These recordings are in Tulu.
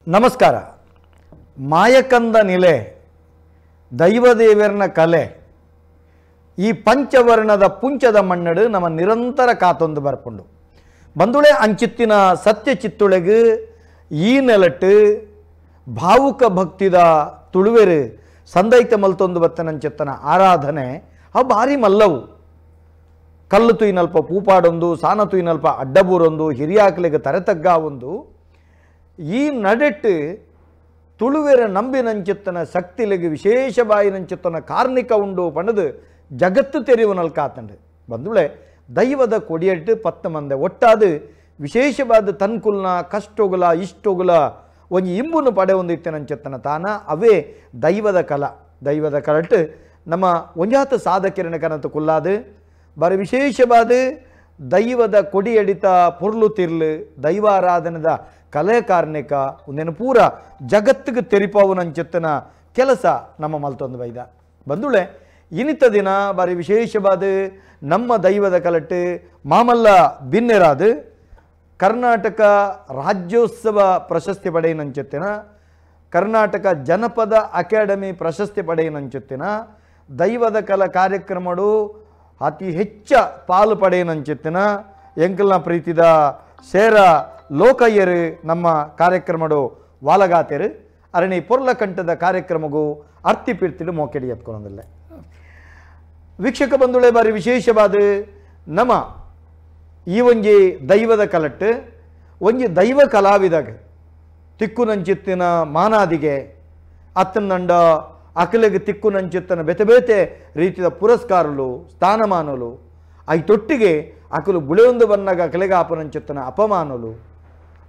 ನಮಸ್ಕಾರ. ಮಾಯಕಂದ ನಿಲೆ, ದೈವದೇವರನ ಕಲೆ, ಈ ಪಂಚವರ್ಣದ ಪುಂಚದ ಮಣ್ಣಡು ನಮ್ಮ ನಿರಂತರ ಕಾತೊಂದು ಬರ್ಪುಂಡು. ಬಂದುಳೆ ಅಂಚಿತ್ತಿನ ಸತ್ಯ ಚಿತ್ತುಳೆಗು ಈ ನೆಲಟ್ಟು ಭಾವುಕ ಭಕ್ತಿದ ತುಳುವೆರು ಸಂದೈತ ಮಲ್ತೊಂದು ಬತ್ತನಂಚಿತ್ತನ ಆರಾಧನೆ ಅವು ಭಾರಿ ಮಲ್ಲವು. ಕಲ್ಲು ತುಯ್ನಲ್ಪ ಪೂಪಾಡೊಂದು, ಸಾನ ತುಯ್ನಲ್ಪ ಅಡ್ಡಬೂರೊಂದು, ಹಿರಿಯಾಕಲಿಗೆ ತರೆತಗ್ಗ ಒಂದು ಈ ನಡೆಟ್ಟು ತುಳುವೆರ ನಂಬಿನಂಚಿತ್ತನ ಶಕ್ತಿಲಿಗೆ ವಿಶೇಷ ಬಾಯಿನಂಚಿತ್ತನ ಕಾರ್ಣಿಕ ಉಂಡು ಪಣದು ಜಗತ್ತು ತೆರಿವು ನಲ್ಕಾತಂಡು. ಬಂದುಳೆ ದೈವದ ಕೊಡಿಯಟ್ಟು ಪತ್ತು ಮಂದೆ ಒಟ್ಟಾದು ವಿಶೇಷವಾದ ತನ್ಕುಲ್ನ ಕಷ್ಟೋಗುಲ ಇಷ್ಟೋಗುಲ ಒಂಜಿ ಇಂಬುನು ಪಡೆ ಒಂದು ಇತ್ತನಂಚಿತ್ತನ ತಾನ ಅವೇ ದೈವದ ಕಲ. ದೈವದ ಕಲಟ್ಟು ನಮ್ಮ ಒಂಜಾತ ಸಾಧಕಿರಣ ಕನತು ಕುಲ್ಲಾದು ಬಾರಿ ವಿಶೇಷವಾದ ದೈವದ ಕೊಡಿಯಡಿತ ಪೊರ್ಲು ತಿರ್ಲು ದೈವಾರಾಧನದ ಕಲೆ ಕಾರ್ಣಿಕ ಒಂದೇನು ಪೂರ ಜಗತ್ತಿಗೆ ತೆರಿಪಾವು ನಂಚಿತ್ತನ ಕೆಲಸ ನಮ್ಮ ಮಲ್ತೊಂದು ಬೈದ. ಬಂದುಳೆ ಇನಿತ ದಿನ ಬಾರಿ ವಿಶೇಷವಾದ ನಮ್ಮ ದೈವದ ಕಲಟ್ಟು ಮಾಮಲ್ಲ ಬಿನ್ನೆರಾದು ಕರ್ನಾಟಕ ರಾಜ್ಯೋತ್ಸವ ಪ್ರಶಸ್ತಿ ಪಡೆಯನಂಚಿತ್ತಿನ, ಕರ್ನಾಟಕ ಜನಪದ ಅಕಾಡೆಮಿ ಪ್ರಶಸ್ತಿ ಪಡೆಯನಂಚಿತ್ತಿನ, ದೈವದ ಕಲ ಕಾರ್ಯಕ್ರಮಡು ಅತಿ ಹೆಚ್ಚ ಪಾಲು ಪಡೆಯನಂಚಿತ್ತಿನ ಎಂಕಲ್ನ ಪ್ರೀತಿದ ಸೇರ ಲೋಕಯ್ಯರು ನಮ್ಮ ಕಾರ್ಯಕ್ರಮಡು ವಾಲಗಾತೆರು ಅರಣಿ ಪೊರ್ಲಕಂಠದ ಕಾರ್ಯಕ್ರಮಗೂ ಅರ್ತಿ ಪಿರ್ತಿಡು ಮೋಕೆಡಿ ಎತ್ಕೊಳೋದಿಲ್ಲ. ವೀಕ್ಷಕ ಬಂಧುಳೆ, ಬಾರಿ ವಿಶೇಷವಾದ ನಮ್ಮ ಈ ಒಂಜಿ ದೈವದ ಕಲಟ್ಟು ಒಂಜಿ ದೈವ ಕಲಾವಿದಾಗ ತಿಕ್ಕುನಂಚಿತ್ತಿನ ಮಾನಾದಿಗೆ ಅತ್ತನಂಡ ಅಕಲಿಗೆ ತಿಕ್ಕುನಂಚಿತ್ತನ ಬೇತೆ ಬೇತೆ ರೀತಿಯ ಪುರಸ್ಕಾರಲು ಸ್ಥಾನಮಾನಲು ಐತೊಟ್ಟಿಗೆ ಅಕಲು ಬುಳೆಯೊಂದು ಬನ್ನಾಗ ಅಕಲಿಗೆ ಆಪನಂಚಿತ್ತನ ಅಪಮಾನಲು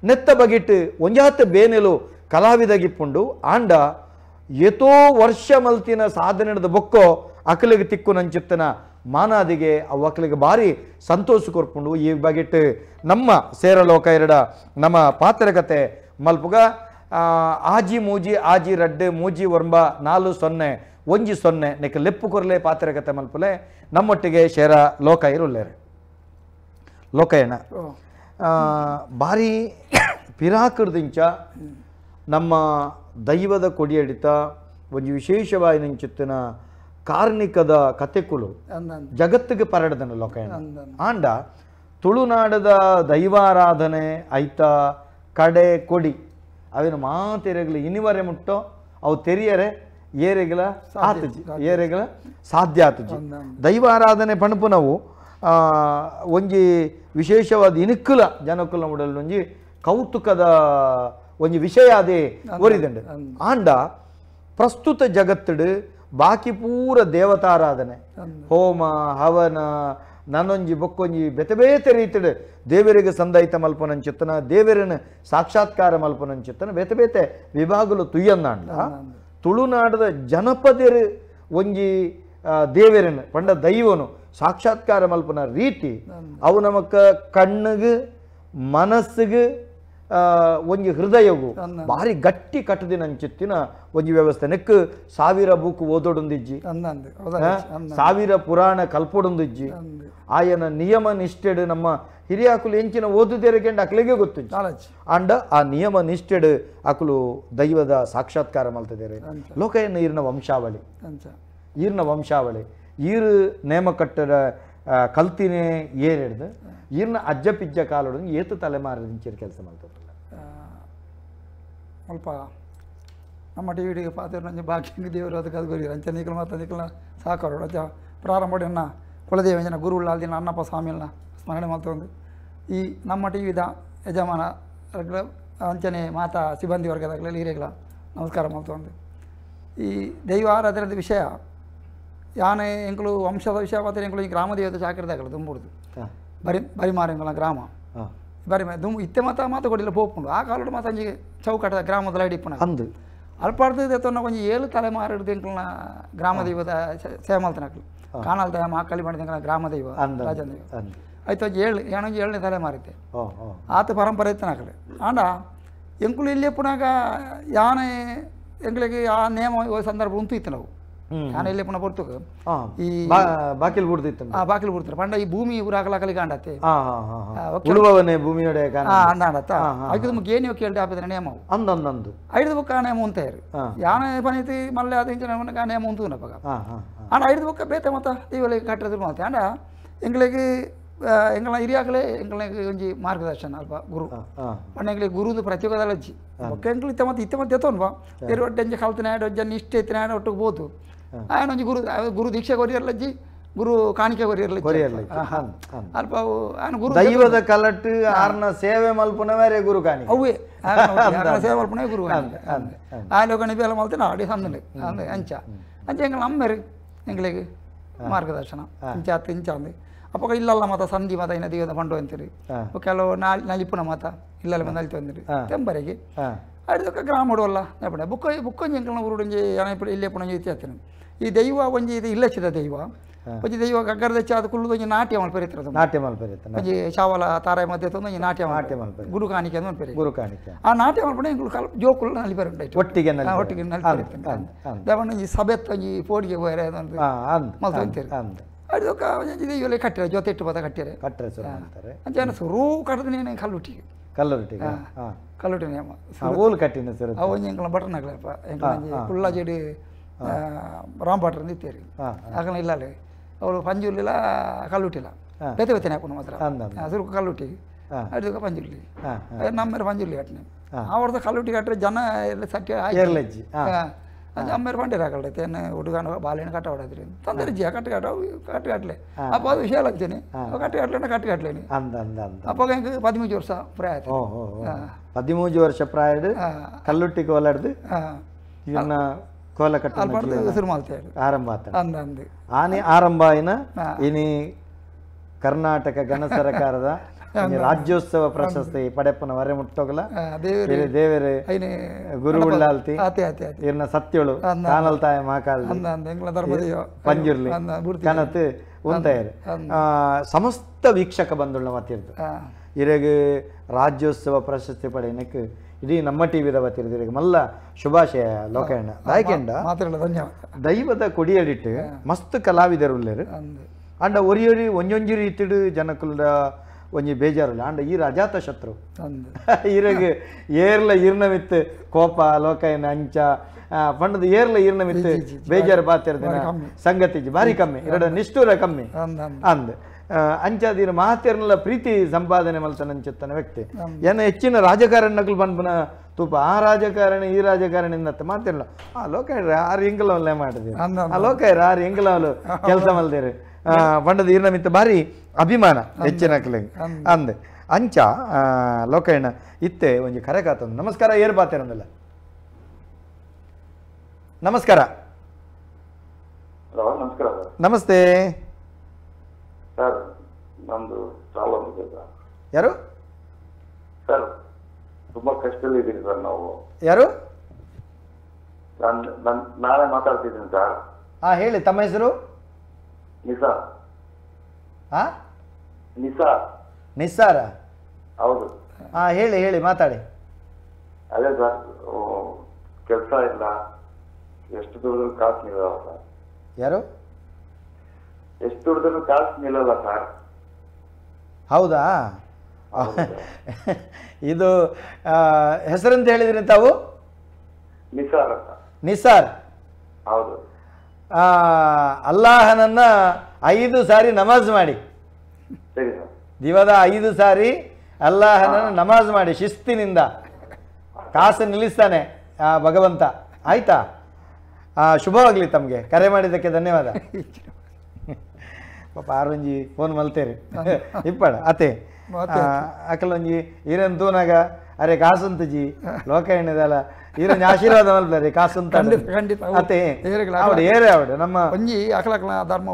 ನೆತ್ತ ಬಗಿಟ್ಟು ಒಂಜಾತ ಬೇನೆಲು ಕಲಾವಿದಗಿಪ್ಪುಂಡು. ಆಂಡ ಏತೋ ವರ್ಷ ಮಲ್ತಿನ ಸಾಧನೆದ ಬೊಕ್ಕೋ ಅಕಲಿಗೆ ತಿಕ್ಕುನಂಚಿತ್ತನ ಮಾನಾದಿಗೆ ಅವು ಅಕಲಿಗೆ ಭಾರಿ ಸಂತೋಷ ಕೊರ್ಪುಂಡು. ಈ ಬಗೆಟ್ಟು ನಮ್ಮ ಸೇರಲೋಕ ಎರಡ ನಮ್ಮ ಪಾತ್ರಕತೆ ಮಲ್ಪುಗ ಆಜಿ ಮೂಜಿ ಆಜಿ ರಡ್ಡು ಮೂಜಿ ಒಂಬ 4 0 1 0 ನೆಕ್ ಲೆಪ್ಪು ಕೊರ್ಲೆ ಪಾತ್ರಕತೆ ಮಲ್ಪುಲೆ ನಮ್ಮೊಟ್ಟಿಗೆ ಶೇರ ಲೋಕ ಇರುಲ್ಲೇರು. ಲೋಕಯ್ಯನ ಭಾರಿ ಪಿರಾಕರ್ದಿಂಚ ನಮ್ಮ ದೈವದ ಕೊಡಿಯಡಿತ ಒಂಜಿ ವಿಶೇಷವಾಗಿ ನಂಚಿತ್ತಿನ ಕಾರ್ಣಿಕದ ಕತೆಕುಲು ಜಗತ್ತಿಗೆ ಪರಡದನು ಲೋಕಯ್ಯನ. ಆಂಡ ತುಳುನಾಡದ ದೈವಾರಾಧನೆ ಐತ ಕಡೆ ಕೊಡಿ ಅವಿನ ಮಾತೆರೆಗ್ಲ ಇನಿವರೆ ಮುಟ್ಟೋ ಅವು ತೆರಿಯರೆ ಏರೆಗ್ಲ ಆತುಜಿ, ಏರೆಗ್ಲ ಸಾಧ್ಯ ಆತುಜಿ. ದೈವಾರಾಧನೆ ಪಣಪು ನಾವು ಒಂಜಿ ವಿಶೇಷವಾದ ಇನುಕುಲ ಜನಕುಲ ಉಡಲ್ ಒಂಜಿ ಕೌತುಕದ ಒಂಜಿ ವಿಷಯ ಅದೇ ಒರಿದಂಡು. ಆಂಡ ಪ್ರಸ್ತುತ ಜಗತ್ತುಡು ಬಾಕಿ ಪೂರ ದೇವತಾರಾಧನೆ ಹೋಮ ಹವನ ನಾನೊಂಜಿ ಬೊಕ್ಕೊಂಜಿ ಬೇತೆ ಬೇತೆ ರೀತಿಡು ದೇವರಿಗೆ ಸಂದಾಯಿತ ಮಲ್ಪನಂಚಿತ್ತನ ದೇವರನ್ನು ಸಾಕ್ಷಾತ್ಕಾರ ಮಲ್ಪನಂಚಿತ್ತನ ಬೇತೆ ಬೇತೆ ವಿಭಾಗಲು ತುಯ್ಯಂದಾಂಡ ತುಳುನಾಡದ ಜನಪದರು ಒಂಜಿ ದೇವರನ್ನು ಪಂಡ ದೈವನು ಸಾಕ್ಷಾತ್ಕಾರ ಮಲ್ಪನ ರೀತಿ ಅವು ನಮಕ ಕಣ್ಣಿಗೆ ಮನಸ್ಸಿಗೆ ಒಂಜಿ ಹೃದಯಗೂ ಭಾರಿ ಗಟ್ಟಿ ಕಟ್ಟದಿನಂಚಿತ್ತಿನ ಒಂಜಿ ವ್ಯವಸ್ಥೆ. ನೆಕ್ 1000 ಬೂಕು ಓದೋಡೊಂದಿಜ್ಜಿ, 1000 ಪುರಾಣ ಕಲ್ಪೊಡೊಂದಿಜ್ಜಿ. ಆಯನ ನಿಯಮ ನಿಷ್ಠೆಡು ನಮ್ಮ ಹಿರಿಯಾಕುಲು ಎಂಚಿನ ಓದುದೇರಕೆಂಡು ಅಕ್ಲಿಗೆ ಗೊತ್ತಿಜ್ಜಿ. ಅಂಡ ಆ ನಿಯಮ ನಿಷ್ಠೆಡು ಅಕುಲು ದೈವದ ಸಾಕ್ಷಾತ್ಕಾರ ಮಲ್ತಿದ್ದಾರೆ. ಲೋಕಯ್ಯನ ಈರ್ನ ವಂಶಾವಳಿ, ಈರ್ನ ವಂಶಾವಳಿ ಈರು ನೇಮ ಕಟ್ಟಡ ಕಲ್ತಿನೇ ಏರಿಡ್ದು ಈರ್ನ ಅಜ್ಜ ಪಿಜ್ಜ ಕಾಲೊಡ ಏತು ತಲೆಮಾರಿಂಚಿರ ಕೆಲಸ ಮಾಡ್ತಾರಲ್ಲ. ಅಲ್ಪ ನಮ್ಮ ಟಿ ವಿಡಿಗೆ ಪಾತ್ರ ನಂಜೆ ಬಾಕಿ ದೇವರು ಅದಕ್ಕೆ ಅದು ಗೊರಿಯರು ಅಂಚೆ ನೀಕಲು ಮಾತ್ರ ನೀಕಲ ಸಾಕಾರು ಅಂಚ ಪ್ರಾರಂಭ ಎನ್ನ ಕುಲದೇವ ಜನ ಗುರುಳ್ಳ ಅಲ್ದಿನ ಅಣ್ಣಪ್ಪ ಸ್ವಾಮಿಯನ್ನ ಸ್ಮರಣೆ ಮಾಡ್ತೊಂದು ಈ ನಮ್ಮ ಟಿ ವಿದ ಯಜಮಾನ ಅಂಚನೆ ಮಾತಾ ಸಿಬ್ಬಂದಿ ವರ್ಗದಾಗಲಿ ಹಿರಿಯಗಳ ನಮಸ್ಕಾರ ಮಾಡ್ತೊಂದು. ಈ ದೈವ ಆರಾಧನೆದ ವಿಷಯ ಯಾನೆ ಎಂಕಲು ವಂಶದ ವಿಷಯ ಪಾತ್ರ ಎಂಕಲು ಈ ಗ್ರಾಮ ದೇವತೆ ಚಾಕರಿದಾಗಲು ದುಂಬುಡ್ದು ಬರಿ ಬರಿಮಾರೆಂಕಲ ಗ್ರಾಮ ಬರಿ ದುಂಬು ಇತ್ತೆ ಮಾತ ಮಾತು ಕೊಡಿಲ್ಲ ಪೋಪುಂಡು ಆ ಕಾಲೋಡು ಮಾತ ಅಂಜಿ ಚೌಕಟದ ಗ್ರಾಮದ ಇಪ್ಪಣ ಅಂದು ಅಲ್ಪಾಡ್ದು ತನ್ನ ಒಂಜಿ 7 ತಲೆಮಾರು ಎಂಕಲ್ನ ಗ್ರಾಮ ದೈವದ ಸೇವೆ ಮಲ್ತನಕ್ಲು ಕಾಣಲ್ ದಯ ಮಹಾಕಾಳಿ ಮಾಡಿದ ಗ್ರಾಮ ದೈವ ರಾಜನ ದೈವ ಆಯ್ತು ಒಂಜಿ 7 ಏನೊಂಜಿ 7ನೇ ತಲೆಮಾರಿತ್ತೆ ಆತ ಪರಂಪರೆ ಇತ್ತನಕಲೆ. ಆಂಡ ಎಂಕುಲು ಇಲ್ಲಿ ಪುನಾಗ ಯಾನೆ ಎಂಕಲಿಗೆ ಆ ನೇಮ ಸಂದರ್ಭ ಉಂಟು ಇತ್ತು ನಾವು ಯಾನ ಇಲ್ಲೇ ಪುನಃ ಪೊರ್ತುಗು ಈ ಬಾಕಿಲ್ ಬುಡ್ದಿತ್ತು ಬಾಕಿಲ್ ಬುಡ್ತಾರೆ ಪಂಡ ಈ ಭೂಮಿ ಊರಾಕಲಾಕಲಿ ಕಾಂಡತ್ತೆ ಉಳುವವನೇ ಭೂಮಿಯೊಡೆ ಅಂದಾಡತ್ತ ಐದು ಮುಖ ಏನು ಕೇಳಿ ಆಪಿದ್ರೆ ನೇಮವು ಅಂದಂದು ಐದು ಬುಕ್ಕ ನೇಮ ಅಂತ ಹೇಳಿ ಯಾನ ಪನೈತಿ ಮಲ್ಲೆ ಅದು ಇಂಚಿನ ನೇಮ ಉಂಟು ನಪಗ ಆಂಡ ಐದು ಬುಕ್ಕ ಬೇತೆ ಮತ್ತ ದೀವಲೆ ಕಟ್ಟದ ಮತ್ತೆ ಆಂಡ ಎಂಗ್ಳಿಗೆ ಎಂಗಳ ಹಿರಿಯಾಗಲೇ ಎಂಗಳಿಗೆ ಒಂಜಿ ಮಾರ್ಗದರ್ಶನ ಅಲ್ಪ ಗುರು ಪಂಡ ಎಂಗ್ಳಿಗೆ ಗುರುದು ಪ್ರತ್ಯೇಕದಲ್ಲ ಅಜ್ಜಿ ಬೊಕ್ಕ ಎಂಗ್ಳು ಇತ್ತ ಮತ್ತೆ ಇತ್ತ ಮತ್ತೆ ಎತ್ತೋನ್ವಾ ಬೇರೆ ಒಟ್ಟು ಎಂಜ ಕಲ್ತನ ಒಜ್ಜ ಇಷ್ಟ ಇತ್ತಿನ ಒಟ್ಟಿಗೆ ಬೋದು ಆಯನ ಒಂಜಿ ಗುರು ಗುರು ದೀಕ್ಷೆ ಕೊರಿಯರ್ಲಜ್ಜಿ ಗುರು ಕಾಣಿಕೆ ಕೊರಿಯರ್ಲಜ್ಜಿ ಅಲ್ಪ ಆಯನ ಗುರು ದೈವದ ಕಲಟ್ಟು ಆರ್ನ ಸೇವೆ ಮಲ್ಪುನವೇ ಗುರು ಕಾಣಿಕೆ ಅವೇ ಸೇವೆ ಮಲ್ಪುನವೇ ಗುರು ಆಲೋಕಣಿ ಬೇಲ ಮಲ್ತೇನೆ ಆಡಿ ಸಂದನೆ ಅಂದೆ ಅಂಚ ಅಂಚ ಎಂಗಳ ಅಮ್ಮೆರು ಎಂಗಳಿಗೆ ಮಾರ್ಗದರ್ಶನ ಇಂಚಾತ್ ಇಂಚಾಂದು ಅಪ್ಪ ಇಲ್ಲಲ್ಲ ಮಾತ ಸಂಧಿ ಮಾತ ಇನ್ನ ದಿವಸ ಪಂಡು ಅಂತೀರಿ ಕೆಲವು ನಲಿಪುನ ಮಾತ ಇಲ್ಲಲ್ಲ ನಲಿತು ಅಂತೀರಿ ತೆಂಬರೆಗೆ ಅಡ್ದಕ್ಕ ಗ್ರಾಮ ಹೊಡುವಲ್ಲ ನೆಪಣ ಬುಕ್ಕ ಬುಕ್ಕೊಂಜಿ ಎಂಕಲ್ನ ಊರುಡೊಂಜಿ ಇಲ್ಲೇ ಪುಣಂಜಿ ಇತ್ಯಾತನ ಈ ದೈವ ಒಂಜಿ ಇದು ಇಲ್ಲಚ್ಚಿದ ದೈವ ಒಂಜಿ ದೈವ ಗಗ್ಗರದ ಚಾದ ಕುಲ್ಲುದು ಒಂಜಿ ನಾಟ್ಯ ಮಲ್ಪೆರಿತ್ತಿರೋದು ನಾಟ್ಯ ಮಲ್ಪೆರಿತ್ತ ಒಂಜಿ ಚಾವಲ ತಾರಾಯ ಮಧ್ಯೆ ತಂದು ಒಂಜಿ ನಾಟ್ಯ ನಾಟ್ಯ ಮಲ್ಪೆರಿ ಗುರು ಕಾಣಿಕೆ ಅಂತ ಮಲ್ಪೆರಿ ಗುರು ಕಾಣಿಕೆ ಆ ನಾಟ್ಯ ಮಲ್ಪಣೆ ಎಂಕುಲು ಕಲ್ ಜೋಕುಲು ನಲಿಪೆರೆ ಉಂಟಾಯ್ತು ಒಟ್ಟಿಗೆ ಒಟ್ಟಿಗೆ ನಲಿಪೆರಿ ದವಣ್ಣ ಒಂಜಿ ಸಭೆತ್ ಒಂಜಿ ಪೋಡಿಗೆ ಹೋಯರೆ ಮಲ್ತು ಅಂತೀರಿ ಅದಕ್ಕೆ ದೈವಲೆ ಕಟ್ಟಿರ ಜೊತೆ ಇಟ್ಟು ಪದ ಕಟ್ಟಿರೆ ಕಟ್ಟರೆ ಸುರು ಅಂತಾರೆ ಅಂಚೆ ಸುರು ಕಟ್ಟದ ಕಲ್ಲುಟ್ಟಿಗೆ ಕಲ್ಲುಟ್ಟಿಗೆ ಕಲ್ಲುಟ್ಟಿ ನೇಮ ಓಲ್ ಕಟ್ಟಿನ ಸರ್ ಅವು ಒಂಜಿ ಎಂಕಲ್ನ ಬಟನ್ ಹಾಕ್ಲಪ್ಪ ಎಂಕಲ್ನ ಕುಳ್ಳ ಜಡಿ ರಾಮ್ ಭಟ್ರ್ ಇತ್ತೇರಿ ಆಗಲ ಇಲ್ಲ ಅವಳು ಪಂಜುರ್ಲಿಲ್ಲ ಕಲ್ಲುಟ್ಟಿಲ್ಲ ಬೇತೆ ಬೇತೆ ಹಾಕೊಂಡು ಮಾತ್ರ ಸುರುಕು ಕಲ್ಲುಟ್ಟಿ ಅದಕ್ಕೆ ಪಂಜುರ್ಲಿ ನಮ್ಮೇರೆ ಪಂಜುರ್ಲಿ ಕಟ್ಟನೆ ಆ ವರ್ಷ ಕಲ್ಲುಟ್ಟಿ ಕಟ್ಟರೆ ಜನ ಎಲ್ಲ ಸಟ್ಟಿ ಏರ್ಲಜ್ಜಿ ಅಮ್ಮೇರು ಪಂಡಿರ ಹಾಕಲ್ಟೈತೆ ಹುಡುಗನ ಬಾಳೆಹಣ್ಣು ಕಟ್ಟ ಹೊಡದ್ರಿ ತೊಂದರೆ ಜಿ ಕಟ್ಟು ಕಟ್ಟ ಕಟ್ಟು ಕಟ್ಟಲೆ ಅಪ್ಪ ಅದು ವಿಷಯ ಆಗ್ತೀನಿ ಕಟ್ಟು ಕಟ್ಟಲೇನ ಕಟ್ಟು ಕಟ್ಟಲೇನಿ ಅಂದ ಅಂದ ಅಂದ ಅಪ್ಪ ಹೆಂಗೆ 13 ವರ್ಷ ಪ್ರಾಯ ಆಯ್ತು. 13 ವರ್ಷ ಪ್ರಾಯದ ಕಲ್ಲುಟ್ಟಿ ಕೋಲಾಡ್ದು ಇವನ್ನ ಕೋಲ ಕಟ್ಟ ಶುರು ಮಾಡ್ತೇವೆ ಆರಂಭ ಆತ ಅಂದ ಅಂದು ಆನೆ ಆರಂಭ ಆಯ್ನ ಇನಿ ಕರ್ನಾಟಕ ಗಣ ಸರ್ಕಾರದ ರಾಜ್ಯೋತ್ಸವ ಪ್ರಶಸ್ತಿ ಪಡೆಪನ ವರೆ ಮುಟ್ಟೋಗಲ ದೇವರೇ ಗುರು ಉಳ್ಳಾಲ್ತಿ ಇರ್ನ ಸತ್ಯಳು ಕಾನಲ್ತಾಯ ಮಹಾಕಾಲ ಪಂಜುರ್ಲಿ ಕನತ್ ಉಂತಾಯರು ಸಮಸ್ತ ವೀಕ್ಷಕ ಬಂಧುಳ್ನ ಮತ್ತಿರ್ದು ಇರಗ ರಾಜ್ಯೋತ್ಸವ ಪ್ರಶಸ್ತಿ ಪಡೆಯನಕ್ಕೆ ಇಡೀ ನಮ್ಮ ಟಿವಿದ ಬತ್ತಿರ್ದು ಮಲ್ಲ ಶುಭಾಶಯ ಲೋಕಣ್ಣ ದಾಯಕೆಂಡ ದೈವದ ಕೊಡಿಯಡಿಟ್ಟು ಮಸ್ತ್ ಕಲಾವಿದರು ಉಳ್ಳೇರು ಅಂಡ ಒರಿಯೊರಿ ಒಂಜೊಂಜಿ ರೀತಿಡು ಜನಕುಲದ ಒಂಜಿ ಬೇಜಾರುಲ್ಲ ಅಂಡ ಈ ಅಜಾತ ಶತ್ರು ಇರಗ ಏರ್ಲ ಇರ್ನ ಮಿತ್ತು ಕೋಪ ಲೋಕಯ್ಯನ ಅಂಚ ಪಂಡದ ಏರ್ಲ ಇರ್ನ ಮಿತ್ತು ಬೇಜಾರು ಬಾತಿರ್ದಿನ ಸಂಗತಿ ಭಾರಿ ಕಮ್ಮಿ ಎರಡ ನಿಷ್ಠುರ ಕಮ್ಮಿ ಅಂದ್ ಅಂಚಾದಿರ ಮಹಾತೇರ್ನಲ್ಲ ಪ್ರೀತಿ ಸಂಪಾದನೆ ಮಲ್ತನಂಚುತ್ತನ ವ್ಯಕ್ತಿ ಏನ ಹೆಚ್ಚಿನ ರಾಜಕಾರಣಗಳು ಬಂದ್ಪುನ ತೂಪ ಆ ರಾಜಕಾರಣಿ ಈ ರಾಜಕಾರಣಿ ಅನ್ನತ್ತ ಮಾತಿರಲ್ಲ ಆ ಲೋಕ ಆರು ಎಂಕಲವಲ್ಲೇ ಮಾಡಿದೆ ಆ ಲೋಕ ಆರು ಎಂಕಲವಲು ಕೆಲಸ ಮಲ್ದೇರು ಪಂಡದ ಈರ್ನ ಮಿತ್ತ ಭಾರಿ ಅಭಿಮಾನ ಹೆಚ್ಚಿನ ಅಂದೆ ಅಂಚ ಲೋಕಯ್ಯಣ್ಣ ಇತ್ತೆ ಒಂಜಿ ಕರೆ ಕಾತಂದು. ನಮಸ್ಕಾರ ಏರ್ ಬಾತೇರಂದಲ್ಲ. ನಮಸ್ಕಾರ. ಹಲೋ ನಮಸ್ಕಾರ. ನಮಸ್ತೆ ಸರ್, ನಮ್ದು ಪ್ರಾಬ್ಲಮ್ ಇದೆ ಸರ್. ಯಾರು ಸರ್? ತುಂಬಾ ಕಷ್ಟದಲ್ಲಿ ಇದ್ದೀವಿ ಸರ್ ನಾವು. ಯಾರು? ನಾನೇ ಮಾತಾಡ್ತಿದ್ದೀನಿ ಸರ್. ಹಾ ಹೇಳಿ, ತಮ್ಮ ಹೆಸರು? ನಿಸಾರ್. ಹಾ ನಿಸಾರ್. ನಿಸಾರ? ಹೌದು. ಹಾ ಹೇಳಿ ಹೇಳಿ ಮಾತಾಡಿ. ಅದೇ ಸರ್, ಕೆಲಸ ಇಲ್ಲ, ಎಷ್ಟು ದುಡಿದ್ರು ಕಾಸು ನಿಲ್ಲಲ್ಲ ಸರ್. ಯಾರು? ಎಷ್ಟು ದುಡಿದ್ರು ಕಾಸು ನಿಲ್ಲಲ್ಲ ಸರ್. ಹೌದಾ? ಇದು ಹೆಸರಂತ ಹೇಳಿದ್ರಿ ತಾವು? ನಿಸಾರ್ ಅಂತ. ನಿಸಾರ್? ಹೌದು. ಅಲ್ಲಾಹನನ್ನ 5 ಸಾರಿ ನಮಾಜ್ ಮಾಡಿ. ದಿವದ 5 ಸಾರಿ ಅಲ್ಲಾಹನನ್ನ ನಮಾಜ್ ಮಾಡಿ ಶಿಸ್ತಿನಿಂದ, ಕಾಸು ನಿಲ್ಲಿಸ್ತಾನೆ ಆ ಭಗವಂತ. ಆಯ್ತಾ? ಶುಭವಾಗಲಿ ತಮಗೆ. ಕರೆ ಮಾಡಿದ್ದಕ್ಕೆ ಧನ್ಯವಾದ. ಪಾಪ ಆರೊಂಜಿ ಫೋನ್ ಮಲ್ತೇರಿ ಇಪ್ಪಡ ಅತೆ ಅಕಲೊಂಜಿ ಈರನ್ ತೂನಾಗ ಅರೆ ಕಾಸುಂತಜಿ ಲೋಕ ಎಣ್ಣೆದಲ್ಲ ಈರೊಂಜಿ ಆಶೀರ್ವಾದ ಮಲ್ಪರೆ ಕಾಸುಂತ. ಖಂಡಿತ ಅತೆ ಅವಡು ಏರೆ ಅವಡು ನಮ್ಮ ಒಂಜಿ ಅಕಲಕಲ ಧರ್ಮ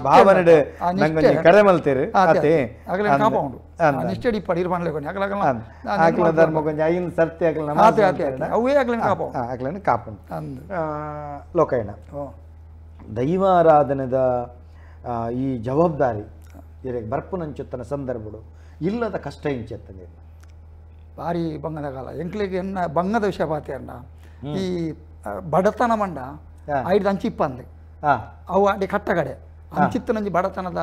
ಭಾವನೆಡು ನಂಗೊಂಜಿ ಕರೆ ಮಲ್ತೇರು ಅತೆ ನಿಷ್ಠೆ ಇಪ್ಪಡು ಇರ್ಪಣ್ಲೆ ಅಕಲಕಲ ಅಕಲ ಧರ್ಮ ಕೊಂಚ 5 ಸರ್ತಿ ಅಕಲ ಅವೇ ಅಕಲನ ಕಾಪು ಅಕಲನ ಕಾಪು. ಲೋಕಯ್ಯಣ್ಣ, ದೈವಾರಾಧನೆದ ಈ ಜವಾಬ್ದಾರಿ ಇರಗೆ ಬರ್ಪುನಂಚುತ್ತನ ಸಂದರ್ಭಡು ಇಲ್ಲದ ಕಷ್ಟ ಇಂಚೆತ್ತನೆ ಭಾರಿ ಬಂಗದ ಕಾಲ ಎಂಕ್ಲಿಗೆ ಎನ್ನ ಬಂಗದ ವಿಷಯ ಪಾತೆ ಅಣ್ಣ. ಈ ಬಡತನ ಮಂಡ ಐದು ಅಂಚಿ ಇಪ್ಪಂದು ಅವು ಅಡಿ ಕಟ್ಟಗಡೆ ಅಂಚಿತ್ತು ನಂಜಿ ಬಡತನದ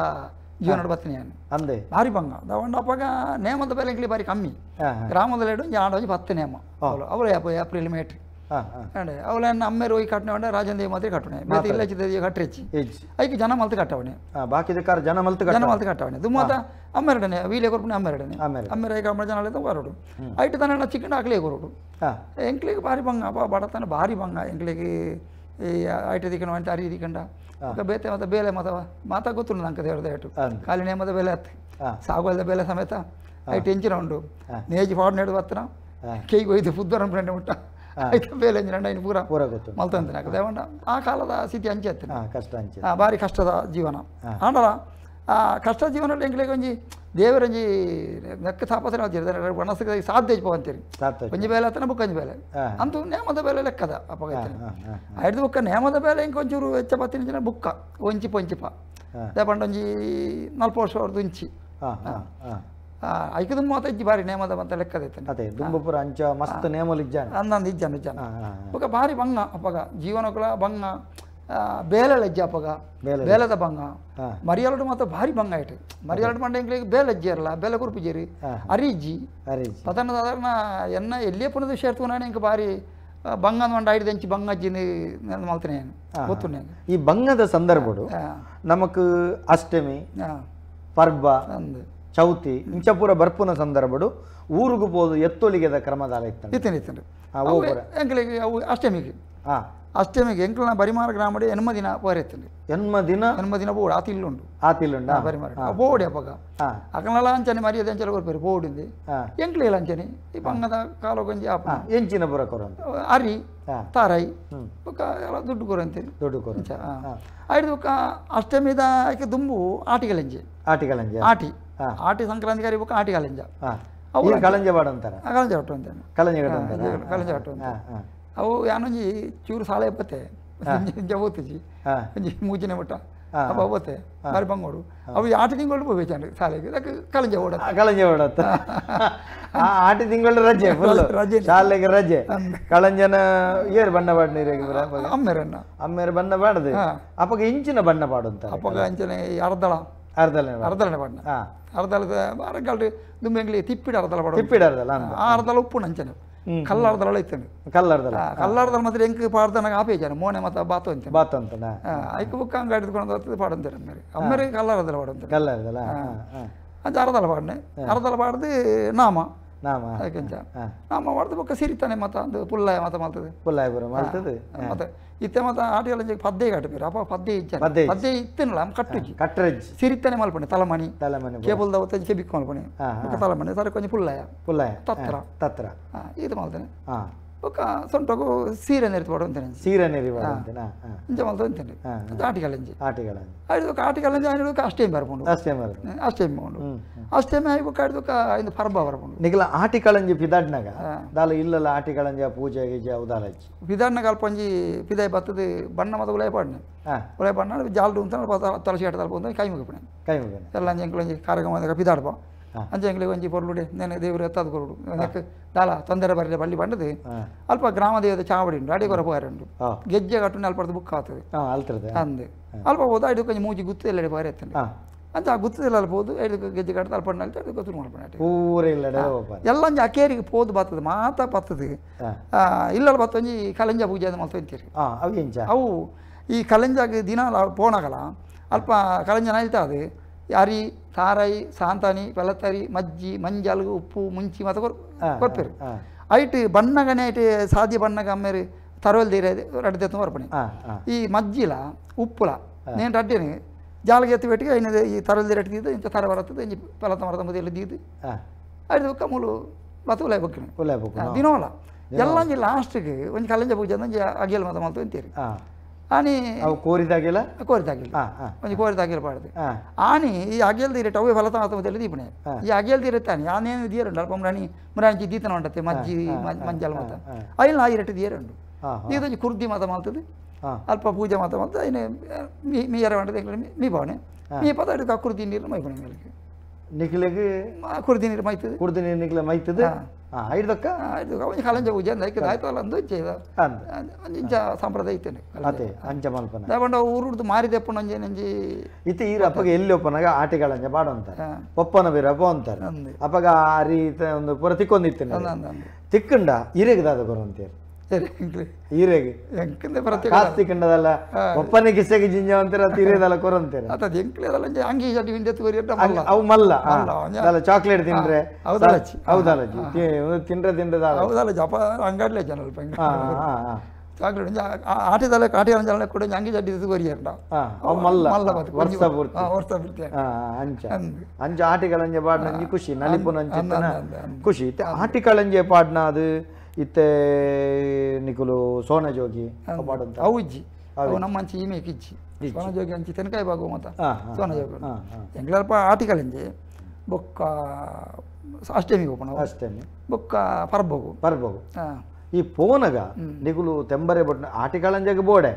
ಜೀವನ ಬತ್ತನೆ ಅಂದೆ ಭಾರಿ ಬಂಗ ದವಂಡ ಅಪ್ಪಾಗ ನೇಮದ ಬೆಲೆ ಎಂಕ್ಲಿ ಭಾರಿ ಕಮ್ಮಿ ಗ್ರಾಮದಲ್ಲಿ ಒಂಜಿ ಆಡ ಒಂಜಿ ಪತ್ತು ನೇಮ ಅವಳು ಅವಳು ಏಪ್ರಿಲ್ ಮೇಟ್ ಅಂಡೆ ಅವಳನ್ನ ಅಮ್ಮೇರು ಹೋಗಿ ಕಟ್ಟನೆ ಉಂಡೆ ರಾಜನ್ ದೇವಿ ಮಾತ್ರ ಕಟ್ಟಣೆ ಬೇತೆ ಇಲ್ಲ ಚಿತ್ತ ಕಟ್ಟರೆಚ್ಚಿ ಐಕೆ ಜನ ಮಲ್ತು ಕಟ್ಟವಣೆ ಬಾಕಿದ ಕಾರ್ ಜನ ಮಲ್ತು ಜನ ಮಲ್ತು ಕಟ್ಟವಣೆ ದುಮ್ಮಾತ ಅಮ್ಮೆರಡನೆ ವೀಲೆ ಕೊರ್ಪುನೆ ಅಮ್ಮೆರಡನೆ ಅಮ್ಮೆರ ಐಕ ಅಮ್ಮ ಜನ ಬರೋಡು ಐಟು ತನ ಚಿಕ್ಕಂಡ ಹಾಕ್ಲೇ ಕೊರೋಡು ಎಂಕ್ಲಿಗೆ ಭಾರಿ ಬಂಗ ಅಪ್ಪ ಬಡತನ ಭಾರಿ ಬಂಗ ಎಂಕ್ಲಿಗೆ ಈ ಐಟು ದಿಕ್ಕಣ ಅಂತ ಅರಿ ದಿಕ್ಕಂಡ ಬೇತೆ ಮತ್ತೆ ಬೇಲೆ ಮತ ಮಾತಾ ಗೊತ್ತುಂಡು ನಂಗೆ ದೇವ್ರದ ಏಟು ಖಾಲಿ ನೇಮದ ಬೆಲೆ ಹತ್ತು ಸಾಗೋಲ್ದ ಬೆಲೆ ಸಮೇತ ಐಟು ಎಂಚಿನ ಉಂಡು ನೇಜಿ ಫಾಡ್ ನೆಡು ಬತ್ತನ ಕೇಯ್ಗೆ ಒಯ್ದು ಪುದ್ದರ ಫ್ರೆಂಡ್ ಮುಟ್ಟ ಐತ ಬೇಲೆ ಎಂಚಿನ ಐನು ಪೂರ ಪೂರ ಗೊತ್ತು ಮಲ್ತಂತ ದೇವಂಡ ಆ ಕಾಲದ ಸ್ಥಿತಿ ಅಂಚೆ ಹತ್ತಿನ ಕಷ್ಟ ಅಂಚೆ ಭಾರಿ ಕಷ್ಟದ ಜೀವನ ಆಂಡಲ ಆ ಕಷ್ಟ ಜೀವನದಲ್ಲಿ ಎಂಕ್ಲಿಗೆ ಒಂಜಿ ದೇವರಂಜಿ ನೆಕ್ಕ ತಾಪತ್ರ ಒಣಸಕ್ಕೆ ಸಾಧ್ಯ ಅಂತೀರಿ ಒಂಜಿ ಬೇಲೆ ಹತ್ತನ ಬುಕ್ಕ ಒಂಜಿ ಬೇಲೆ ಅಂತೂ ನೇಮದ ಬೇಲೆ ಲೆಕ್ಕದ ಅಪ್ಪಗ ಐದು ಬುಕ್ಕ ನೇಮದ ಬೇಲೆ ಇಂಕ ಒಂಚೂರು ಹೆಚ್ಚ ಪತ್ತಿನ ಜನ ಬುಕ್ಕ ಒಂಚಿಪ ಒಂಚಿಪ ಪಂಡ ಒಂಜಿ 40 ವರ್ಷ ಅವ್ರದ್ದು ಒಂಚಿ ಐಕದ 35 ಬಾರಿ ನೇಮದ ಅಂತ ಲೆಕ್ಕದ ಅದೇ ದುಂಬಪುರ ಅಂಚ ಮಸ್ತ್ ನೇಮಲು ಇಜ್ಜಾನ ಅಂದಂದು ಇಜ್ಜಾನ ಇಜ್ಜಾನ ಬೊಕ್ಕ ಭಾರಿ ಬಂಗ ಅಪ್ಪಗ ಜೀವನಕುಲ ಬಂಗ ಬೇಲೆ ಲಜ್ಜೆ ಅಪ್ಪಗ ಬೇಲೆದ ಬಂಗ ಮರಿಯಾಲಡು ಮಾತ್ರ ಭಾರಿ ಬಂಗ ಆಯ್ತು ಮರಿಯಾಲಡು ಮಂಡ ಎಂಕ್ಲಿಗೆ ಬೇಲೆ ಅಜ್ಜಿ ಬೇಲೆ ಕುರುಪಿಜೇರಿ ಅರಿಜ್ಜಿ ಪತನ ಸಾಧಾರಣ ಎನ್ನ ಎಲ್ಲಿಯೇ ಪುನದ ಸೇರ್ತುನಾನೆ ಇಂಕ ಭಾರಿ ಬಂಗ ಮಂಡ ಐದು ಎಂಚಿ ಬಂಗ ಅಜ್ಜಿನಿ ಮಲ್ತನೆ ಗೊತ್ತು. ಈ ಬಂಗದ ಸಂದರ್ಭಡು ನಮಕ್ ಅಷ್ಟಮಿ ಪರ್ಬ ಚೌತಿ ಇಂಚಪುರ ಬರ್ಪುನ ಸಂದರ್ಭಡು ಊರುಗು ಪೋದು ಎತ್ತೊಲಿಗೆದ ಕ್ರಮದಾಲ ಇತ್ತು ಇತ್ತೇನೆ ಇತ್ತೇನೆ ಎಂಕ್ಲಿಗೆ ಅವು ಅಷ್ಟಮಿಗೆ ಅಷ್ಟಮಿಗೆ ಎಂಕ್ಲನ ಬರಿಮಾರ ಗ್ರಾಮಡೆ ಎನ್ಮ ದಿನ ಪೋರೆತ್ತಂడి ಎನ್ಮ ದಿನ ಎನ್ಮ ದಿನ ಬೋಡು ಆ ತಿಲ್ಲುಂಡು ಆ ತಿಲ್ಲುಂಡು ಬರಿಮಾರ ಬೋಡಿ ಅಪ್ಪಗ ಅಕನಲ ಅಂಚನೆ ಮರ್ಯಾದೆ ಅಂಚನೆ ಕೊರ್ಪೇರು ಬೋಡಿಂది ಎಂಕ್ಲಿಲ್ಲ ಅಂಚನೆ ಈ ಬಂಗದ ಕಾಲು ಗೊಂಜಿ ಆಪ ಎಂಚಿನ ಬುರ ಕೊರಂತ ಅರಿ ತಾರಾಯಿ ಬೊಕ್ಕ ಎಲ್ಲ ದುಡ್ಡು ಕೊರಂತೀರಿ ದುಡ್ಡು ಕೊರಂತ ಐದು ಬೊಕ್ಕ ಅಷ್ಟಮಿದ ಆಕೆ ದುಂಬು ಆಟಿಗಲೆಂಜೆ ಆಟಿಗಲೆಂಜೆ ಆಟಿ ಆಟಿ ಸಂಕ್ರಾಂತಿ ಕರಿ ಬೊಕ್ಕ ಆಟಿಗಲೆಂಜ ಅವು ಕಳಂಜ ಬಾಡ ಅಂತಾರೆ ಕಳಂಜ ಒಟ್ಟು ಅಂತಾನೆ ಕಳಂಜ ಕಳಂಜ ಒಟ್ಟು ಅಂತ ಅವು ಯಾನೊಂಜಿ ಚೂರು ಸಾಲ ಎಪ್ಪತ್ತೆ ಓತಿಜಿ ಒಂಜಿ ಮೂಜಿನ ಮಟ್ಟ ಅಪ್ಪ ಓತೆ ಬಾರಿ ಬಂಗೋಡು ಅವು ಆಟ ತಿಂಗಳು ಹೋಗ್ಬೇಕು ಶಾಲೆಗೆ ಅದಕ್ಕೆ ಕಳಂಜ ಓಡ ಕಳಂಜ ಓಡತ್ತ ಆಟ ತಿಂಗಳು ರಜೆ ರಜೆ ಶಾಲೆಗೆ ರಜೆ ಕಳಂಜನ ಏರು ಬಣ್ಣ ಪಾಡ್ ನೀರಿಗೆ ಅಮ್ಮೇರನ್ನ ಅಮ್ಮೇರು ಬಣ್ಣ ಪಾಡದೆ ಅಪ್ಪಗ ಇಂಚಿನ ಬಣ್ಣ ಪಾಡು ಅಂತ ಅಪ್ಪಗ ಅಂಚನೆ ಅರ್ಧಳ ಅರ್ಧಲನೆ ಅರ್ಧಲನೆ ಪಾಡ್ನ ಅರ್ಧಲದ ಅರಗಾಲ್ರಿ ದುಂಬೆಂಗ್ಲಿ ತಿಪ್ಪಿಡ ಅರ್ಧಲ ಪಾಡು ತಿಪ್ಪಿಡ ಅರ್ಧಲ ಆ ಅರ್ಧಲ ಉಪ್ಪು ಅಂಚನೆ ಕಲ್ಲಾರ್ದಲ ಇತ್ತಂಡು ಕಲ್ಲಾರ್ದಲ ಕಲ್ಲಾರ್ದಲ ಮಾತ್ರ ಎಂಕ್ ಪಾಡ್ದನಾಗ ಆಪೇಜಾನ ಮೋನೆ ಮತ್ತ ಬಾತು ಅಂತ ಬಾತು ಅಂತ ಐಕ್ ಬುಕ್ಕ ಹಂಗ ಹಿಡಿದುಕೊಂಡು ಬರ್ತದೆ ಪಾಡಂತಾರೆ ಅಮ್ಮರಿ ಅಮ್ಮರಿ ಕಲ್ಲಾರ್ದಲ ಪಾಡಂತಾರೆ ಕಲ್ಲಾರ್ದಲ ಅಂಚ ಅರ್ಧಲ ಪಾಡನೆ ಅರ್ಧಲ ಪಾಡ್ದು ನಾಮ ನಾಮ ಅದಕ್ಕೆಂಚ ನಾಮ ಪಾಡ್ದು ಬೊಕ್ಕ ಸಿರಿತಾನೆ ಮತ್ತ ಅಂದು ಪುಲ್ಲಾಯ ಮತ ಮಾಡ್ತದೆ ಪುಲ್ಲಾಯ ಬರ ಮಾಡ್ತದೆ ಮತ್ತೆ ಇತ್ತೆ ಮತ್ತ ಆಟಿಗಳ ಪದ್ದೆ ಕಟ್ಟಬೇರು ಅಪ್ಪ ಪದ್ದೆ ಇಜ್ಜ ಪದ್ದೆ ಇತ್ತನಲ್ಲ ಕಟ್ಟುಜಿ ಕಟ್ಟರಜ್ಜಿ ಸಿರಿತಾನೆ ಮಲ್ಪಣೆ ತಲಮಣಿ ತಲಮಣಿ ಕೇಬಲ್ದ ಒತ್ತಂಜಿ ಕೆಬಿಕ್ ಮಲ್ಪಣೆ ಬೊಕ್ಕ ತಲಮಣಿ ಸರ ಕೊಂಚ ಪುಲ್ಲಾಯ ಪುಲ್ಲಾಯ ತತ್ರ ತತ್ರ ಇದು ಮಾಡ್ತಾನೆ ಬೊಕ್ಕ ಸೊಂಟಗು ಸೀರೆ ನೆರಿತು ಪಾಡು ಅಂತಾನೆ ಸೀರೆ ನೆರಿ ಅಂತಾನೆ ಇಂಚ ಮಲ್ತ ಅಂತಾನೆ ಆಟಿಗಲಂಜಿ ಆಟಿಗಲಂಜಿ ಆಯ್ತು ಆಟಿಗಲಂಜಿ ಆಯ್ತು ಅಷ್ಟೇಮ್ ಬರ್ಪುಂಡು ಅಷ್ಟೇಮ್ ಬರ್ಪುಂಡು ಅಷ್ಟೇಮ್ ಉಂಡು ಅಷ್ಟೇಮ್ ಆಯ್ ಬೊಕ್ಕ ಆಯ್ತು ಇಂದು ಪರ್ಬ ಬರ್ಪುಂಡು ನಿಗಲ ಆಟಿಕಳಂಜಿ ಪಿದಾಡ್ನಾಗ ದಾಲ ಇಲ್ಲಲ್ಲ ಆಟಿಕಳಂಜಿ ಪೂಜೆ ಗೀಜೆ ಉದಾಲಜ್ಜಿ ಪಿದಾಡ್ನಾಗ ಅಲ್ಪ ಒಂಜಿ ಪಿದಾಯ್ ಬತ್ತದ ಬಣ್ಣ ಮತ ಉಲಾಯ ಪಾಡ್ನೆ ಉಲಾಯ ಬಣ್ಣ ಜಾಲ್ಡು ಅಂತ ತುಳಸಿ ಆಟ ತಲ್ಪ ಅಂತ ಕೈ ಮುಗಿಪಣೆ ಕೈ ಮುಗಿಪಣೆ ಎಲ್ಲ ಅಂಜಿ ಎಂಕ್ಲೊಂಜಿ ಕಾರ್ಯಕ್ರಮ ಪಿದಾಡ್ಪ ಅಂಚೆ ಎಂಕ್ಲಿಗೆ ಒಂಜಿ ಪೊರ್ಲುಡೆ ನೆನೆ ದೇವರು ಎತ್ತದ ಕೊರಡು ದಾಲ ತೊಂದರೆ ಬರಲಿ ಬಳ್ಳಿ ಬಂಡದು ಅಲ್ಪ ಗ್ರಾಮ ದೇವದ ಚಾವಡಿ ಉಂಟು ಅಡಿ ಕೊರ ಪೋರೆ ಉಂಟು ಗೆಜ್ಜೆ ಕಟ್ಟು ಅಲ್ಪರ್ದು ಬುಕ್ ಆಗ್ತದೆ ಅಂದು ಅಲ್ಪ ಹೋದ ಐದು ಕೊಂಚ ಮೂಜಿ ಗುತ್ತು ಎಲ್ಲ ಪೋರೆ ಎತ್ತಂಡೆ ಅಂತ ಆ ಗುತ್ತದೆಲ್ಲ ಅಲ್ಪ ಹೋದು ಐದು ಗೆಜ್ಜೆ ಕಟ್ಟದ ಅಲ್ಪ ಐದು ಗೊತ್ತು ಮಾಡ್ಕೊಂಡು ಪೂರ ಇಲ್ಲ ಎಲ್ಲ ಒಂಜಿ ಅಕೇರಿಗೆ ಪೋದು ಬರ್ತದೆ ಮಾತಾ ಬರ್ತದೆ ಇಲ್ಲಲ್ಲ ಬತ್ತೊಂಜಿ ಕಲಂಜ ಪೂಜೆ ಅಂತ ಮಲ್ತೊಂತೀರಿ ಅವು ಈ ಕಲಂಜಾಗ ದಿನ ಪೋಣಗಲ ಅಲ್ಪ ಕಲಂಜ ನೈಲ್ತಾ ಅದು ಅರಿ ತಾರೈ ಸಾಂತಾನಿ ಪೆಲತ್ತರಿ ಮಜ್ಜಿ ಮಂಜಲ್ಗು ಉಪ್ಪು ಮುಂಚಿ ಮತ್ತು ಕೊರ್ಪೇರು ಐಟ್ ಬಣ್ಣಗನೆ ಐಟ್ ಸಾಧ್ಯ ಬಣ್ಣಗ ಅಮ್ಮೇರು ತರೋಲ್ ದೀರ ರಡ್ಡೆ ಕೊರ್ಪಣೆ ಈ ಮಜ್ಜಿಲ ಉಪ್ಪುಲ నేను ರಡ್ಡೇನೆ ಜಾಲಗೆ ಎತ್ತಿ పెట్టి అయిన ಈ ತರೋಲ್ ದೀರ ದೀದು ಇಂಥ ತರ ಬರ್ತದೆ ಇಂಜಿ ಪೆಲತ್ತ ಮರದ ಮೊದಲು ದೀದು ಐದು ಬೊಕ್ಕ ಮೂಲು ಬತ್ತು ಉಲಾಯ್ ಬೊಕ್ಕಣೆ ದಿನೋಲ ಎಲ್ಲ ಒಂಜಿ ಲಾಸ್ಟ್ಗೆ ಒಂಜಿ ಕಲಂಜ ಪೂಜೆ ಒಂಜಿ ಅಗಿಯಲ್ ಮತ ಮಲ್ತು ಅಂತೀರಿ ಆನಿ ಕೋರಿದಾಗಿಲ್ಲ ಕೋರಿದಾಗಿಲ್ಲ ಒಂಜಿ ಕೋರಿದಾಗಿಲ್ಲ ಪಾಡ್ದು ಆನಿ ಈ ಅಗಿಯಲ್ ದೀರೆ ಅವೇ ಫಲತ ಮಾತ ಮೊದಲು ದೀಪಣೆ ಈ ಅಗಿಯಲ್ ದೀರೆ ತಾನಿ ಆನೇನು ದೀರುಂಡು ಅಲ್ಪ ಮುರಾಣಿ ಮುರಾಣಿ ದೀತನ ಉಂಟತ್ತೆ ಮಜ್ಜಿ ಮಂಜಲ್ ಮತ ಐನ ಆ ಇರಟ್ಟು ದೀರುಂಡು ಇದೊಂಜಿ ಕುರ್ದಿ ಮತ ಮಲ್ತದೆ ಅಲ್ಪ ಪೂಜೆ ಮಾತ ಮಲ್ತ ಐನೆ ಮೀ ಮೀಯರ వంటది ಮೀ ಭಾವನೆ ಮೀ ಪದ ಕುರ್ದಿ ನೀರು ಮೈಪಣೆ ಮೇಲಕ್ಕೆ ನಿಕ್ಲೆಗ್ ಕುರ್ದಿ ನೀರು ಮೈತದೆ ಕುರ್ದಿ ನೀರು ನಿಕ್ಲೆ ಮೈತದೆ ಐದಕ್ಕ ಒಂಜಿ ಕಲಂಜ ಪೂಜೆ ಅಂದ್ ಐಕ್ ಆಯ್ತಲ್ಲ ಅಂದು ಇಚ್ಚೆ ಇಂಚ ಸಂಪ್ರದಾಯ ಇತ್ತೇನೆ ಅದೇ ಅಂಚ ಮಲ್ಪನ ದಾಪಂಡ ಊರುಡ್ದು ಮಾರಿದೆಪ್ಪನ ಒಂಜಿ ನಂಜಿ ಇತ್ತೆ ಈರು ಅಪ್ಪಗ ಎಲ್ಲಿ ಒಪ್ಪನಾಗ ಆಟಿಗಳಂಜ ಬಾಡಂತಾರೆ ಪಪ್ಪನ ಬೀರ ಅಂತಾರೆ ಅಪ್ಪಗ ಆ ರೀತಿ ಒಂದು ಪೂರ ತಿಕ್ಕೊಂದಿತ್ತೇನೆ ತಿಕ್ಕಂಡ ಈರೆಗೆ ದಾದ ಬರುವಂತೀರಿ ಈರೆಗೆ ಕಾಸು ತಿಕ್ಕಂಡದಲ್ಲ ಒಪ್ಪನೆ ಕಿಸೆಗೆ ಜಿಂಜ ಅಂತೀರ ತೀರೇದಲ್ಲ ಕೊರಂತೀರ ಅವು ಮಲ್ಲ ಚಾಕ್ಲೇಟ್ ತಿಂದ್ರೆ ಹೌದಲ್ಲ ತಿಂದ್ರೆ ತಿಂದ್ರೆ ಹೌದಲ್ಲ ಜಪ ಅಂಗಡ್ಲೆ ಜನ ಚಾಕ್ಲೇಟ್ ಆಟಿದಲ್ಲ ಕಾಟಿ ಅಂಜಲ ಕೂಡ ಅಂಗಿ ಚಡ್ಡಿ ಕೊರಿಯರ್ಡ ಮಲ್ಲ ವರ್ಷ ಪೂರ್ತಿ ವರ್ಷ ಪೂರ್ತಿ ಅಂಚ ಅಂಚ ಆಟಿಗಳಂಜೆ ಪಾಡ್ನಂಜಿ ಖುಷಿ ನಲಿಪುನಂಚಿ ಖುಷಿ ಇತ್ತೆ ಆಟಿಗಳಂಜೆ ಪಾಡ್ನ ಅದು ಇತ್ತೆ ನಿಕುಲು ಸೋನಜೋಗಿ ಪಾಡಂತ ಅವು ಇಜ್ಜಿ ಅವು ನಮ್ಮ ಅಂಚೆ ಈಮೇಕ್ ಇಜ್ಜಿ ಸೋನಜೋಗಿ ಅಂಚಿ ತೆನಕಾಯಿ ಬಾಗು ಮತ ಸೋನಜೋಗಿ ಎಂಗ್ಲಲ್ಪ ಆಟಿಗಳಂಜೆ ಬೊಕ್ಕ ಅಷ್ಟಮಿಗೆ ಹೋಗೋಣ ಅಷ್ಟಮಿ ಬೊಕ್ಕ ಪರ್ಬಗು ಪರ್ಬಗು ಈ ಪೋನಗ ನಿಗುಲು ತೆಂಬರೆ ಬೊಟ್ಟ ಆಟಿಕಾಳಂಜಗ ಬೋಡೆ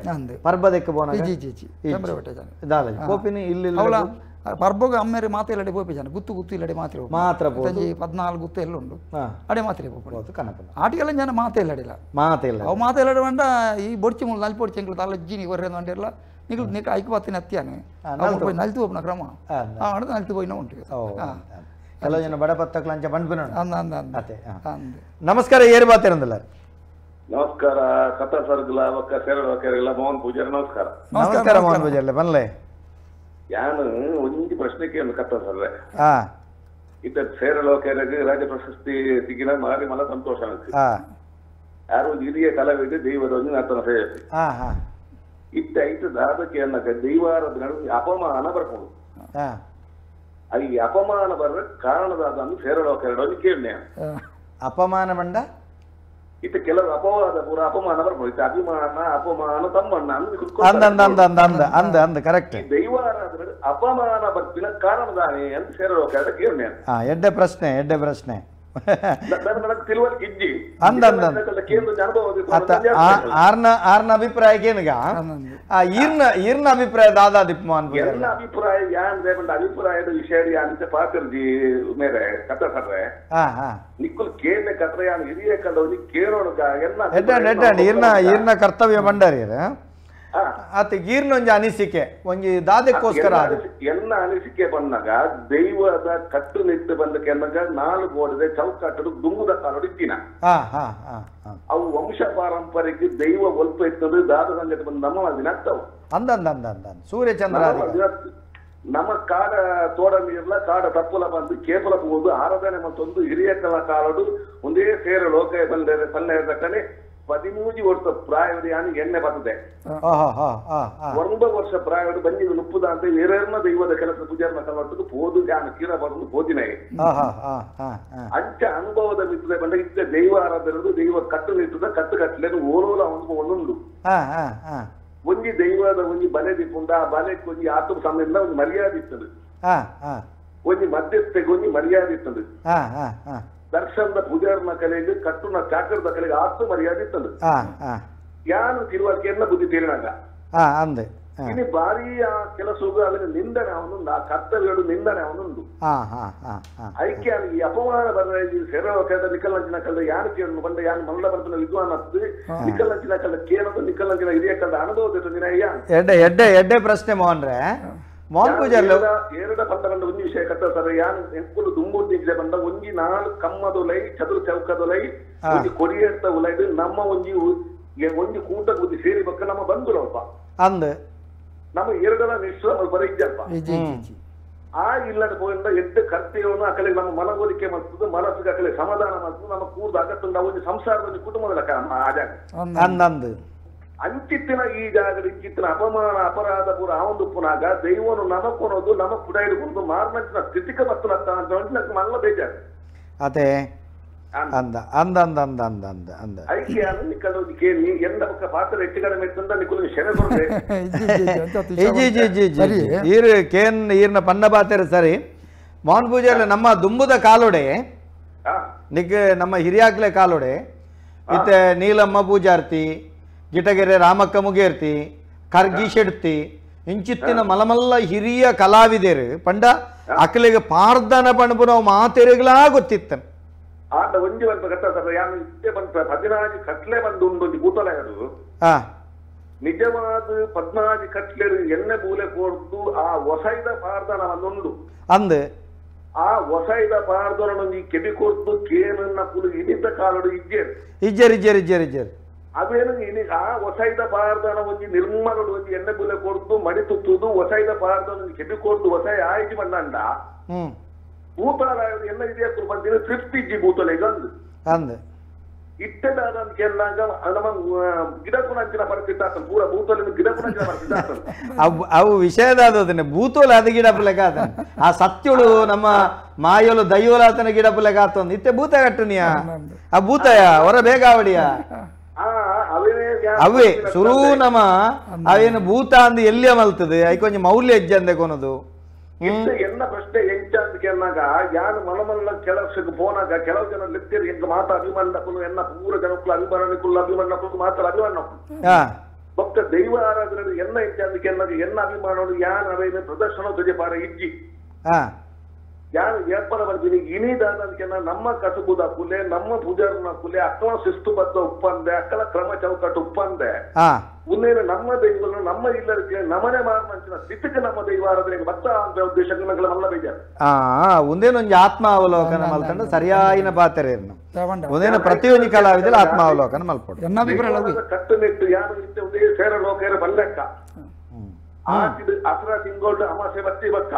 ಪರ್ಬದಕ್ಕೆ ಬೋನಗ G G G ತೆಂಬರೆ ಬೊಟ್ಟೆ ಜನ ದಾಲ ಪೋಪಿನಿ ಇಲ್ಲಿ ಅವಳ ಪರ್ಬಗ ಅಮ್ಮೇರೆ ಮಾತೆ ಇಲ್ಲಡೆ ಪೋಪಿ ಜನ ಗುತ್ತು ಗುತ್ತು ಇಲ್ಲಡೆ ಮಾತ್ರ ಮಾತ್ರ ಪೋಜಿ 14 ಗುತ್ತು ಎಲ್ಲ ಉಂಡು ಅಡೆ ಮಾತ್ರ ಪೋಪು ಕನಪನ ಆಟಿಕಾಳಂಜ ಜನ ಮಾತೆ ಇಲ್ಲಡಿಲ್ಲ ಮಾತೆ ಇಲ್ಲ ಅವು ಮಾತೆ ಇಲ್ಲಡೆ ಬಂಡ ಈ ಬೊಡ್ಚಿ ಮುಳ್ಳು ನಲ್ ಪೊಡ್ಚಿ ಎಂಗ್ಳು ತಲ್ಲ ಜೀನಿ ಹೊರ್ರೆ ಬಂಡಿರಲ್ಲ ನಿಗುಲು ನಿಕ್ ಐಕು ಬಾತಿನ ಅತ್ತಿಯಾನೆ ನಲ್ತು ಹೋಪನ ಕ್ರಮ ಆಡ ನಲ್ತು ಪೋಯಿನ ಉಂಟು ಕೆಲವು ಜನ ಬಡ ಪತ್ತಕ್ಲಂಚ ಬಂಡ್ಪಿನ ಅಂದ ಅಂದ ಅಂದ ನಮಸ್ಕಾರ ಏರು ಬಾತಿರಂದಲ್ಲ ನಮಸ್ಕಾರ ಕಥಾ ಸರ್ಗಲ ಒಕ್ಕ ಸೇರಳ ಒಕ್ಕರಿಲ್ಲ ಮೋಹನ್ ಪೂಜಾರಿ ನಮಸ್ಕಾರ ನಮಸ್ಕಾರ ಮೋಹನ್ ಪೂಜಾರಿ ಬನ್ಲೆ ಯಾನು ಒಂಜಿ ಪ್ರಶ್ನೆ ಕೇಳು ಕಥಾ ಸರ್ರೆ ಇತ್ತ ಸೇರಳ ಒಕ್ಕರಿಗೆ ರಾಜ್ಯ ಪ್ರಶಸ್ತಿ ಸಿಕ್ಕಿನ ಮಾರಿ ಮಲ ಸಂತೋಷ ಯಾರು ಹಿರಿಯ ಕಲಾವಿದ ದೈವದ ಒಂದು ಆತನ ಸೇವೆ ಇತ್ತ ಐತ ದಾದಕ್ಕೆ ಅನ್ನಕ ದೈವಾರದ ನಡುವೆ ಅಪಮಾನ ಬರ್ಕೊಂಡು ಈ ಅಪಮಾನ ಬರ ಕಾರಣದಾದ ಸೇರಳ ಒಕ್ಕರಡು ಕೇಳಿದೆ ಅಪಮಾನ ಬಂಡ ಇತ್ತ ಕೆಲವು ಅಪವಾದ ಪೂರ ಅಪಮಾನ ಬರ್ಬೋದು ಅಭಿಮಾನ ಅಪಮಾನ ತಮ್ಮಣ್ಣ ಅಂದ ಅಂದ ಅಂದ ಅಂದ ಅಂದ ಅಂದ ಅಂದ ಕರೆಕ್ಟ್ ದೈವಾರಾಧನೆ ಅಪಮಾನ ಬರ್ತಿನ ಕಾರಣದಾನೆ ಅಂತ ಸೇರಳ ಒಕ್ಕರಡು ಕೇಳಿದೆ ಎಡ್ಡೆ ಪ್ರಶ್ನೆ ಎಡ್ಡೆ ಪ್ರಶ್ನೆ ತಿಳುವಳಿಕೆ ಇಜ್ಜಿ ಅಂದ ಅಂದ ಆರ್ನ ಆರ್ನ ಅಭಿಪ್ರಾಯ ಏನಗ ಈರ್ನ ಈರ್ನ ಅಭಿಪ್ರಾಯ ದಾದಾ ದಿಪ್ಮಾನ್ ಎಲ್ಲ ಅಭಿಪ್ರಾಯ ಯಾನ್ ದೇವಂಡ ಅಭಿಪ್ರಾಯದ ವಿಷಯ ಯಾನಿತ ಪಾತ್ರಜಿ ಮೇರೆ ಕಥ ಸರ್ರೆ ನಿಕ್ಕುಲ್ ಕೇಳ ಕತ್ರ ಯಾನ್ ಹಿರಿಯ ಕಂಡವನಿ ಕೇಳೋಣ ಎಲ್ಲ ಎಡ್ಡ ಈರ್ನ ಈರ್ನ ಕರ್ತವ್ಯ ಬಂಡಾರಿ ಆತ ಗೀರ್ನೊಂಜಿ ಅನಿಸಿಕೆ ಒಂಜಿ ದಾದಕ್ಕೋಸ್ಕರ ಎಲ್ಲ ಅನಿಸಿಕೆ ಬಂದಾಗ ದೈವದ ಕಟ್ಟುನಿಟ್ಟು ಬಂದಕ್ಕೆ ಅನ್ನಗ ನಾಲ್ಕು ಗೋಡದೆ ಚೌಕಾಟಡು ದುಂಬುದ ಕಾಲೋಡು ಇತ್ತಿನ ಅವು ವಂಶ ಪಾರಂಪರೆಗೆ ದೈವ ಒಲ್ಪ ಇರ್ತದೆ ದಾದ ಸಂಗತಿ ಬಂದು ನಮ್ಮ ದಿನ ಆಗ್ತಾವು ಅಂದ ಅಂದ ಅಂದ ಅಂದ ಸೂರ್ಯಚಂದ್ರ ನಮ್ಮ ಕಾಡ ತೋಡ ನೀರ್ಲ ಕಾಡ ತಪ್ಪುಲ ಬಂದು ಕೇಪಲ ಹೋಗುದು ಆರಾಧನೆ ಮತ್ತೊಂದು ಹಿರಿಯ ಕಲ ಕಾಲೋಡು ಒಂದೇ ಸೇರ ಲೋಕ ಬಂದ ಪಲ್ಲೆ ತಕ್ಕನೆ 13 ವರ್ಷ ಪ್ರಾಯದ ಯಾನು ಎಣ್ಣೆ ಬರ್ತದೆ 9 ವರ್ಷ ಪ್ರಾಯದ ಬಂದಿ ನುಪ್ಪುದ ಅಂತ ಏರೇರ್ನ ದೈವದ ಕೆಲಸ ಪೂಜಾರ್ನ ಕನ್ನಡಕ್ಕೆ ಪೋದು ಯಾನು ಕೀರ ಬರೋದು ಪೋದಿನ ಅಂಚ ಅನುಭವದ ಮಿತ್ರ ಬಂದ ಇದ್ದ ದೈವ ಆರಾಧನೆ ದೈವ ಕಟ್ಟು ನಿಟ್ಟದ ಕಟ್ಟು ಕಟ್ಟಲೇನು ಓಲೋಲ ಅನುಭವ ಒಂದುಂಡು ಒಂಜಿ ದೈವದ ಒಂಜಿ ಬಲೆ ದಿಪ್ಪುಂಡ ಆ ಬಲೆಕ್ ಒಂಜಿ ಆತ್ಮ ಸಮಯದಿಂದ ಒಂದು ಮರ್ಯಾದೆ ಇರ್ತದೆ ಒಂಜಿ ಮಧ್ಯಸ್ಥೆಗೆ ಒಂಜಿ ಮರ್ಯಾದೆ ಇರ್ತದೆ ದರ್ಶನದ ಪೂಜಾರನ ಕಲೆಗೆ ಕಟ್ಟುನ ಚಾಕರದ ಕಲೆಗೆ ಆತ್ಮ ಮರ್ಯಾದೆ ಇರ್ತದೆ ಯಾನು ತಿರುವಳಿಕೆಯನ್ನ ಬುದ್ಧಿ ತೀರಿನಾಗ ಇನ್ನು ಭಾರಿ ಆ ಕೆಲಸ ಅದನ್ನ ನಿಂದನೆ ಅವನುಂಡು ಆ ಕರ್ತವ್ಯಗಳು ನಿಂದನೆ ಅವನುಂಡು ಐಕ್ಯ ಈ ಅಪಮಾನ ಬಂದ ಸೇರ ನಿಕಲಂಚಿನ ಕಲ್ದ ಯಾರು ಕೇಳನು ಬಂದ ಯಾನು ಮಲ್ಲ ಬಂದ ವಿದ್ವಾನ್ ಹತ್ತು ನಿಕಲಂಚಿನ ಕಲ್ದ ಕೇಳೋದು ನಿಕಲಂಚಿನ ಹಿರಿಯ ಕಲ್ದ ಅನುಭವದ ದಿನ ಎಡ್ಡೆ ಎಡ್ಡೆ ಎಡ್ಡೆ ಪ್ರಶ್ನೆ ಮೋಹನ್ ರೇ ಮೋಹನ್ ಪೂಜಾರಿ ಎರಡ ಬಂದ ಬಂದ ಒಂಜಿ ವಿಷಯ ಕಟ್ಟ ಯಾನ್ ಎಂಕುಲು ದುಂಬುಂದಿಜ್ಲೆ ಬಂದ ಒಂಜಿ ನಾಲ್ ಕಮ್ಮದೊಲೈ ಚದುರು ಚೌಕದೊಲೈ ಒಂಜಿ ಕೊಡಿಯೇರ್ತ ಉಲೈದು ನಮ್ಮ ಒಂಜಿ ಒಂಜಿ ಕೂಟ ಬುದ್ಧಿ ಸೇರಿ ಬಕ್ಕ ನಮ್ಮ ಬಂಧುಲಪ್ಪ ಅಂದ್ ನಮ್ಮ ಎರಡರ ನಿಶ್ಚಯ ಬರ ಇಜ್ಜಲ್ಪ ಆ ಇಲ್ಲದ ಪೋಯಿಂದ ಎಡ್ಡು ಕರ್ತೆಯನ್ನು ಅಕಲೆ ನಮ್ಮ ಮನಗೋಲಿಕೆ ಮಾಡ್ತದೆ ಮನಸ್ಸಿಗೆ ಅಕಲೆ ಸಮಾಧಾನ ಮಾಡ್ತದೆ ನಮ್ಮ ಕೂರ್ದ ಅಗತ್ತುಂಡ ಒಂಜಿ ಸಂಸಾರದ ಒಂಜಿ ಕುಟುಂಬದ ಲೆಕ್ಕ ನಮ್ಮ ಆ ಜಾಗ ಅಂದಂದು ಅಂಚಿತ್ತಿನ ಈ ಜಾಗದ ಇಂಚಿತ್ತಿನ ಅಪಮಾನ ಅಪರಾಧ ಪೂರ ಆವಂದು ಪುನಾಗ ದೈವನು ನಮಕೊನೋದು ನಮ ಪುಡೈದು ಮಾರ್ನಂಚಿನ ಸ್ಥಿತಿಕ ಬತ್ತುನತ್ತ ಅಂತ ಮಲ್ಲ ಬೇಜಾರು ಅದೇ ಅಂದ ಅಂದ ಅಂದ ಅಂದ ಅಂದ ಅಂದ ಅಂದ ಐಕ್ಯಾನು ನಿಕ್ಕಲು ಕೇಳಿ ಎಂದ ಪಕ್ಕ ಪಾತ್ರ ಹೆಚ್ಚು ಕಡಿಮೆ ಇತ್ತಂದ ನಿಕ್ಕಲು ಶೆನೆ ಕೊಡ್ದೆ G G G G ಈರು ಕೇನ್ ಈರ್ನ ಪನ್ನ ಬಾತೆರ ಸರಿ ಮೋಹನ್ ಪೂಜಾರಿ ನಮ್ಮ ದುಂಬುದ ಕಾಲೊಡೆ ನಿಕ್ ನಮ್ಮ ಹಿರಿಯಾಕ್ಲೆ ಕಾಲೊಡೆ ಇತ್ತೆ ನೀಲಮ್ಮ ಪೂಜಾರ್ತಿ ಗಿಟಗೆರೆ ರಾಮಕ್ಕ ಮುಗೇರ್ತಿ ಖರ್ಗಿ ಶೆಡ್ತಿ ಇಂಚಿತ್ತಿನ ಮಲಮಲ್ಲ ಹಿರಿಯ ಕಲಾವಿದರು ಪಂಡ ಅಕಲೆಗೆ ಪಾರ್ದನ ಪಣಪು ನಾವು ಮಾತೆರೆಗ್ಲಾ ಗೊತ್ತಿತ್ತನ ಆಂಡ ಒಂಜಿ ಬಂತ ಕಟ್ಟ ಸರ್ ಯಾನು ಇತ್ತೆ ಬಂತ 14 ಕಟ್ಲೆ ಬಂದು ಉಂಡೊಂಜಿ ಭೂತಲಯದು ನಿಜವಾದ 14 ಕಟ್ಲೆ ಎಣ್ಣೆ ಬೂಲೆ ಕೊಡ್ದು ಆ ಒಸೈದ ಪಾರ್ದನ ಒಂದುಂಡು ಅಂದ್ ಆ ಒಸೈದ ಪಾರ್ದನೊಂಜಿ ಕೆಬಿ ಕೊಡ್ದು ಕೇನನ್ನ ಕುಲು ಇನಿತ ಕಾಲಡು ಇಜ್ಜೇರು ಇಜ್ಜೇರು ಇಜ್ಜೇರು ಇಜ್ಜೇರು ಇಜ್ಜೇರು ಅವೇನು ಇನಿ ಆ ಒಸೈದ ಪಾರ್ದನ ಒಂಜಿ ನಿರ್ಮಲಡು ಒಂಜಿ ಎಣ್ಣೆ ಬೂಲೆ ಕೊಡ್ದು ಮಡಿ ತುತ್ತುದು ಒಸೈದ ಪಾರ್ದನ ಒಂಜಿ ಕೆಬಿ ಕೊಡ್ದು ಒಸೈ ಆಯ್ಜಿ ಬಂದಂಡ ಭೂತಲ ಎಲ್ಲ ಇದೆಯಾ ಬಂದಿನ ತೃಪ್ತಿ ಇಜ್ಜಿ ಭೂತಲೆಗೆ ಅಂದು ಅಂದ್ ಇಟ್ಟದಾದ ಕೇಳಿದಾಗ ನಮ್ಮ ಗಿಡಕುಣಂಚಿನ ಪರಿಸ್ಥಿತಿ ಆತನ ಪೂರ ಭೂತೋಲಿನ ಗಿಡಕುಣಂಚಿನ ಪರಿಸ್ಥಿತಿ ಆತನ ಅವು ವಿಷಯದಾದ ಭೂತೋಲ ಅದು ಗಿಡ ಪುಲೆಕ ಆತನ ಆ ಸತ್ಯಳು ನಮ್ಮ ಮಾಯೋಲು ದೈಯೋಲ ಆತನ ಗಿಡ ಪುಲೆಕ ಆತಂದು ಇತ್ತೆ ಭೂತ ಕಟ್ಟುನಿಯ ಆ ಭೂತಯ ಹೊರ ಬೇಗ ಅವಡಿಯ ಅವೇ ಸುರೂ ನಮ್ಮ ಅವೇನು ಭೂತ ಅಂದು ಎಲ್ಲಿ ಮಲ್ತದೆ ಐಕೊಂಚ ಮೌಲ್ಯ ಹೆಜ್ಜೆ ಅಂದೆ ಕೊನದು ಎನ್ನ ಪ್ರಶ್ನೆ ಎಂಚ ಅಂತ ಕೇಳಿದಾಗ ಯಾರು ಮಲಮಲ್ಲ ಕೆಲಸಕ್ಕೆ ಪೋನಾಗ ಕೆಲವು ಜನ ಲೆಕ್ಕರು ಎಂಕ ಮಾತಾ ಅಭಿಮಾನಕ್ಕೂ ಎನ್ನ ಪೂರ ಜನಕ್ಕೂ ಅಭಿಮಾನಕ್ಕೂ ಅಭಿಮಾನಕ್ಕೂ ಮಾತ್ರ ಅಭಿಮಾನಕ್ಕೂ ಭಕ್ತ ದೈವ ಆರಾಧನೆ ಎನ್ನ ಎಂಚ ಅಂತ ಕೇಳಿದಾಗ ಎನ್ನ ಅಭಿಮಾನಗಳು ಯಾರು ಅವೇನು ಪ್ರದರ್ಶನ ತುಜೆ ಪಾರ ಇಜ್ಜಿ ಯಾರು ಏರ್ಪಡ ಬರ್ತೀನಿ ಇನಿದಾದ ಅಂತ ನಮ್ಮ ಕಸುಬುದ ಕುಲೆ ನಮ್ಮ ಪೂಜಾರನ ಕುಲೆ ಅಕ್ಕಲ ಶಿಸ್ತುಬದ್ಧ ಉಪ್ಪಂದೆ ಅಕ್ಕಲ ಕ್ರಮ ಚೌಕಟ್ಟು ಉಪ್ಪಂದೆ ಉನ್ನೇನು ನಮ್ಮ ದೈವಗಳು ನಮ್ಮ ಇಲ್ಲರಿಗೆ ನಮನೆ ಮಾರ್ಮಂಚಿನ ಸ್ಥಿತಿಗೆ ನಮ್ಮ ದೈವ ಆರಾಧನೆಗೆ ಭಕ್ತ ಅಂತ ಉದ್ದೇಶಕ್ಕೆ ಮಲ್ಲ ಬೇಜಾರು ಒಂದೇನೊಂದು ಆತ್ಮಾವಲೋಕನ ಮಲ್ತಂಡ ಸರಿಯಾಯಿನ ಪಾತ್ರೇನು ಒಂದೇನು ಪ್ರತಿಯೊಂದು ಕಲಾವಿದಲ್ಲಿ ಆತ್ಮಾವಲೋಕನ ಮಲ್ಪಡು ಕಟ್ಟುನಿಟ್ಟು ಯಾರು ಇತ್ತೆ ಒಂದೇ ಸೇರ ಲೋಕೇರ ಬಲ್ಲೆಕ್ಕ ಅಸರ ತಿಂಗೋಡು ಅಮಾಸೆ ಬತ್ತಿ ಬಕ್ಕ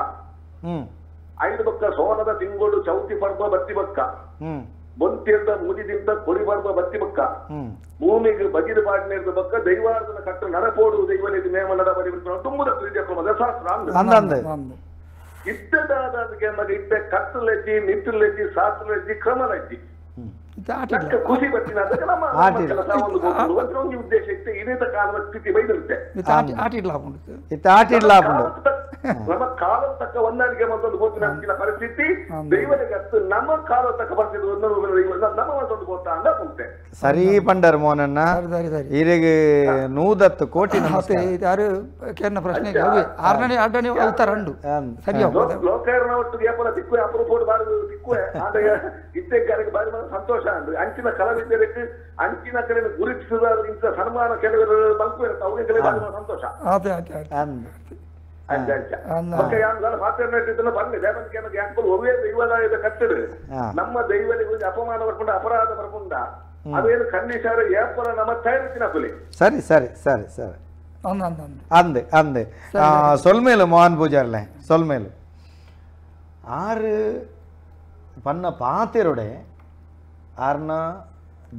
ಐದು ಬಕ್ಕ ಸೋನದ ತಿಂಗೋಡು ಚೌತಿ ಪರ್ವ ಬತ್ತಿ ಬಕ್ಕ ಬೊಂತಿರ್ದ ಮುದಿದಿಂತ ಕೊಡಿ ಪರ್ವ ಬತ್ತಿ ಬಕ್ಕ ಭೂಮಿಗೆ ಬಗಿರು ಪಾಡ್ನೇರ್ದ ಬಕ್ಕ ದೈವಾರ್ಧನ ಕಟ್ಟು ನಡಪೋಡು ದೈವನಿಧಿ ನೇಮ ನಡಬಡಿ ತುಂಬುದ ಪ್ರೀತಿಯ ಶಾಸ್ತ್ರ ಇತ್ತದಾದ ಇತ್ತೆ ಕತ್ತಲೆಜ್ಜಿ ನಿಟ್ಟುಲೆಜ್ಜಿ ಶಾಸ್ತ್ರಲೆಜ್ಜಿ ಕ್ರಮಲೆಜ್ಜಿ ಖುಷಿ ಬರ್ತೀನಿ ಅದಕ್ಕೆ ನಮ್ಮ ಕೆಲಸ ಒಂದು ಉದ್ದೇಶ ಇತ್ತೆ ಇದೇ ಕಾಲದ ಸ್ಥಿತಿ ಬೈದಿರುತ್ತೆ ನಮ್ಮ ಕಾಲ ತಕ್ಕ ಹೊಂದಾಣಿಕೆ ಮತ್ತೊಂದು ಹೋತಿನ ಪರಿಸ್ಥಿತಿ ದೈವನಿಗೆ ಅತ್ತು ನಮ್ಮ ಕಾಲ ತಕ್ಕ ಪರಿಸ್ಥಿತಿ ನಮ್ಮ ಮತ್ತೊಂದು ಗೋತಾ ಅಂತ ಕುಂತೆ ಸರಿ ಪಂಡರ್ ಮೋನಣ್ಣ ಈರೆಗೆ 100 ಕೋಟಿ ಯಾರು ಕೇರ್ನ ಪ್ರಶ್ನೆ ಆರನೇ ಅಡ್ಡನೆ ಉತ್ತರ ಉಂಡು ಸರಿ ಲೋಕೇರ್ನ ಒಟ್ಟಿಗೆ ಏಪಲ ತಿಕ್ಕುವೆ ಅಪರೂಪೋಡು ಬಾರಿ ತಿಕ್ಕುವೆ ಆಗ ಇತ್ತೆಗಾರಿಗೆ ಬಾರಿ ಸಂತೋಷ ಅಂದ್ರೆ ಅಂಚಿನ ಕಲಾವಿದರಿಗೆ ಅಂಚಿನ ಕಡೆ ಗುರುತಿಸಿದ ಇಂಥ ಸನ್ಮಾನ ಕೆಲವರು ಬಂಕು ಅವರಿಗೆ ಬಾರಿ ಸಂತೋಷ ನಮ್ಮ ದೈವನಿಗೆ ಅಪಮಾನ ಬರ್ಕೊಂಡ ಅಪರಾಧ ಬರ್ಕೊಂಡ ಅದೇನು ಖಂಡಿಸಾರ ಏಪಲ ನಮ್ಮ ತಯಾರಿಸಿನ ಕುಲಿ ಸರಿ ಸರಿ ಸರಿ ಸರಿ ಅಂದೆ ಅಂದೆ ಸೊಲ್ಮೇಲು ಮೋಹನ್ ಪೂಜಾರ್ಲೆ ಸೊಲ್ಮೇಲು ಆರು ಪನ್ನ ಪಾತೆರೊಡೆ ಆರ್ನ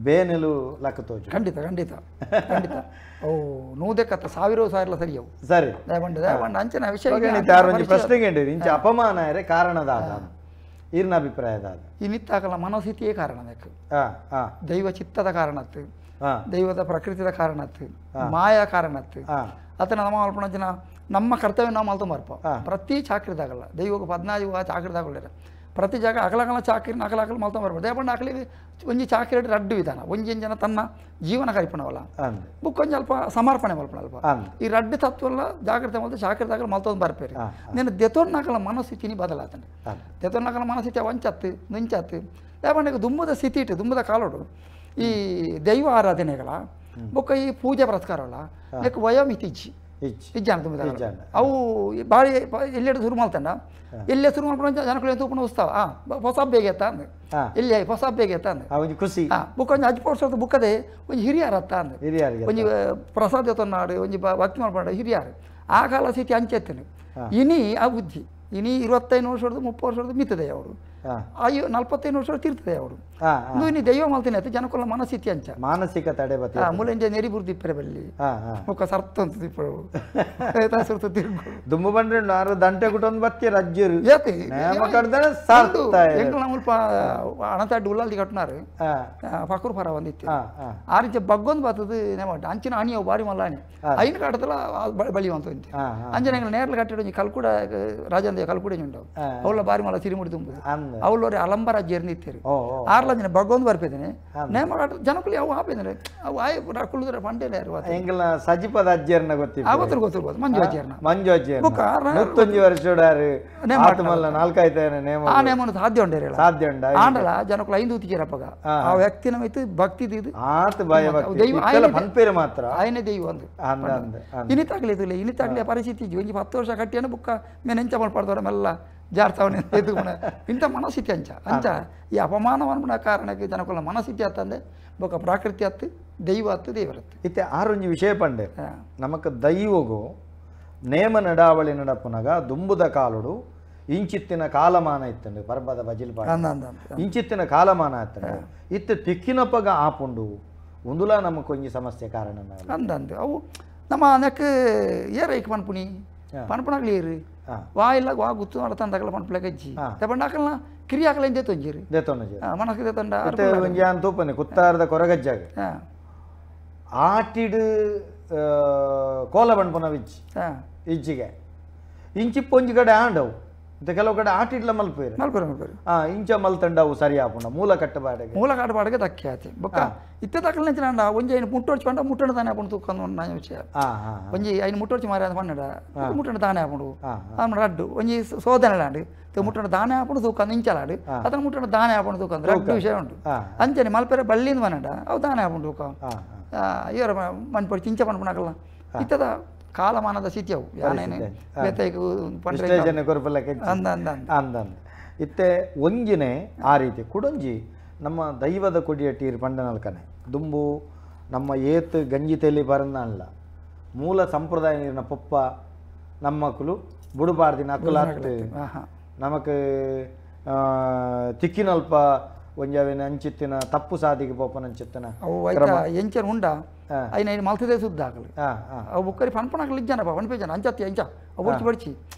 ಬೇನೆಲು ಲಕ್ಕ ತೋಜು ಖಂಡಿತ ಖಂಡಿತ ಖಂಡಿತ ಓ ನೂದೆಕ್ಕತ್ತ ಸಾವಿರ ಸಾವಿರ ಸರಿ ಅವು ಸರಿ ದಯವಂಡ ದಯವಂಡ ಅಂಚಿನ ವಿಷಯ ಒಂಜಿ ಪ್ರಶ್ನೆಗೆ ಇಂಚ ಅಪಮಾನ ಆರೆ ಕಾರಣದಾದ ಈರ್ನ ಅಭಿಪ್ರಾಯದಾದ ಈ ನಿತ್ತಾಕಲ ಮನಸ್ಥಿತಿಯೇ ಕಾರಣ ಅದಕ್ಕೆ ದೈವ ಚಿತ್ತದ ಕಾರಣತ್ತು ದೈವದ ಪ್ರಕೃತಿದ ಕಾರಣತ್ತು ಮಾಯಾ ಕಾರಣತ್ತು ಅತನ ನಮ್ಮ ಅಲ್ಪಣ ನಮ್ಮ ಕರ್ತವ್ಯ ನಾವು ಮಲ್ತೊಂಬರ್ಪ ಪ್ರತಿ ಚಾಕ್ರಿದಾಗಲ್ಲ ದೈವಕ್ಕೆ 14 ಚಾಕ್ರಿದಾಗಲ್ಲ ಪ್ರತಿ ಜಾಗ ಅಕಲಕಲ ಚಾಕ್ರಿನ ಅಕಲಕಲ ಮಲ್ತೊಂಬರ್ಪ ದೇಪಂಡ ಅಕಲಿ ಒಂಜಿ ಚಾಕ್ರಿ ರಡ್ಡು ವಿಧಾನ ಒಂಜಿ ಜನ ತನ್ನ ಜೀವನ ಕರಿಪಣವಲ್ಲ ಬುಕ್ ಒಂಜಿ ಅಲ್ಪ ಸಮರ್ಪಣೆ ಮಲ್ಪಣ ಅಲ್ಪ ಈ ರಡ್ಡು ತತ್ವಲ್ಲ ಜಾಗ್ರತೆ ಮಲ್ತು ಚಾಕ್ರಿದಾಗಲ ಮಲ್ತೊಂದು ಬರ್ಪೇರಿ నేను ದೆತೊನ್ನಾಕಲ ಮನಸ್ಥಿತಿನಿ ಬದಲಾತಂಡೆ ದೆತೊನ್ನಾಕಲ ಮನಸ್ಥಿತಿ ವಂಚತ್ತು ನುಂಚತ್ತು ದೇಪಂಡ ದುಮ್ಮದ ಸ್ಥಿತಿ ಇಟ್ಟು ದುಮ್ಮದ ಕಾಲೋಡು ಈ ದೈವ ಆರಾಧನೆಗಳ ಬೊಕ್ಕ ಈ ಪೂಜೆ ಪುರಸ್ಕಾರವಲ್ಲ ನೆಕ್ ವಯೋಮಿತಿ ಇಜ್ಜಿ ಇಜ್ಜಾನ ತುಂಬ ಅವು ಬಾರಿ ಎಲ್ಲೆಡೆ ಶುರು ಮಲ್ತಂಡ ಎಲ್ಲೇ ಶುರು ಮಾಡ್ಕೊಂಡು ಜನಗಳು ತೂಪಣ ಉತ್ಸವ ಹೊಸ ಬೇಗ ಎತ್ತ ಅಂದ್ ಎಲ್ಲಿ ಹೊಸ ಬೇಗ ಎತ್ತ ಅಂದ್ ಖುಷಿ ಬುಕ್ ಒಂಜಿ ಅಜ್ಜಿ ಪೋಡ್ಸೋದು ಬುಕ್ಕದೆ ಒಂಜಿ ಹಿರಿಯರ ಅತ್ತ ಅಂದ್ ಒಂಜಿ ಪ್ರಸಾದ ತೊನ್ನಾಡು ಒಂಜಿ ಭಕ್ತಿ ಮಾಡ್ಕೊಂಡ ಹಿರಿಯರು ಆ ಕಾಲ ಸ್ಥಿತಿ ಅಂಚೆತ್ತನು ಇನಿ ಆ ಬುದ್ಧಿ ಇನಿ 25 ವರ್ಷದ 30 ವರ್ಷದ ಮಿತ್ತದೆ ಅವರು ಅಯ್ಯೋ 45 ವರ್ಷ ತೀರ್ತದೆ ಅವರು ಇನ್ನು ದೈವ ಮಲ್ತಿನ ಜನಕುಲ ಮನಸ್ಥಿತಿ ಅಂಚ ಮಾನಸಿಕ ತಡೆ ಬತ್ತಿ ಮುಲಂಜೆ ನೆರಿ ಬುರ್ದಿ ಇಪ್ಪರೆ ಬಲ್ಲಿ ಮುಖ ಸರ್ತ ಅಂತ ತಿಪ್ಪರು ದುಮ್ಮು ಬಂದ್ರೆ ನಾರು ದಂಟೆ ಕುಟೊಂದು ಬತ್ತಿ ರಜ್ಜರು ಏತಿ ಎಂಕಲ್ನ ಮುಲ್ಪ ಅಣತಾಡ್ಡು ಉಲ್ಲಾಲ್ದಿ ಕಟ್ಟುನಾರು ಫಕೂರ್ ಫರ ಒಂದಿತ್ತು ಆ ರೀತಿ ಬಗ್ಗೊಂದು ಬರ್ತದೆ ನೇಮಟ ಅಂಚಿನ ಅಣಿಯವು ಬಾರಿ ಮಲ್ಲ ಅಣಿ ಐನು ಕಟ್ಟದಲ್ಲ ಬಳಿ ಅಂತ ಉಂಟು ಅಂಚಿನ ಎಂಕಲ್ ನೇರ್ಲು ಕಟ್ಟಿಡು ಒಂಜಿ ಕಲ್ಕುಡ ರಾಜಂದ ಕಲ್ಕುಡೆ ಉಂಟು ಅವಳ ಬಾರಿ ಮಲ್ಲ ಸಿರಿಮುಡಿ ತುಂಬುದು ಅವಳೋರಿ ಅಲಂಬರ ಜೇರ್ನಿತ್ತೀರಿ ಆರ್ಲಂಜನ ಭಗವಂತ ಬರ್ಪಿದ್ದೀನಿ ನೇಮ ಜನಕ್ಕೂ ಅವು ಆಪಿದ್ದೀನಿ ಅವು ಆಯ್ ಕುಳಿದ್ರೆ ಪಂಡೇಲೆ ಎಂಗಲ ಸಜಿಪದ ಅಜ್ಜಿಯರ್ನ ಗೊತ್ತಿಲ್ಲ ಗೊತ್ತಿರ್ ಗೊತ್ತಿರ್ಬೋದು ಮಂಜು ಅಜ್ಜಿಯರ್ನ ಮಂಜು ಅಜ್ಜಿಯರ್ನ 101 ವರ್ಷೋಡಾರು ಆತಮಲ್ಲ ನಾಲ್ಕಾಯ್ತಾನೆ ನೇಮ ಆ ನೇಮನ ಸಾಧ್ಯ ಉಂಡೇರಿ ಸಾಧ್ಯ ಉಂಡ ಆಂಡಲ ಜನಕ್ಕೂ ಐದು ಉತ್ತಿಜರಪ್ಪಗ ಆ ವ್ಯಕ್ತಿನ ಮಿತ್ತು ಭಕ್ತಿ ಇದು ಆತ ಭಯ ಭಕ್ತಿ ಪನ್ಪೇರು ಮಾತ್ರ ಆಯನೇ ದೈವ ಅಂದು ಇನಿತಾಗ್ಲಿ ಇದಿಲ್ಲ ಇನಿತಾಗ್ಲಿ ಪರಿಸ್ಥಿತಿ ಒಂಜಿ 10 ವರ್ಷ ಕಟ್ಟಿಯನ್ನು ಬುಕ್ಕ ಮೇನೆಂಚ ಮಲ್ಪಡ್ದವ್ರ ಮೆಲ್ಲ ಜಾರ್ತಾವನೆ ಎದುಗುಣ ಇಂಥ ಮನಸ್ಥಿತಿ ಅಂಚ ಅಂಚ ಈ ಅಪಮಾನವನ್ನು ಕಾರಣಕ್ಕೆ ಜನಕುಲ ಮನಸ್ಥಿತಿ ಅತ್ತಂದೆ ಬೊಕ್ಕ ಪ್ರಾಕೃತಿ ಅತ್ತು ದೈವ ಅತ್ತು ದೇವರತ್ತು ಇತ್ತೆ ಆರೊಂಜಿ ವಿಷಯ ಪಂಡೆ ನಮಕ್ ದೈವಗು ನೇಮ ನಡಾವಳಿ ನಡಪುನಗ ದುಂಬುದ ಕಾಲುಡು ಇಂಚಿತ್ತಿನ ಕಾಲಮಾನ ಇತ್ತಂಡು ಪರ್ಬದ ಬಜಿಲ್ ಪಾಡ ಇಂಚಿತ್ತಿನ ಕಾಲಮಾನ ಇತ್ತಂಡು ಇತ್ತು ತಿಕ್ಕಿನಪ್ಪಗ ಆಪುಂಡು ಉಂದುಲ ನಮಕ್ ಒಂಜಿ ಸಮಸ್ಯೆ ಕಾರಣ ಅಂದಂದು ಅವು ನಮ್ಮ ನೆಕ್ ಏರೈಕ್ ಪನ್ಪುಣಿ ಪನ್ಪುಣಾಗ್ಲಿ ಏರು ವಾ ಇಲ್ಲ ವಾ ಗುತ್ತು ನಡತಂದಾಗಲ ಪನ್ಪುಲಕ ಅಜ್ಜಿ ತಪಂಡಾಕಲ್ನ ಕಿರಿಯಾಕಲ ಇಂದೇ ತೊಂಜಿರಿ ಮನಸ್ಸು ದೇತೊಂಡ ಒಂಜಿ ಆನ್ ತೂಪನೆ ಕುತ್ತಾರದ ಕೊರಗಜ್ಜಾಗ ಆಟಿಡು ಕೋಲ ಪನ್ಪುನ ವಿಜ್ಜಿ ಇಜ್ಜಿಗೆ ಇಂಚಿಪ್ಪ ಒಂಜಿ ಕಡೆ ಆಂಡವು ಇಂತ ಕೆಲವು ಕಡೆ ಆಟಿಡ್ಲ ಮಲ್ಪೇರು ಮಲ್ಪೇರು ಮಲ್ಪೇರು ಇಂಚ ಮಲ್ತಂಡವು ಸರಿ ಆಪುಂಡ ಮೂಲ ಕಟ್ಟಬಾಡಗೆ ಮೂಲ ಕಟ್ಟಬಾಡಗೆ ಧಕ್ಕೆ ಆತಿ ಬೊಕ್ಕ ಇತ್ತೆ ತಕಲ್ನ ಅಂಡ ಒಂಜಿ ಐನು ಮುಟ್ಟೊಡ್ಚಿ ಪಂಡ ಮುಟ್ಟಣ ತಾನೆ ಆಪುಂಡು ತೂಕಂದು ಒಂದು ವಿಷಯ ಒಂಜಿ ಐನು ಮುಟ್ಟೊಡ್ಚಿ ಮಾರಿ ಅಂತ ಪನ್ನಡ ಮುಟ್ಟಣ ತಾನೆ ಆಪುಂಡು ಆಮಡ ರಡ್ಡು ಒಂಜಿ ಸೋದನೆಲಾಂಡು ಮುಟ್ಟಣ ದಾನೆ ಆಪುಂಡು ತೂಕಂದು ಇಂಚಲಾಡು ಅದನ್ನ ಮುಟ್ಟಣ ದಾನೆ ಆಪುಂಡು ತೂಕಂದು ರಡ್ಡು ವಿಷಯ ಉಂಟು ಅಂಚನೆ ಮಲ್ಪೆರೆ ಬಳ್ಳಿಂದ ಪನ್ನಡ ಅವು ದಾನೆ ಆಪುಂಡು ತೂಕ ಇವರ ಮನ್ಪೊಡ್ಚಿ ಇಂಚ ಪನ್ಪುಣಕಲ್ಲ ಇತ್ತದ ಕಾಲಮಾನದ ಸ್ಥಿತಿ ಅವು ಯಾನೇನೆ ಅಂದ ಇತ್ತೆ ಒಂಜಿನೇ ಆ ರೀತಿ ಕುಡೊಂಜಿ ನಮ್ಮ ದೈವದ ಕೊಡಿಯ ಟೀರ್ ಪಂಡನಲ್ಕನೆ ದುಂಬು ನಮ್ಮ ಏತ್ ಗಂಜಿ ತೆಲಿ ಬರಂದ ಅಲ್ಲ ಮೂಲ ಸಂಪ್ರದಾಯ ನೀರಿನ ಪೊಪ್ಪ ನಮ್ಮಕ್ಕಳು ಬುಡುಬಾರ್ದಿನ ಅಕ್ಕಲಾಗ್ತು ನಮಕ್ ತಿಕ್ಕಿನಲ್ಪ ಒಂಜಾವಿನ ಅಂಚಿತ್ತಿನ ತಪ್ಪು ಸಾದಿಗೆ ಪೋಪನ ಅಂಚಿತ್ತಿನ ಅವು ಎಂಚನ ಉಂಡ ಐನ ಐನು ಮಲ್ತದೇ ಸುದ್ದ ಆಗಲಿ ಅವು ಬುಕ್ಕರಿ ಪನ್ಪಣಾಗಲಿ ಇಜ್ಜನಪ್ಪ ಪನ್ಪೆ ಜನ ಅಂಚತ್ತಿ ಅಂಚ ಅವು ಬಡ್ಚಿ ಬಡ್ಚಿ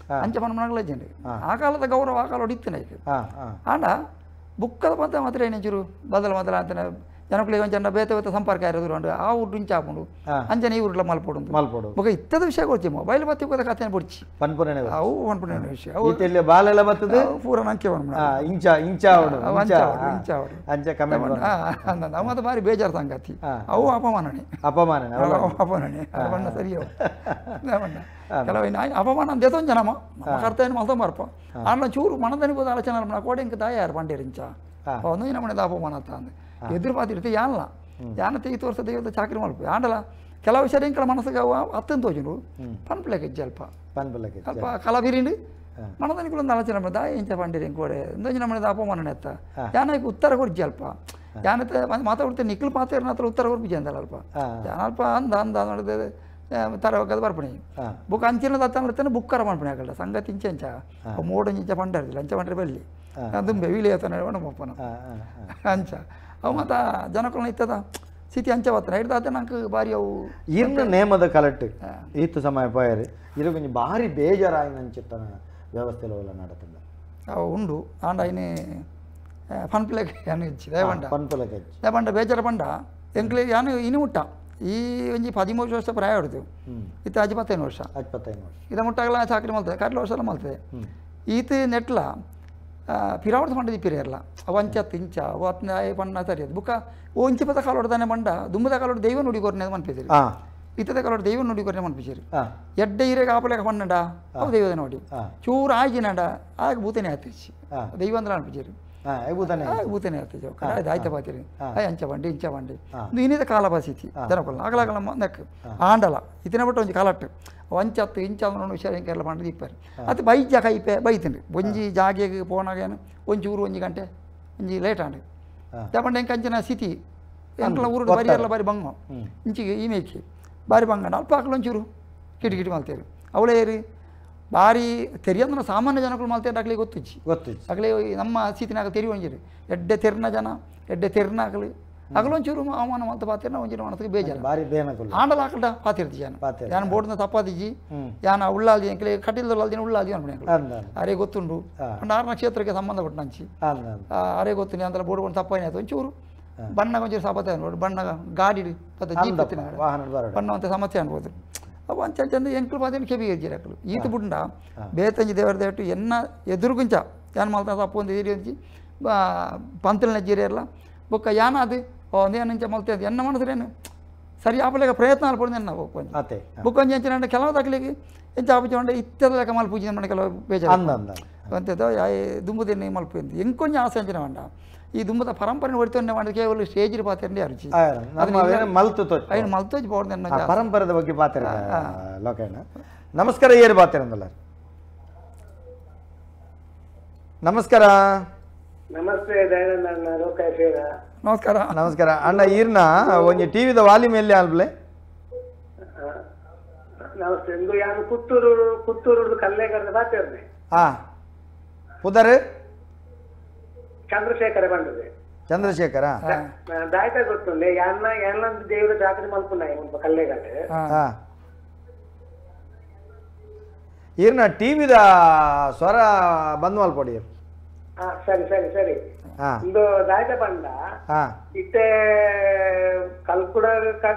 ಅಂಚ ಪನ್ಪಣಾಗಲ ಇಜ್ಜಂడి ಆ ಕಾಲದ ಗೌರವ ಆ ಕಾಲ ಹೊಡಿತ್ತಿನ ಈಗ ಆಂಡ ಬುಕ್ಕದ ಮಾತ್ರ ಮಾತ್ರ ಏನೇಂಚೂರು ಬದಲ ಮೊದಲ ಅಂತಾನೆ ಜನಕ್ಕಳಿಗೆ ಒಂಚ ಬೇತೆ ಬೇತೆ ಸಂಪರ್ಕ ಇರೋದು ಉಂಡು ಆ ಊರು ಇಂಚ ಆಪುಂಡು ಅಂಚನೆ ಈ ಊರ್ಲ ಮಲ್ಪೊಡು ಮಲ್ಪೊಡು ಬೊಕ ಇತ್ತದ ವಿಷಯ ಕೊಡ್ಚಿ ಮೊಬೈಲ್ ಬತ್ತಿ ಬೊಕ್ಕ ಕಥೆನ ಬೊಡ್ಚಿ ಪನ್ಪುಣೆ ಅವು ಪನ್ಪುಣೆ ವಿಷಯ ಅವು ಬಾಲೆಲ್ಲ ಬರ್ತದೆ ಪೂರ ನಂಕೆ ಇಂಚ ಇಂಚ ಇಂಚ ಇಂಚ ಅಂಚ ಕಮೆಂಟ್ ಅವ ಅದು ಭಾರಿ ಬೇಜಾರು ಸಂಗತಿ ಅವು ಅಪಮಾನನೆ ಅಪಮಾನನೆ ಅಪಮಾನನೆ ಬಣ್ಣ ಸರಿಯೋ ಕೆಲವು ಅಪಮಾನ ದೇತೊಂಜ ನಮ್ಮ ನಮ್ಮ ಕರ್ತವ್ಯ ಮಲ್ತ ಮಾರ್ಪ ಆಂಡ ಚೂರು ಮನದನಿ ಬೋದ ಆಲೋಚನೆ ಕೋಡೆ ಇಂಕ ದಾಯಾರು ಪಂಡೇರಿಂಚ ಒಂದು ನಮ್ಮನೆ ಅಪಮಾನ ಅಂತ ಅಂದೆ ಎದುರು ಪಾತಿರ್ತಿ ಯಾನಲ್ಲ ಯಾನ ತೆಗಿ ತೋರ್ಸ ದೈವದ ಚಾಕ್ರಿ ಮಲ್ಪ ಆಂಡಲ ಕೆಲವು ವಿಷಯ ಇಂಕಲ ಮನಸ್ಸಿಗೆ ಅವು ಅತ್ತಂತ ತೋಜುಂಡು ಪನ್ಪುಲೆಗೆ ಅಲ್ಪ ಪನ್ಪುಲೆಗೆ ಅಲ್ಪ ಕಲಬಿರಿಂಡು ಮನದನಿಕುಲ ಒಂದು ಆಲೋಚನೆ ಮಾಡ್ದ ಇಂಚ ಪಂಡಿರಿ ಇಂಕೋಡೆ ಇಂದೊಂಜಿ ನಮ್ಮನೆ ಅಪಮಾನ ಎತ್ತ ಯಾನಕ್ಕೆ ಉತ್ತರ ಕೊರ್ಜಿ ಅಲ್ಪ ಯಾನತ್ತೆ ಮಾತಾಡ್ತೇನೆ ನಿಖಿಲ್ ಪಾತೇರ್ನ ಹತ್ರ ಉತ್ತರ ಕೊರ್ಪಿಜಿ ಅಂದಲ್ಲ ಅಲ್ಪ ಯಾನ ಅಲ್ಪ ಅಂದ ಅಂದ ನೋಡಿದೆ ತರವಾಗದ ಬರ್ಪಣೆ ಬುಕ್ ಅಂಚಿನ ದತ್ತಾನ ಬುಕ್ಕರ ಮಾಡ್ಪಣೆ ಆಗಲ್ಲ ಸಂಗತಿ ಇಂಚ ಇಂಚ ಮೋಡಂಚ ಇಂಚ ಪಂಡರ್ದಿಲ್ಲ ಅಂಚ ಪಂಡ್ರೆ ಬಲ್ಲಿ ದುಂಬೆ ವೀಲಿಯತನ ಒಣಮಪ್ಪನ ಅಂಚ ಅವು ಮತ್ತು ಜನಕುಲನ ಇತ್ತದ ಸ್ಥಿತಿ ಅಂಚ ಬರ್ತದೆ ಹಿಡ್ದಾತ ನಂಗೆ ಭಾರಿ ಅವು ಇರ್ನ ನೇಮದ ಕಲಟ್ಟು ಈತ ಸಮಯ ಪೋಯರು ಇರು ಕೊಂಚ ಭಾರಿ ಬೇಜಾರಾಯಿನ ಅಂಚಿತ್ತನ ವ್ಯವಸ್ಥೆ ನಡತದ ಅವು ಉಂಡು ಆಂಡ ಐನೆ ಪನ್ಪುಲೆಗೆ ಯಾನು ಇಚ್ಚಿ ದಯಪಂಡ ಪನ್ಪುಲೆಗೆ ದಯಪಂಡ ಬೇಜಾರ ಪಂಡ ಎಂಕ್ಲೆ ಯಾನು ಇನ್ನು ಮುಟ್ಟ ಈ ಒಂಜಿ 13 ವರ್ಷ ಪ್ರಾಯ ಹೊಡೆದು ಇತ್ತ ಅಜ್ಜಿ 15 ವರ್ಷ 15 ವರ್ಷ ಇದ ಮುಟ್ಟಾಗಲ ಚಾಕ್ರಿ ಮಲ್ತದೆ ಕರ್ಲ ವರ್ಷ ಮಲ್ತದೆ ಈತ ನೆಟ್ಲ ಪಿರಾವಡ್ದು ಪಂಡದಿ ಪಿರಿಯರ್ಲ ಅವು ಅಂಚತ್ತು ಇಂಚ ಅವು ಅತ್ನ ಪಣ್ಣ ಸರಿ ಅದು ಬುಕ್ಕ ಓ ಇಂಚಿ ಪದ ಕಾಲೋಡ್ದಾನೆ ಮಂಡ ದುಂಬದ ಕಾಲೋಡ್ ದೈವ ನುಡಿಗೋರ್ನೆ ಮನ್ಪಿಸಿರಿ ಇತ್ತದ ಕಾಲೋಡ್ ದೈವ ನುಡಿಗೋರ್ನೆ ಮನ್ಪಿಸಿರಿ ಎಡ್ಡೆ ಹಿರೇಗೆ ಆಪಲೆಗ ಪಣ್ಣಂಡ ಅವು ದೈವದ ನೋಡಿ ಚೂರು ಆಯ್ಜಿನಂಡ ಆಗ ಭೂತನೆ ಆತಿರ್ಚಿ ದೈವ ಅಂದ್ರೆ ಅನ್ಪಿಸಿರಿ ಭೂತನೆ ಆತಿಜಿ ಆಯ್ತು ಆಯ್ತ ಪಾತಿರಿ ಆಯ್ ಅಂಚ ಬಂಡಿ ಇಂಚ ಬಂಡಿ ಇನ್ನಿದ ಕಾಲ ಬಸಿತಿ ಜನಕೊಲ್ಲ ಆಗಲಾಗಲ ನೆಕ್ ಆಂಡಲ ಇತ್ತಿನ ಬಟ್ ಒಂಜಿ ಕಾಲಟ್ಟು ಅಂಚತ್ತು ಇಂಚ ವಿಷಯ ಎಂಕೆಲ್ಲ ಪಂಡ ಇಪ್ಪಾರು ಅದು ಬೈಜ ಕೈಪೆ ಬೈತಿಂಡು ಒಂಜಿ ಜಾಗೆಗೆ ಪೋನಾಗೇನು ಒಂಜಿ ಊರು ಒಂಜಿ ಗಂಟೆ ಒಂಜಿ ಲೇಟ್ ಆಂಡು ದಪಂಡ ಎಂಕ ಅಂಚಿನ ಸ್ಥಿತಿ ಎಂಕಲ ಊರು ಬಾರಿ ಎಲ್ಲ ಬಾರಿ ಬಂಗ ಇಂಚಿಗೆ ಈ ಮೇಕಿ ಬಾರಿ ಬಂಗಂಡ ಅಲ್ಪ ಹಾಕಲು ಒಂಚೂರು ಕಿಟಿ ಕಿಟಿ ಮಲ್ತೇರು ಅವಳೇ ಏರಿ ಬಾರಿ ತೆರಿಯಂದ್ರೆ ಸಾಮಾನ್ಯ ಜನಗಳು ಮಲ್ತೇರು ಅಕ್ಲಿ ಗೊತ್ತಿಚ್ಚಿ ಗೊತ್ತಿಚ್ಚಿ ಅಕ್ಲಿ ನಮ್ಮ ಸ್ಥಿತಿನಾಗ ತೆರಿ ಒಂಜಿರು ಎಡ್ಡೆ ತೆರ್ನ ಜನ ಎಡ್ಡೆ ತೆರ್ನ ಆಗಲಿ ಅಗಲೊಂಚೂರು ಅವಮಾನ ಮಲ್ತ ಪಾತಿರ್ನ ಒಂಜಿನ ಮನಸ್ಸಿಗೆ ಬೇಜಾರು ಬಾರಿ ಬೇನಕುಲು ಆಂಡಲ ಆಕಲ್ಡ ಪಾತಿರ್ತಿ ಯಾನ ಯಾನ ಬೋರ್ಡ್ನ ತಪ್ಪಾದಿಜಿ ಯಾನ ಉಳ್ಳಾಲ್ದಿ ಎಂಕಲೆ ಕಟಿಲ್ದೊಳ್ಳಾಲ್ದಿನ ಉಳ್ಳಾಲ್ದಿ ಅನ್ಪಣೆ ಅರೆ ಗೊತ್ತುಂಡು ಅಂಡ ಆರ್ನ ಕ್ಷೇತ್ರಕ್ಕೆ ಸಂಬಂಧಪಟ್ಟ ನಂಚಿ ಅರೆ ಗೊತ್ತು ಅಂತಲ್ಲ ಬೋರ್ಡ್ ಕೊಂಡು ತಪ್ಪಾಯ್ತು ಒಂಚೂರು ಬಣ್ಣ ಒಂಚೂರು ಸಪತ್ತ ಅನ್ಬೋದು ಬಣ್ಣ ಗಾಡಿ ಜೀಪ್ ಬಣ್ಣ ಅಂತ ಸಮಸ್ಯೆ ಅನ್ಬೋದು ಅವು ಅಂಚ ಅಂಚಂದು ಎಂಕಲು ಪಾತಿನ ಕೆಬಿ ಇರ್ಜಿರಕಲು ಈತ ಬುಂಡ ಬೇತಂಜಿ ದೇವರ ದೇವಟ್ಟು ಎನ್ನ ಎದುರುಗುಂಚ ಯಾನ್ ಮಲ್ತ ತಪ್ಪು ಒಂದು ಹಿರಿಯಂಚಿ ಪಂತಲನ ಜೀರಿಯರ್ಲ ಬೊಕ್ಕ ಯಾನಾದು నేను ಇಂಚ ಮಲ್ತೆ ಎನ್ನ ಮನಸ್ಸೇನು ಸರಿ ಆಪಲೇಕ ಪ್ರಯತ್ನ ಆಲ್ಪೊಡು ಎನ್ನ ಬೊಕ್ಕೊಂಜಿ ಅತೆ ಬೊಕ್ಕೊಂಜಿ ಎಂಚಿನ ಕೆಲವು ತಕ್ಲಿಗೆ ಎಂಚ ಆಪುಜಿ ಪಂಡ ಇತ್ತೆದ ಲೆಕ್ಕ ಮಲ್ಪುಜಿ ನಮ್ಮ ಕೆಲವು ಬೇಜಾರು ಅಂದ ಅಂತೆದ ದುಂಬುದೆನ್ನೆ ಮಲ್ಪು ಎಂಕೊಂಜಿ ಆಸೆ ಅಂಚಿನ ಪಂಡ ಈ ದುಂಬದ ಪರಂಪರೆ ಒಡಿತೊನ್ನೆ ಪಂಡ ಕೇವಲ ಸ್ಟೇಜ್ ಪಾತೆರಂಡೆ ಅರ್ಜಿ ಮಲ್ತು ಐನು ಮಲ್ತೋಜಿ ಪೋಡ್ದೆ ಪರಂಪರೆದ ಬಗ್ಗೆ ಪಾತೆರ ಲೋಕಣ್ಣ. ನಮಸ್ಕಾರ, ಏರು ಪಾತೆರಂದಲ್ಲ. ನಮಸ್ಕಾರ. ನಮಸ್ತೆ ದಯಾನಂದ ಅಣ್ಣ, ಲೋಕೇಶ್. ನಮಸ್ಕಾರ. ನಮಸ್ಕಾರ ಅಣ್ಣ. ಈರ್ನ ಒಂಜಿ ಟಿವಿದ ವಾಲ್ಯೂಮ್ ಎಲ್ಲಿ ಆಲ್ಬ್ಲೆ? ನಮಸ್ತೆ. ಇಂದು ಯಾರು ಪುತ್ತೂರು ಪುತ್ತೂರು ಕಲ್ಲೇಗರದ ಪಾತೆರ್ನೆ. ಹಾ, ಪುದರ್ ಚಂದ್ರಶೇಖರ ಬಂದದೆ. ಚಂದ್ರಶೇಖರ ದಾಯ್ತ ಗೊತ್ತುಂಡೆ ಯಾನ್ನ ಯಾನ್ನ ದೇವರ ಜಾತ್ರೆ ಮಲ್ಪುನ ಕಲ್ಲೇಗಟ್ಟೆ. ಹಾ, ಈರ್ನ ಟಿವಿದ ಸ್ವರ ಬಂದ್ ಮಲ್ಪೊಡಿ. ಸರಿ ಸರಿ ಸರಿ. ಇಂದು ದಾಯ್ತ ಬಂಡ ಇತ್ತೆ ಕಲ್ಕುಡ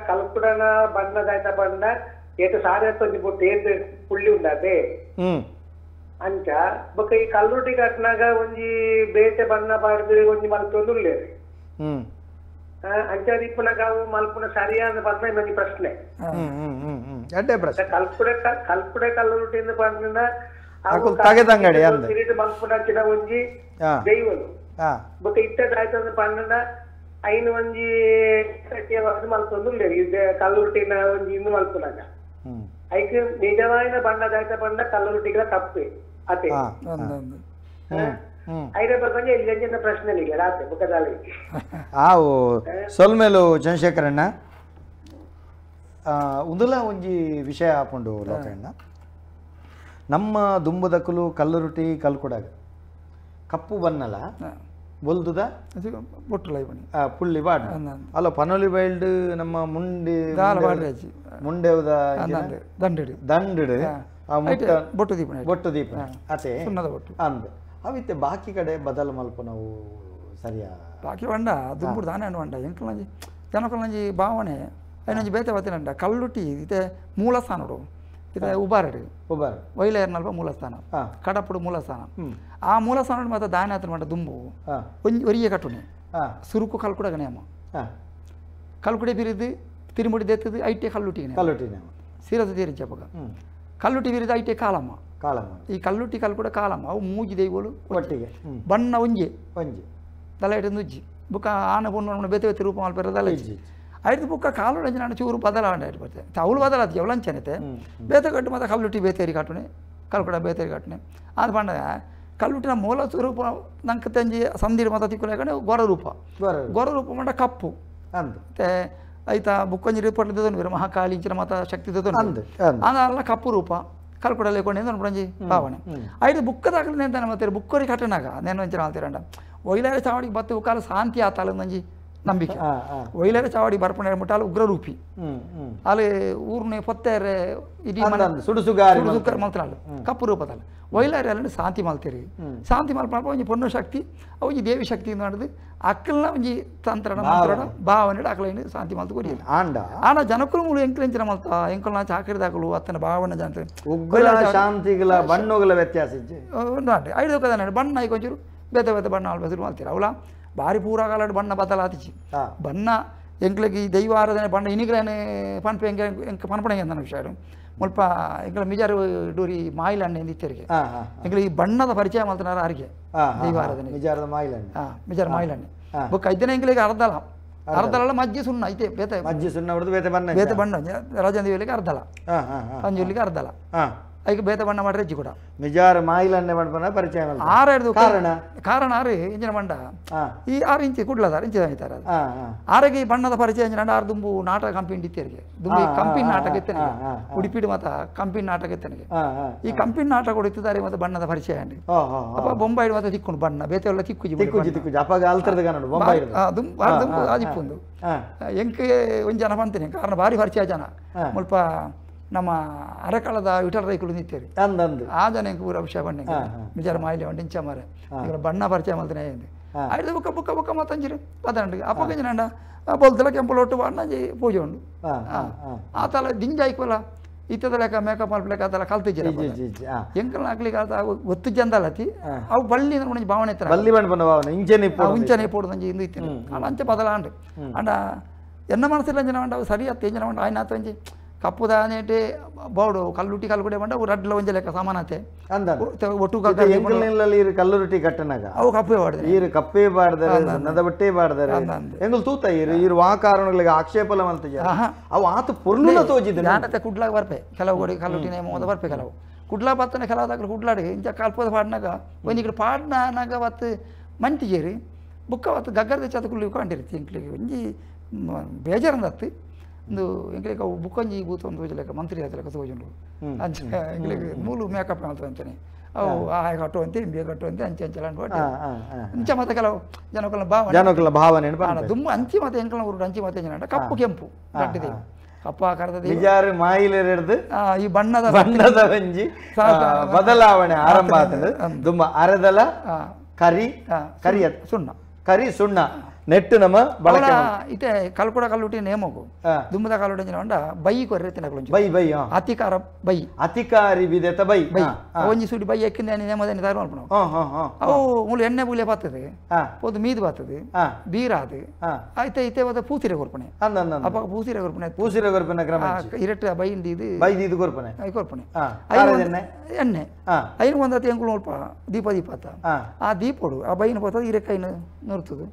ಕಲ್ಕುಡನ ಬಣ್ಣ ದಾಯ್ತ ಬಂಡ ಏತು ಸಾರೆ ತೊಂಜಿ ಬುಟ್ಟು ಏತು ಪುಳ್ಳಿ ಉಂಡಾತೆ ಅಂಚ ಬೊಕ್ಕ ಈ ಕಲ್ಲುಟಿ ಕಟ್ನಾಗ ಒಂಜಿ ಬೇತೆ ಬಣ್ಣ ಪಾಡ್ದು ಒಂಜಿ ಮಲ್ತೊಂದು ಉಲ್ಲೇರಿ ಅಂಚ ಇಪ್ಪುನಾಗ ಅವು ಮಲ್ಪುನ ಸರಿಯಾದ ಬಣ್ಣ ಇನ್ನೊಂದು ಪ್ರಶ್ನೆ. ಕಲ್ಕುಡ ಕಲ್ಕುಡ ಕಲ್ಲುಟಿಂದ ಬಂದ ಮಲ್ಪುನಂಚಿನ ಒಂಜಿ ದೈವಲು ಬೊಕ್ಕ ಇತ್ತದಾಯ್ತಂದು ಪಂಡ ಐನು ಒಂಜಿ ಮಲ್ತೊಂದು ಉಲ್ಲೇರಿ ಕಲ್ಲುಟಿನ ಒಂಜಿ ಇಂದು ಮಲ್ಪುನಾಗ ಐಕ್ ನಿಜವಾಯಿನ ಬಣ್ಣದಾಯ್ತ ಬಣ್ಣ ಕಲ್ಲುರುಟಿಗಳ ತಪ್ಪೆ ಅತೆ ಐರ ಬಗ್ಗೆ ಇಲ್ಲಿ ಪ್ರಶ್ನೆ ಇಲ್ಲ ರಾತ್ರಿ ಬುಕ್ಕದಲ್ಲಿ. ಆವು ಸೊಲ್ಮೇಲು ಚಂದ್ರಶೇಖರಣ್ಣ ಉಂದುಲ ಒಂಜಿ ವಿಷಯ ಆಪುಂಡು ಲೋಕಣ್ಣ. ನಮ್ಮ ದುಂಬುದಕ್ಕಲು ಕಲ್ಲುರುಟಿ ಕಲ್ಕುಡಾಗ ಕಪ್ಪು ಬನ್ನಲ ಬೊಲ್ದುದ ಪುಳ್ಳಿ ಬಾಡ್ ಅಲ್ಲ ಪನೊಲಿ ಬೈಲ್ಡ್ ನಮ್ಮ ಮುಂಡಿ ಮುಂಡೆವುದ ದಂಡಿಡು ದಂಡಿಡು ಬೊಟ್ಟು ದೀಪ ಬೊಟ್ಟು ದೀಪ ಅತೆ ಅಂದ್ ಅವಿತ್ತೆ ಬಾಕಿ ಕಡೆ ಬದಲು ಮಲ್ಪ ನಾವು ಸರಿಯಾ ಬಾಕಿ ಬಂಡ ದುಂಬುಡು ದಾನೆ ಬಂಡ ಎಂಕಲಂಜಿ ಜನಕಲಂಜಿ ಭಾವನೆ ಐನಂಜಿ ಬೇತೆ ಬತ್ತಿನಂಡ ಕಲ್ಲುಟಿ ಇತ್ತೆ ಮೂಲಸ್ಥಾನಡು ಇತ್ತೆ ಉಬಾರಡು ಉಬಾರ ವೈಲೇರ್ನಲ್ಪ ಮೂಲಸ್ಥಾನ ಕಡಪುಡು ಮೂಲಸ್ಥಾನ ಆ ಮೂಲಸ್ಥಾನ ಮಾತ್ರ ದಾನೆ ಆತನ ಮಂಡ ದುಂಬು ಒಂಜಿ ಒರಿಯೆ ಕಟ್ಟುನೆ ಸುರುಕು ಕಲ್ಕುಡಗ ನೇಮ ಕಲ್ಕುಡೆ ಬಿರಿದು ತಿರುಮುಡಿ ದೆತ್ತದು ಐಟೆ ಕಲ್ಲುಟಿ ಕಲ್ಲುಟಿ ಸೀರಸ ತೀರಿಂಚಪಗ ಕಲ್ಲುಟಿ ಬಿರಿದು ಐಟೆ ಕಾಲಮ್ಮ ಕಾಲಮ್ಮ ಈ ಕಲ್ಲುಟಿ ಕಲ್ಕುಡ ಕಾಲಮ್ಮ ಅವು ಮೂಜಿ ದೈವಗಳು ಒಟ್ಟಿಗೆ ಬಣ್ಣ ಒಂಜೆ ಒಂಜಿ ತಲೆ ಇಟ್ಟು ನುಜ್ಜಿ ಬುಕ್ಕ ಆನೆ ಪೊಣ್ಣು ಬೇತೆ ಬೇತೆ ರೂಪ ಮಲ್ಪೆರ ತಲೆ ಇಜ್ಜಿ ಐದು ಬುಕ್ಕ ಕಾಲು ನಾನು ಚೂರು ಬದಲಾವಣೆ ಬರ್ತದೆ ಅವಳು ಬದಲಾತಿ ಅವಳು ಅಂಚನೈತೆ ಬೇತೆ ಕಟ್ಟು ಮತ್ತು ಕಲ್ಲುಟಿ ಬೇತೇರಿ ಕಟ್ಟುನೆ ಕಲ್ಕುಡ ಬೇತೇರಿ ಕಟ್ಟುನೆ ಅದು ಬಣ್ಣ ಕಲ್ಲುಟಿನ ಮೂಲ ಸ್ವರೂಪ ನಂಗೆ ತಂಜಿ ಸಂದಿರು ಮತ್ತು ತಿಕ್ಕುಲೆ ಗೊರ ರೂಪ ಗೊರ ರೂಪ ಮಂಡ ಕಪ್ಪು ಮತ್ತೆ ಐತಾ ಬುಕ್ಕೊಂಜಿ ರೂಪ ಮಹಾಕಾಳಿ ಇಂಚಿನ ಮಾತ ಶಕ್ತಿ ಅದಲ್ಲ ಕಪ್ಪು ರೂಪ ಕಲ್ಕುಡಲ್ಲಿ ಕೊಂಡು ಒಂಜಿ ಭಾವನೆ ಐದು ಬುಕ್ಕದಾಗಲಿ ನೆಂತಾನೆ ಮತ್ತೆ ಬುಕ್ಕೋರಿ ಕಟ್ಟನಾಗ నేను ಒಂಚಿನ ಆಲ್ತಿರಂಡ ಒಯ್ಲಾರ ಚಾವಡಿಗೆ ಬತ್ತು ಕಾಲ ಶಾಂತಿ ಆತಾಲ ಒಂಜಿ ನಂಬಿಕೆ ಒಯ್ಲಾರ ಚಾವಡಿ ಬರ್ಪಣೆ ಮುಟ್ಟಾಲ ಉಗ್ರರೂಪಿ ಅಲ್ಲಿ ಊರ್ನೆ ಪೊತ್ತೆರೆ ಇಡೀ ಸುಡುಸುಗಾರಿ ಮಲ್ತಾಳು ಕಪ್ಪು ರೂಪದಲ್ಲ ಒಯ್ಲಾರಿ ಅಲ್ಲಿ ಶಾಂತಿ ಮಲ್ತೀರಿ ಶಾಂತಿ ಮಲ್ಪ ಒಂಜಿ ಪೊಣ್ಣು ಶಕ್ತಿ ಒಂಜಿ ದೇವಿ ಶಕ್ತಿ ಮಾಡಿದ್ ಅಕ್ಕಲ್ನ ಒಂಜಿ ತಂತ್ರಣ ಮಂತ್ರಣ ಭಾವನೆ ಅಕ್ಕಲ ಶಾಂತಿ ಮಲ್ತು ಕೊರಿಯಲ್ಲ ಆಂಡ ಆನ ಜನಕುಲು ಮೂಲು ಎಂಕಲೆಂಚಿನ ಮಲ್ತ ಎಂಕಲ್ನ ಚಾಕರಿದಾಕಲು ಅತ್ತನ ಭಾವನೆ ಜನ ಉಗ್ರ ಶಾಂತಿಗಳ ಬಣ್ಣಗಳ ವ್ಯತ್ಯಾಸ ಐದು ಕದ ಬಣ್ಣ ಐಕೊಂಚೂರು ಬೇತೆ ಬೇತೆ ಬಣ್ಣ ಆಲ್ಬಸರು ಮಲ್ತೀರ ಅವಳ ಭಾರಿ ಪೂರಾಗಾಲ ಬಣ್ಣ ಬದಲಾತಿಚಿ ಬಣ್ಣ ಎಂಕ್ಲಗೆ ಈ ದೈವ ಆರಾಧನೆ ಬಣ್ಣ ಇನಿಗ್ಲೇನೆ ಪನ್ಪೆ ಎಂಕ ಎಂಕ ಪನ್ಪಣೆ ಅಂತ ವಿಷಯ ಮುಲ್ಪ ಎಂಕಲ ಮಿಜಾರು ಡೂರಿ ಮಾಯಿಲ ಅಣ್ಣೆ ಇತ್ತೆರಿಗೆ ಎಂಕಲ ಈ ಬಣ್ಣದ ಪರಿಚಯ ಮಲ್ತನಾರ ಆರಿಗೆ ದೈವ ಆರಾಧನೆ ಮಿಜಾರದ ಮಾಯಿಲಣ್ಣೆ ಮಿಜಾರ ಮಾಯಿಲಣ್ಣೆ ಬೊಕ್ಕ ಐದನೇ ಎಂಕ್ಲಿಗೆ ಅರ್ಧಲ ಅರ್ಧಲ ಮಜ್ಜಿ ಸುಣ್ಣ ಐತೆ ಬೇತೆ ಮಜ್ಜಿ ಸುಣ್ಣ ಹೊಡೆದು ಬೇತೆ ಬಣ್ಣ ಬೇತೆ ಬಣ್ಣ ರಾಜಂದಿವಿಲಿಗೆ ಅರ್ಧಲ ಪಂಜುರ್ಲಿಗೆ ಅರ್ಧಲ ಐಕ್ ಬೇತೆ ಬಣ್ಣ ಮಾಡ್ರೆ ಹೆಜ್ಜಿ ಕೂಡ ಮಿಜಾರ ಮಾಯಿಲಣ್ಣೆ ಮಾಡ್ಪನ ಪರಿಚಯ ಆರು ಕಾರಣ ಕಾರಣ ಆರು ಇಂಚಿನ ಬಣ್ಣ ಈ 6 ಇಂಚು ಕುಡ್ಲದಾರ ಇಂಚು ಐತಾರ ಆರಗೆ ಈ ಬಣ್ಣದ ಪರಿಚಯ ಇಂಚಿನ ಆರು ದುಂಬು ನಾಟಕ ಕಂಪಿನ ಇತ್ತೆರಿಗೆ ದುಂಬು ಕಂಪಿನ ನಾಟಕ ಇತ್ತನಿಗೆ ಉಡುಪಿಡು ಮಾತ ಕಂಪಿನ ನಾಟಕ ಇತ್ತನಿಗೆ ಈ ಕಂಪಿನ ನಾಟಕ ಕೊಡುತ್ತಿದ್ದಾರೆ ಮತ್ತೆ ಬಣ್ಣದ ಪರಿಚಯ ಅಂడి ಅಪ್ಪ ಬೊಂಬಾಯಿ ಮಾತ ತಿಕ್ಕೊಂಡು ಬಣ್ಣ ಬೇತೆ ಎಲ್ಲ ತಿಕ್ಕುಜಿ ತಿಕ್ಕುಜಿ ತಿಕ್ಕುಜಿ ಅಪ್ಪಾಗ ಅಲ್ತರದ ಕನ್ನಡ ಬೊಂಬಾಯಿ ದುಂಬು ಆದಿಪ್ಪುಂದು ಎಂಕ್ ಒಂಜಿ ಜನ ಬಂತೇನೆ ಕಾರಣ ಭಾರಿ ಪರಿಚಯ ಜನ ಮುಲ್ಪ ನಮ್ಮ ಅರಕಾಲದ ವಿಠಲ ರೈಕುಲು ನಿಂತೇರಿ ಆ ಜನ ಎಂಕ್ ಪೂರ ವಿಷಯ ಬಣ್ಣ ಮಿಜಾರ ಮಾಯಿಲೆ వండి ಇಂಚ ಮಾರೆ ఇక్కడ ಬಣ್ಣ ಪರಿಚಯ ಮಲ್ತನೆ ಐದು ಬುಕ್ಕ ಬುಕ್ಕ ಬುಕ್ಕ ಮತ್ತಂಜಿರು ಪದಂಡು ಅಪ್ಪಗಂಜಿನಂಡ ಬೊಲ್ತಲ ಕೆಂಪುಲೊಟ್ಟು ಬಣ್ಣ ಪೂಜೆ ಉಂಡು ಆ ತಲ ದಿಂಜ ಐಕ್ವಲ ಇತ್ತದ ಲೆಕ್ಕ ಮೇಕಪ್ ಮಲ್ಪಲೆಕ್ಕ ಅದೆಲ್ಲ ಕಲ್ತಿದ್ದೀರ ಎಂಕಲ್ ಹಾಕ್ಲಿಕ್ಕೆ ಅದು ಗೊತ್ತು ಜಂದಲತಿ ಅವು ಬಳ್ಳಿ ಅಂದ್ರೆ ಭಾವನೆ ಇತ್ತು ಬಳ್ಳಿ ಬಣ್ಣ ಭಾವನೆ ಇಂಚನೆ ಇಂಚನೆ ಪೋಡುದಂಜಿ ಇಂದು ಇತ್ತು ಅಲ್ಲ ಅಂಚೆ ಬದಲಾಂಡು ಅಂಡ ಎನ್ನ ಮನಸ್ಸಿಲ್ಲ ಅಂಜನ ಉಂಡು ಅವು ಸರಿ ಅತ್ತ ಎಂಜನ ಉಂಡು ಆಯ್ನಾತ ಒಂಜಿ ಕಪ್ಪುದಾನೇಟೆ ಬೌಡು ಕಲ್ಲುಟ್ಟಿ ಕಲ್ಗುಡೆ ಬಂಡ ಅವು ರಡ್ಲ ಒಂಜಿ ಲೆಕ್ಕ ಸಮಾನತೆ ಒಟ್ಟು ಕಲ್ಲುರುಟಿ ಕಟ್ಟನಾಗ ಅವು ಕಪ್ಪೆ ಬಾಡ್ದೆ ಈರು ಕಪ್ಪೆ ಬಾಡ್ದರೆ ನದ ಬಟ್ಟೆ ಬಾಡ್ದರೆ ಎಂಗುಲ್ ತೂತ ಈರು ಈರು ವಾ ಕಾರಣಗಳಿಗೆ ಆಕ್ಷೇಪಲ ಮಲ್ತಿಜ ಅವು ಆತ ಪೊರ್ಲುನ ತೋಜಿದೆ ನಾನತೆ ಕುಡ್ಲಾಗ ಬರ್ಪೆ ಕೆಲವು ಗೋಡಿ ಕಲ್ಲುಟ್ಟಿನೇ ಮೋದ ಬರ್ಪೆ ಕೆಲವು ಕುಡ್ಲಾ ಬತ್ತನೆ ಕೆಲವು ದಾಖಲು ಕುಡ್ಲಾಡಿ ಇಂಚ ಕಾಲ್ಪದ ಪಾಡ್ನಾಗ ಒಂಜಿ ఇక్కడ ಪಾಡ್ನಾಗ ಬತ್ತು ಮಂತಿಜೇರಿ ಬುಕ್ಕ ಬತ್ತು ಗಗ್ಗರದ ಚಾತ ಕುಳ್ಳಿ ಕಂಡಿರ್ತಿ ಎಂಕ್ಲಿಗೆ ಒಂಜಿ ಬೇಜಾರಂದತ್ತು ಒಂದು ಎಂಕ್ಲಿಗೆ ಅವು ಬುಕ್ಕಂಜಿ ಬೂತ ಒಂದು ತೋಜಲೆಕ್ಕ ಮಂತ್ರಿ ಆತಲೆಕ್ಕ ತೋಜುಂಡು ಅಂಚ ಎಂಕ್ಲಿಗೆ ಮೂಲು ಮೇಕಪ್ ಮಾಡ್ತು ಅಂತಾನೆ ಅವು ಆ ಕಟ್ಟುವಂತೆ ಇಂಬೆ ಕಟ್ಟುವಂತೆ ಅಂಚೆ ಅಂಚೆ ಅಂಟು ಅಂಚ ಮತ್ತೆ ಕೆಲವು ಜನಕಲ ಭಾವನೆ ಜನಕಲ ಭಾವನೆ ದುಮ್ಮ ಅಂಚಿ ಮತ್ತೆ ಎಂಕಲ ಊರು ಅಂಚಿ ಮತ್ತೆ ಜನ ಕಪ್ಪು ಕೆಂಪು ದಡ್ಡಿದೆ ಕಪ್ಪು ಆಕಾರದ ಬಿಜಾರು ಮಾಯಿಲೆರೆಡ್ದು ಈ ಬಣ್ಣದ ಬಣ್ಣದ ಒಂಜಿ ಬದಲಾವಣೆ ಆರಂಭ ಆತಂದು ದುಮ್ಮ ಅರೆದಲ ಕರಿ ಕರಿಯ ಸುಣ್ಣ ಕರಿ ಸುಣ್ಣ ನೆಟ್ಟು ನಮ್ಮ ಬಳಕೆ ಇತ್ತೆ ಕಲ್ಕುಡ ಕಲ್ಲುಟಿ ನೇಮಗು ದುಮ್ಮದ ಕಲ್ಲುಟಿ ಉಂಡ ಬೈ ಕೊರ್ರೆ ತಿನ್ನಕಲು ಬೈ ಬೈ ಅತಿಕಾರ ಬೈ ಅತಿಕಾರಿ ಬಿದೆತ ಬೈ ಬೈ ಒಂಜಿ ಸುಡಿ ಬೈ ಎಕ್ಕಿಂದ ನೇಮದ ತಯಾರು ಮಲ್ಪಣ ಅವು ಮೂಲು ಎಣ್ಣೆ ಬೂಲೆ ಬರ್ತದೆ ಪೋದು ಮೀದು ಬರ್ತದೆ ಬೀರಾದು ಐತೆ ಇತ್ತೆ ಬತ್ತ ಪೂಸಿರೆ ಕೊರ್ಪಣೆ ಅಪ್ಪ ಪೂಸಿರೆ ಕೊರ್ಪಣೆ ಪೂಸಿರೆ ಕೊರ್ಪಣೆ ಕ್ರಮ ಇರಟ್ಟು ಬೈ ಇದು ಬೈ ಇದು ಕೊರ್ಪಣೆ ಕೊರ್ಪಣೆ ಎಣ್ಣೆ ಐನು ಒಂದತ್ತು ಎಂಕುಲು ಅಲ್ಪ ದೀಪ ದೀಪ ಆತ ಆ ದೀಪೋಡು ಆ ಬೈನ ಬರ್ತದೆ ಹಿರೇಕಾಯಿನ ನುರ್ತದು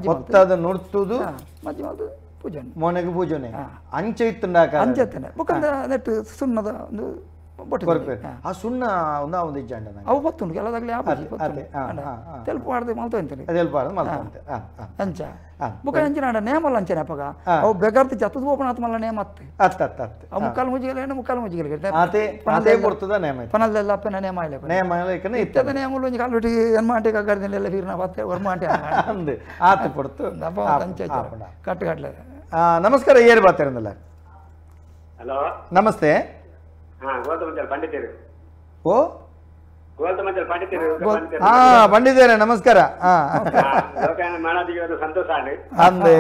ಒತ್ತದ ನುರ್ತುದು ಮಜ್ಜಿ ಮಲ್ತು ಪೂಜೆ ಮೊನೆಗೆ ಪೂಜನೆ ಅಂಚೆ ಇತ್ತುಂಡಾಕ ಅಂಚೆ ಬೊಕ್ಕಂದ ನೆಟ್ಟು ಸುಣ್ಣದ ಒಂದು ಬೊಟ್ಟು ಆ ಸುಣ್ಣ ಒಂದು ಒಂದು ಇಜ್ಜಾಂಡ ಅವು ಗೊತ್ತುಂಟು ಕೆಲದಾಗಲಿ ತೆಲುಪು ಆಡ್ದು ಮಲ್ತು ಅಂತೀನಿ ತೆಲುಪು ಆಡ್ದು ಮಲ್ತು ಅಂಚ ಬೊಕ್ಕ ಅಂಚಿನ ನೇಮಲ್ಲ ಅಂಚನೆ ಅಪ್ಪಗ ಅವು ಬೆಗರ್ತಿ ಜತ್ತದ ಓಪನ್ ಆತ ಮಲ್ಲ ನೇಮ ಅತ್ತೆ ಅತ್ತ ಅತ್ತ ಅತ್ತ ಅವು ಮುಕ್ಕಾಲು ಮುಜಿಗಲ ಏನು ಮುಕ್ಕಾಲು ಮುಜಿಗಲ ಆತೆ ಆತೆ ಕೊಡ್ತದ ನೇಮ ಪನಲ್ದೆಲ್ಲ ಅಪ್ಪನ ನೇಮ ಇಲ್ಲ ನೇಮ ಇಲ್ಲ ಇತ್ತದ ನೇಮಲು ಒಂಜಿ ಕಾಲುಟಿ ಎನ್ಮಾಂಟೆ ಕಗ್ಗರ್ದಿನೆಲ್ಲ ಫೀರ್ನ ಬತ್ತೆ ವರ್ಮಾಂಟೆ ಅಂದು ಆತ ಕೊಡ್ತು ಅಂಚೆ ಕಟ್ಟು ಕಟ್ಲೆ ನಮಸ್ಕಾರ ಏರು ಬಾತಿರಂದಲ್ಲ ಹಲೋ ನಮಸ್ತೆ ಪಂಡಿತರು ಓ ಪಂಡಿತರು ಹಾ ಪಂಡಿತರೇ ನಮಸ್ಕಾರ ಸಂತೋಷ ಅಂದೆ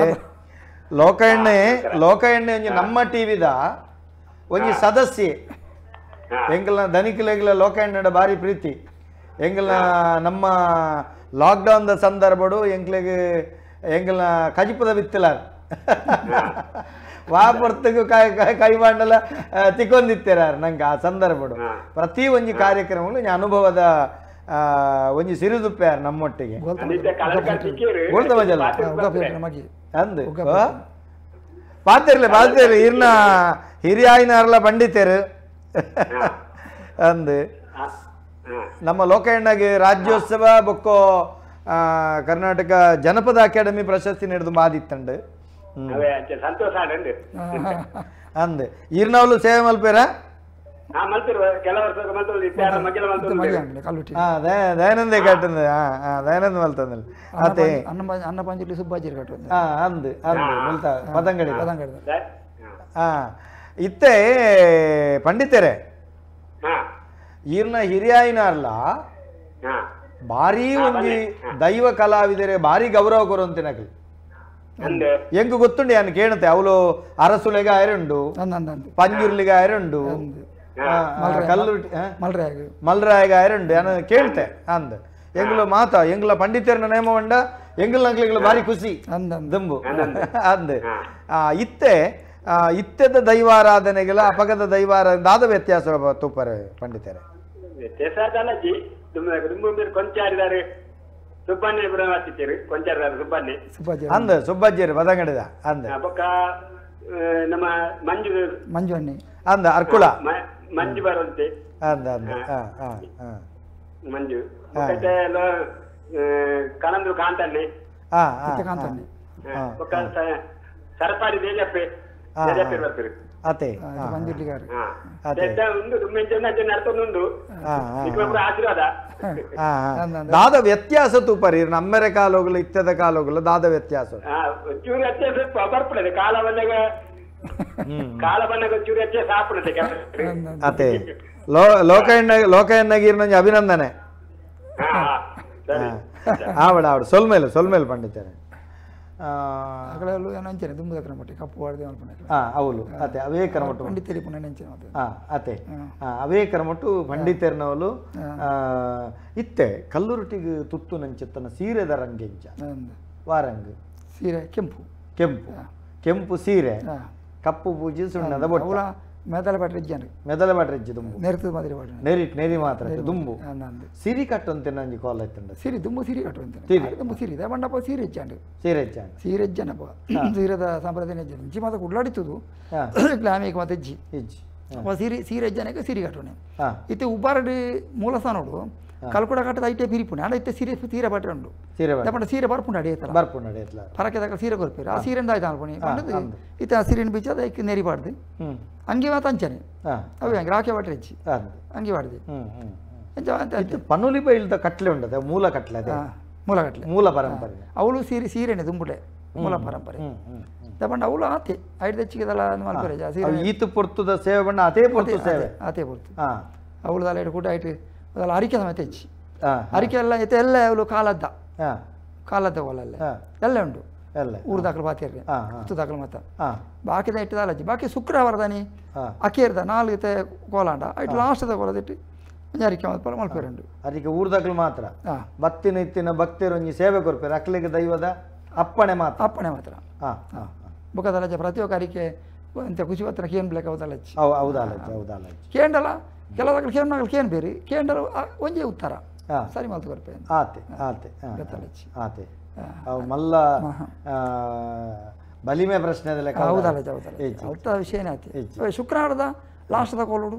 ಲೋಕ ಎಣ್ಣೆ ಲೋಕ ಎಣ್ಣೆ ಒಂಜಿ ನಮ್ಮ ಟಿವಿದ ಒಂಜಿ ಸದಸ್ಯೆ ಎಂಗಲ್ನ ಧನಿಕಲೆಗ್ಲ ಲೋಕ ಎಣ್ಣೆಡ ಭಾರಿ ಪ್ರೀತಿ ಎಂಗಲ್ನ ನಮ್ಮ ಲಾಕ್ಡೌನ್ the ಸಂದರ್ಭಡು ಎಂಕ್ಲೆಗ್ ಎಂಗಲ್ನ ಕಜಿಪದ ಬಿತ್ತಲಾರ ವಾ ಪೊರ್ತುಗು ಕೈವಾಂಡಲ ತಿಕ್ಕೊಂದಿತ್ತೀರ ನಂಗೆ ಆ ಸಂದರ್ಭಡು ಪ್ರತಿ ಒಂಜಿ ಕಾರ್ಯಕ್ರಮಗಳು ಒಂಜಿ ಅನುಭವದ ಒಂಜಿ ಸಿರಿದುಪ್ಪಾರ ನಮ್ಮೊಟ್ಟಿಗೆ ಅಂದು ಪಾತಿರ್ಲಿ ಪಾತಿರ್ಲಿ ಇರ್ನ ಹಿರಿಯಾಯಿನಾರ್ಲ ಪಂಡಿತರು ಅಂದು ನಮ್ಮ ಲೋಕಣ್ಣಗೆ ರಾಜ್ಯೋತ್ಸವ ಬೊಕ್ಕೋ ಕರ್ನಾಟಕ ಜನಪದ ಅಕಾಡೆಮಿ ಪ್ರಶಸ್ತಿ ನೀಡಿದು ಮಾದಿತ್ತಂಡು ಅಂದೆ ಈರ್ನವಲು ಸೇವೆ ಮಲ್ಪೇರ ದಯಾನಂದೇ ಕಟ್ಟಂದೆ ದಯಾನಂದ ಮಲ್ತಂದಲ್ಲಿ ಅದೇ ಅನ್ನ ಪಂಜುರ್ಲಿ ಸುಬ್ಬಾಜಿರ್ ಕಟ್ಟುವಂದೆ ಅಂದು ಅಂದು ಮಲ್ತ ಪದಂಗಡಿ ಹಾ ಇತ್ತೆ ಪಂಡಿತರೇ ಈರ್ನ ಹಿರಿಯಾಯಿನಾರ್ಲ ಭಾರಿ ಒಂಜಿ ದೈವ ಕಲಾವಿದರೆ ಭಾರಿ ಗೌರವ ಕೊರುವಂತಿನಕಲ್ ಎಂಕ್ ಗೊತ್ತುಂಡು ಯಾನ್ ಕೇಳುತ್ತೆ ಅವಳು ಅರಸುಲೆಗ ಆಯರುಂಡು ಪಂಜುರ್ಲಿಗ ಆಯರುಂಡು ಕಲ್ಲು ಮಲ್ರಾಯಗ ಆಯರುಂಡು ಯಾನ್ ಕೇಳ್ತೆ ಅಂದ್ ಎಂಗ್ಲ ಮಾತಾ ಎಂಗ್ಲ ಪಂಡಿತರನ ನೇಮ ಉಂಡ ಎಂಗ್ಲ ಅಂಕ್ಲೆಗ್ಲ ಭಾರಿ ಖುಷಿ ದುಂಬು ಅಂದ್ ಇತ್ತೆ ಇತ್ತೆದ ದೈವಾರಾಧನೆಗಳ ಅಪಗದ ದೈವಾರಾಧನೆ ದಾದ ವ್ಯತ್ಯಾಸ ತೂಪರೆ ಪಂಡಿತರೆ ಅಂದ ಸುಬ್ಬಜ್ಜಿಯರು ಬದಂಗಡಿದ ಅಂದ ನಮ್ಮ ಮಂಜು ಮಂಜು ಅಣ್ಣಿ ಅಂದ ಅರ್ಕುಳ ಮಂಜು ಬರುವಂತೆ ಅಂದ ಅಂದ ಮಂಜು ಕಳಂದ್ರು ಕಾಂತಣ್ಣೆ ಕಾಂತಣ್ಣೆ ಸರಪಾಡಿ ದೇಜಪ್ಪೆ ದೇಜಪ್ಪೆ ಬರ್ತೀರಿ ಅತೆ ಆಶೀರ್ವಾದ ದಾದ ವ್ಯತ್ಯಾಸ ತೂಪರಿ ನಮ್ಮೆರೆ ಕಾಲೋಗಲು ಇತ್ತದ ಕಾಲೋಗಲು ದಾದ ವ್ಯತ್ಯಾಸ ಚೂರು ವ್ಯತ್ಯಾಸ ಬರ್ಪಡದೆ ಕಾಲ ಬಂದಾಗ ಕಾಲ ಬಂದಾಗ ಚೂರು ವ್ಯತ್ಯಾಸ ಆಪಡದೆ ಅತೆ ಲೋಕಣ್ಣ ಲೋಕಣ್ಣಗಿರ್ನೊಂಜಿ ಅಭಿನಂದನೆ ಆವಡ ಆವಡ ಸೊಲ್ಮೇಲೆ ಸೊಲ್ಮೇಲೆ ಪಂಡಿತಾರೆ. ಅವಳು ಅತೆ ಅವೇ ಕ್ರಮಟ್ಟು ಅತೆ ಅವೇ ಕ್ರಮಟ್ಟು ಪಂಡಿತರ್ನವಳು ಇತ್ತೆ ಕಲ್ಲುರುಟಿಗೆ ತುತ್ತು ನಂಚೆತ್ತನ ಸೀರೆದ ರಂಗೆಂಚ ವಾರಂಗ್ ಸೀರೆ ಕೆಂಪು ಕೆಂಪು ಕೆಂಪು ಸೀರೆ ಕಪ್ಪು ಪೂಜೆ ಸುಣ್ಣದ ಬೊಟ್ಟು ಮೆದಲ ಬಾಟ್ರೆ ಮೆದಲ ಬಾಟ್ರೆ ದುಂಬು ನೆರಿತದ ಮಾದಿರಿ ಬಾಟ್ರೆ ನೆರಿ ನೆರಿ ಮಾತ್ರ ದುಂಬು ಸಿರಿ ಕಟ್ಟುವಂತೆ ನಂಜಿ ಕಾಲ್ ಆಯ್ತಂಡ ಸಿರಿ ದುಂಬು ಸಿರಿ ಕಟ್ಟುವಂತೆ ದುಂಬು ಸಿರಿ ಇದೆ ಬಂಡಪ್ಪ ಸೀರೆ ಹೆಚ್ಚಾಂಡು ಸೀರೆ ಹೆಚ್ಚಾಂಡು ಸೀರೆ ಹೆಚ್ಚಾನಪ್ಪ ಸೀರೆದ ಸಂಪ್ರದಾಯ ಹೆಜ್ಜೆ ಇಂಚಿ ಮಾತ್ರ ಕುಡ್ಲಾಡಿತ್ತದು ಗ್ಲಾಮಿಗೆ ಮಾತ್ರ ಹೆಜ್ಜಿ ಹೆಜ್ಜಿ ಅಪ್ಪ ಸೀರೆ ಸೀರೆ ಹೆಜ್ಜಾನಕ್ಕೆ ಸಿರಿ ಕಟ್ಟುವನೆ ಇತ್ತೆ ಉಬ್ಬಾರಡಿ ಮೂಲಸ್ಥಾನೋಡು ಕಲ್ಕುಡ ಕಟ್ಟದ ಐಟೆ ಪಿರಿಪುಣೆ ಆಡ ಇತ್ತೆ ಸೀರೆ ಸೀರೆ ಬಾಟ್ರೆ ಉಂಡು ಸೀರೆ ಪಂಡ ಸೀರೆ ಬರ್ಪುಂಡು ಅಡಿಯತ್ತಲ್ಲ ಬರ್ಪುಂಡು ಅಡಿಯತ್ತಲ್ಲ ಪರಕೆ ತಕ್ಕ ಸೀರೆ ಕೊರ್ಪೇರು ಆ ಸೀರೆಂದ ಆಯ್ತು ಅನ್ಪುಣಿ ಪಂಡದು ಇತ್ತೆ ಆ ಸೀರೆನ ಬೀಚ ಅದಕ್ಕೆ ನೆರಿ ಬಾಡ್ದು ಅಂಗಿ ಮಾತ್ರ ಅಂಚನೆ ಅವೆ ಹಂಗೆ ರಾಕೆ ಬಾಟ್ರೆ ಹೆಚ್ಚಿ ಅಂಗಿ ಬಾಡ್ದು ಪನುಲಿ ಬೈಲ್ದ ಕಟ್ಲೆ ಉಂಡದೆ ಮೂಲ ಕಟ್ಲೆ ಅದೇ ಮೂಲ ಕಟ್ಲೆ ಮೂಲ ಪರಂಪರೆ ಅವಳು ಸೀರೆ ಸೀರೆನೆ ದುಂಬುಡೆ ಮೂಲ ಪರಂಪರೆ ಪಂಡ ಅವಳು ಆತೆ ಐದು ಹೆಚ್ಚಿಗೆದಲ್ಲ ಮಲ್ಪರೆ ಸೀರೆ ಈತು ಪೊರ್ತುದ ಸೇವೆ ಬಣ್ಣ ಅದೇ ಪೊರ್ತು ಸೇವೆ ಆತೆ ಪೊರ್ತು ಅವಳು ದಲ್ಲ ಇಟ್ಟು ಕೂಡ ಐಟು ಅದೆಲ್ಲ ಅರಿಕೆ ಸಮೇತ ಹೆಚ್ಚಿ ಅರಿಕೆ ಎಲ್ಲ ಇತ್ತೆ ಎಲ್ಲ ಅವಳು ಕಾಲದ್ದ ಕಾಲದ್ದ ಒಲಲ್ಲ ಎಲ್ಲ ಉಂಟು ಊರು ದಾಖಲು ಬಾತಿರ್ರೆ ಉತ್ತು ದಾಖಲು ಮಾತ ಬಾಕಿದ ಇಟ್ಟು ದಾಲಜ್ಜಿ ಬಾಕಿ ಶುಕ್ರವಾರದಾನಿ ಅಕ್ಕೇರ್ದ ನಾಲ್ಕು ಇತ್ತೆ ಕೋಲಾಂಡ ಇಟ್ಟು ಲಾಸ್ಟ್ದ ಕೋಲದಿಟ್ಟು ಅರಿಕೆ ಮಲ್ಪೇರು ಉಂಟು ಅದಕ್ಕೆ ಊರು ದಾಖಲು ಮಾತ್ರ ಬತ್ತಿನ ಇತ್ತಿನ ಭಕ್ತರು ಸೇವೆ ಕೊರ್ಪೇರು ಅಕ್ಲಿಗೆ ದೈವದ ಅಪ್ಪಣೆ ಮಾತ್ರ ಅಪ್ಪಣೆ ಮಾತ್ರ ಬೊಕ್ಕದಲಜ್ಜ ಪ್ರತಿಯೊಕ್ಕ ಅರಿಕೆ ಎಂತ ಖುಷಿ ಪತ್ರ ಕೇನ್ ಬ್ಲೇಕ್ ಹೌದಲಜ್ಜಿ ಹೌದಲಜ್ಜಿ ಹೌದಲಜ್ಜಿ ಕೇಂಡಲ ಕೆಲವು ಕೇಂದ್ರ ಕೇನ್ ಬೇರೆ ಕೇಂದ್ರ ಒಂಜೇ ಉತ್ತರ ಸರಿ ಮಾತು ಕೊರ್ಪೆ ಆತೆ ಆತೆ ಆತೆ ಅವು ಮಲ್ಲ ಬಲಿಮೆ ಪ್ರಶ್ನೆ ಹೌದಲ್ಲ ಹೌದಲ್ಲ ಅಲ್ತ ವಿಷಯನೇ ಆತೆ ಶುಕ್ರವಾರದ ಲಾಸ್ಟ್ದ ಕೋಲುಡು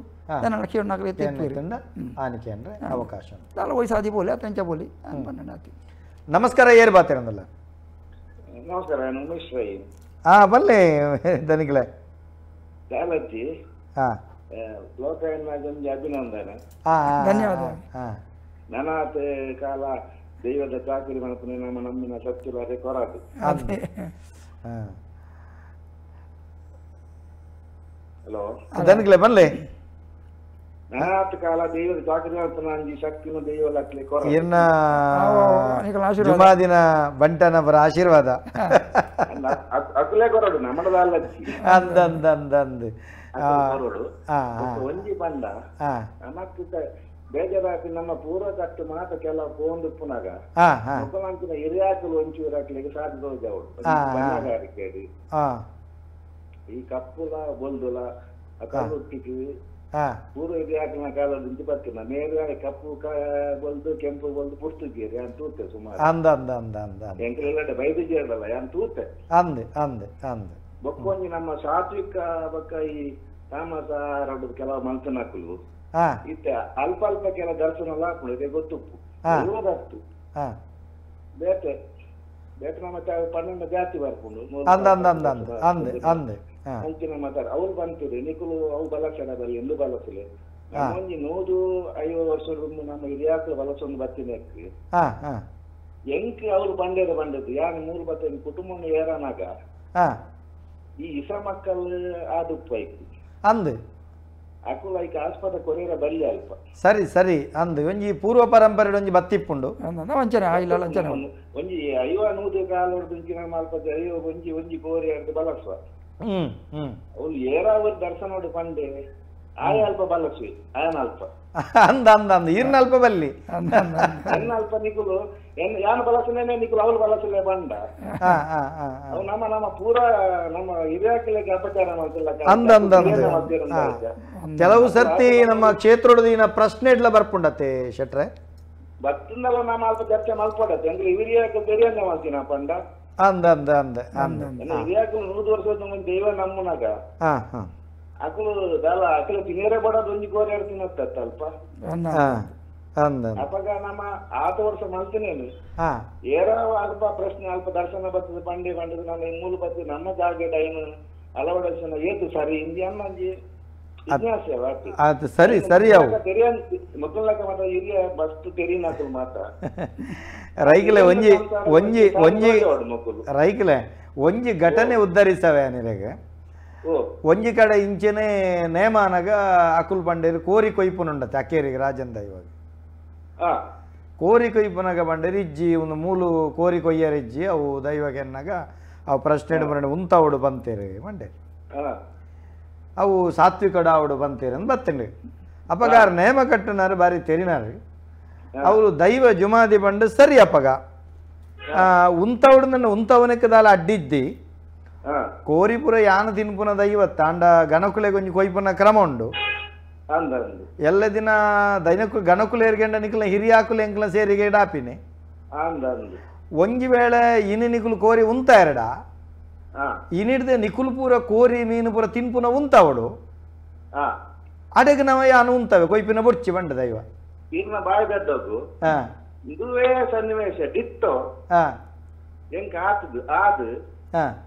ಆನಿಕೆ ಅಂದ್ರೆ ಅವಕಾಶ ದಾಲ ವಯಸ್ಸಾದಿ ಬೋಲಿ ಅತಂಚ ಬೋಲಿ ಆತಿ. ನಮಸ್ಕಾರ ಏರ್ ಬಾತಿರಂದಲ್ಲ. ನಮಸ್ಕಾರ, ನಾನು ಉಮೇಶ್ ರೈ. ಹಾ ಬಲ್ಲೆ ದನಿಗಳೇ ದಾಲಜ್ಜಿ. ಹಾ ಲೋಕಾಯನಾಗೊಂದು ಅಭಿನಂದನೆ. ಧನ್ಯವಾದ. ನನಾತೆ ಕಾಲ ದೈವದ ಚಾಕರಿ ಮನಪುನೆ ನಮ್ಮ ನಮ್ಮಿನ ಸತ್ಯಲಾರೆ ಕೊರಾದು. ಹಲೋ ದನಿಗಳೇ ಬಲ್ಲೆ. ನನಾತ ಕಾಲ ದೈವದ ಚಾಕರಿ ಮನಪುನ ಅಂಜಿ ಶಕ್ತಿನ ದೈವ ಲಕ್ಲೆ ಕೊರಾದು. ಎನ್ನ ಜುಮಾದಿನ ಬಂಟನವರ ಆಶೀರ್ವಾದ ಅಕುಲೇ ಕೊರಡು ನಮ್ಮದಾಲಜ್ಜಿ. ಅಂದ ಅಂದ ಅಂದ ಅಂದ ಒಂಜಿ ಬಂದ ನಮಕ್ ಬೇಜಾರಾಪಿ ನಮ್ಮ ಪೂರ್ವ ಕಟ್ಟು ಮಾತ ಕೆಲ ಪೋಂದು ಪುನಗ ಮುಖಮಂತ್ರಿನ ಹಿರಿಯಾಕಲು ಒಂಚೂರಾಕ್ಲಿಗೆ ಸಾಧ್ಯ ಅವಳು ಬಣ್ಣಗಾರಿಕೆ ಈ ಕಪ್ಪುಲ ಬೊಲ್ದುಲ ಕಲ್ಲುಟ್ಟಿಗೆ ಪೂರ್ವ ಹಿರಿಯಾಕಿನ ಕಾಲದಿಂದ ಬತ್ತಿನ ಮೇರೆ ಕಪ್ಪು ಬೊಲ್ದು ಕೆಂಪು ಬೊಲ್ದು ಪುರ್ತುಗೇರಿ ಅಂತ ತೂತೆ ಸುಮಾರು ಅಂದ ಅಂದ ಅಂದ ಅಂದ ಎಂಕಲೆಲ್ಲ ಬೈದು ಜೇರಲ್ಲ ಅಂತ ತೂತೆ ಅಂದೆ ಅಂದೆ ಅಂದೆ ಬೊಕ್ಕೊಂಜಿ ನಮ್ಮ ಸಾತ್ವಿಕ ಬೊಕ್ಕ ಈ ತಾಮಸ ರಡ್ಡು ಕೆಲವು ಮನ್ಸನಕುಲು ಇತ್ತೆ ಅಲ್ಪ ಅಲ್ಪ ಕೆಲ ದರ್ಶನ ಹಾಕುದು ಗೊತ್ತುಪ್ಪು ಇರುವುದತ್ತು ಬೇತೆ ಬೇತೆ ನಮ್ಮ 12 ಜಾತಿ ಬರ್ಪುಂಡು ಅಂಚಿನ ಮಾತಾಡ ಅವ್ರು ಬಂತಿರಿ ನಿಕುಲು ಅವು ಬಲಸಡ ಬಲ್ಲಿ ಎಂದು ಬಲಸಲೆ ಒಂಜಿ 150 ವರ್ಷದ ನಮ್ಮ ಹಿರಿಯಾಕಲು ಬಲಸೊಂದು ಬತ್ತಿನ ಎಂಕ್ ಅವ್ರು ಬಂಡೇರ ಬಂಡದ್ದು ಯಾರು 3 ಬತ್ತ ಕುಟುಂಬ ಏರನಾಗ ಈ ಇಸ ಮಕ್ಕಳು ಆದುಪ್ಪ ಐತಿ ಅಂದು ಅಕುಲ ಐಕ ಆಸ್ಪದ ಕೊರಿಯರ ಬಲ್ಲಿ ಅಲ್ಪ ಸರಿ ಸರಿ ಅಂದು ಒಂಜಿ ಪೂರ್ವ ಪರಂಪರೆ ಒಂಜಿ ಬತ್ತಿಪ್ಪುಂಡು ಒಂಜಿ 50 100 ಕಾಲೊಡ್ದು ನಮ್ಮ ಅಲ್ಪ ಒಂಜಿ ಒಂಜಿ ಕೋರಿ ಅರ್ಧ ಬಲಸುವ ಅವ್ರು ಏರಾವರ್ ದರ್ಶನೋಡು ಪಂಡೆ ಆಯ ಅಲ್ಪ ಬಲಸುವೆ ಆಯನ ಅಲ್ಪ ಅಂದ ಅಂದ ಅಂದ ಇರ್ನ ಅಲ್ಪ ಬಲ್ಲಿ ಎನ್ನ ಅಲ್ಪ ನಿಕುಲು ಯಾನು ಬಲಸನೆ ನಿಕುಲು ಅವಳು ಬಲಸಲೆ ಬಂಡ ಅವು ನಮ್ಮ ನಮ್ಮ ಪೂರಾ ನಮ್ಮ ಹಿರಿಯಾಕಲಿಗೆ ಅಪಚಾರ ಮಾಡ್ತಿಲ್ಲ. ಅಂದ ಅಂದ ಕೆಲವು ಸರ್ತಿ ನಮ್ಮ ಕ್ಷೇತ್ರದ ಪ್ರಶ್ನೆ ಇಡ್ಲ ಬರ್ಪುಂಡತ್ತೆ ಶೆಟ್ರೆ ಬತ್ತಿಂದಲ್ಲ ನಮ್ಮ ಅಲ್ಪ ಚರ್ಚೆ ಮಲ್ಪಡತ್ತೆ ಅಂದ್ರೆ ಹಿರಿಯಾಕ ಬೇರೆ ಮಾಡ್ತೀನ ಪಂಡ ಅಂದ ಅಂದ ಅಂದ ಅಂದ ಹಿರಿಯಾಕ 100 ವರ್ಷದ ದೈವ ನಮ್ಮನಾಗ ಅಕುಲು ದಾಲ ಅಕುಲು ತಿನ್ನೇರೆ ಬಡೋದು ಒಂಜಿ ಕೋರಿ ತಿನ್ನತ್ತ ಅಲ್ಪ ಅಪಗ ನಮ್ಮ ಆತ ವರ್ಷ ಮಲ್ತಿನೇನು ಏರ ಅಲ್ಪ ಪ್ರಶ್ನೆ ಅಲ್ಪ ದರ್ಶನ ಬರ್ತದೆ ಪಂಡೆ ಪಂಡದ ನಮ್ಮ ಮೂಲ ಬರ್ತದೆ ನಮ್ಮ ಜಾಗೆ ಟೈಮ್ ಅಳವಡಿಸನ ಏತು ಸರಿ ಇಂದಿ ಅನ್ನಂಜಿ ಸರಿ ಸರಿ ಮಕ್ಕಳ ಮಾತ್ರ ಹಿರಿಯ ಬಸ್ ತೆರಿನಾಕುಲು ಮಾತ್ರ ರೈಕಲೆ ಒಂಜಿ ಒಂಜಿ ಒಂಜಿ ರೈಕಲೆ ಒಂಜಿ ಘಟನೆ ಉದ್ಧರಿಸವೆ ನಿರಗೆ ಒಂಜಿ ಕಡೆ ಇಂಚೆನೆ ನೇಮಾನಗ ಅಕುಲ್ ಪಂಡೇರು ಕೋರಿ ಕೊಯ್ಪುನುಂಡತ್ತೆ ಅಕ್ಕೇರಿಗೆ ರಾಜಂದ ಇವಾಗ ಕೋರಿ ಕೊಯ್ಪುನಗ ಬಂಡೇರಿ ಇಜ್ಜಿ ಒಂದು ಮೂಲು ಕೋರಿ ಕೊಯ್ಯರಿಜ್ಜಿ ಅವು ದೈವಗೆನ್ನಾಗ ಅವು ಪ್ರಶ್ನೆ ಬರಂಡೆ ಉಂತಾವಡು ಬಂತೇರಿ ಬಂಡೇರಿ ಅವು ಸಾತ್ವಿಕಡ ಆವಡು ಬಂತೇರಿ ಅಂತ ಬತ್ತಂಡು ಅಪ್ಪಗ ನೇಮ ಕಟ್ಟುನಾರು ಬಾರಿ ತೆರಿನಾರು ಅವರು ದೈವ ಜುಮಾದಿ ಬಂಡು ಸರಿ ಅಪ್ಪಗ ಉಂತಾವಡು ನನ್ನ ಉಂತಾವನಕ್ಕೆ ದಾಲ ಅಡ್ಡಿದ್ದಿ ಕೋರಿಪುರ ಯಾನ ತಿನ್ಪುನ ದೈವ ತಾಂಡ ಗಣಕುಲೆ ಕೊಂಚ ಕೊಯ್ಪುನ ಕ್ರಮ ಉಂಡು ಎಲ್ಲ ದಿನ ದೈನಕು ಗಣಕುಲೇರ್ಗೆಂಡ ನಿಕಲ ಹಿರಿಯಾಕುಲೆ ಎಂಕಲ ಸೇರಿಗೆ ಡಾಪಿನಿ ಒಂಜಿ ವೇಳೆ ಇನಿ ನಿಕುಲು ಕೋರಿ ಉಂತ ಎರಡ ಇನಿಡ್ದೆ ನಿಕುಲು ಪೂರ ಕೋರಿ ಮೀನು ಪೂರ ತಿನ್ಪುನ ಉಂತಾವಡು ಅಡೆಗೆ ನವ ಯಾನು ಉಂತವೆ ಕೊಯ್ಪಿನ ಬೊಡ್ಚಿ ಬಂಡ ದೈವ ಇದುವೇ ಸನ್ನಿವೇಶ ಡಿತ್ತೋ ಎಂಕ ಆತದು ಆದು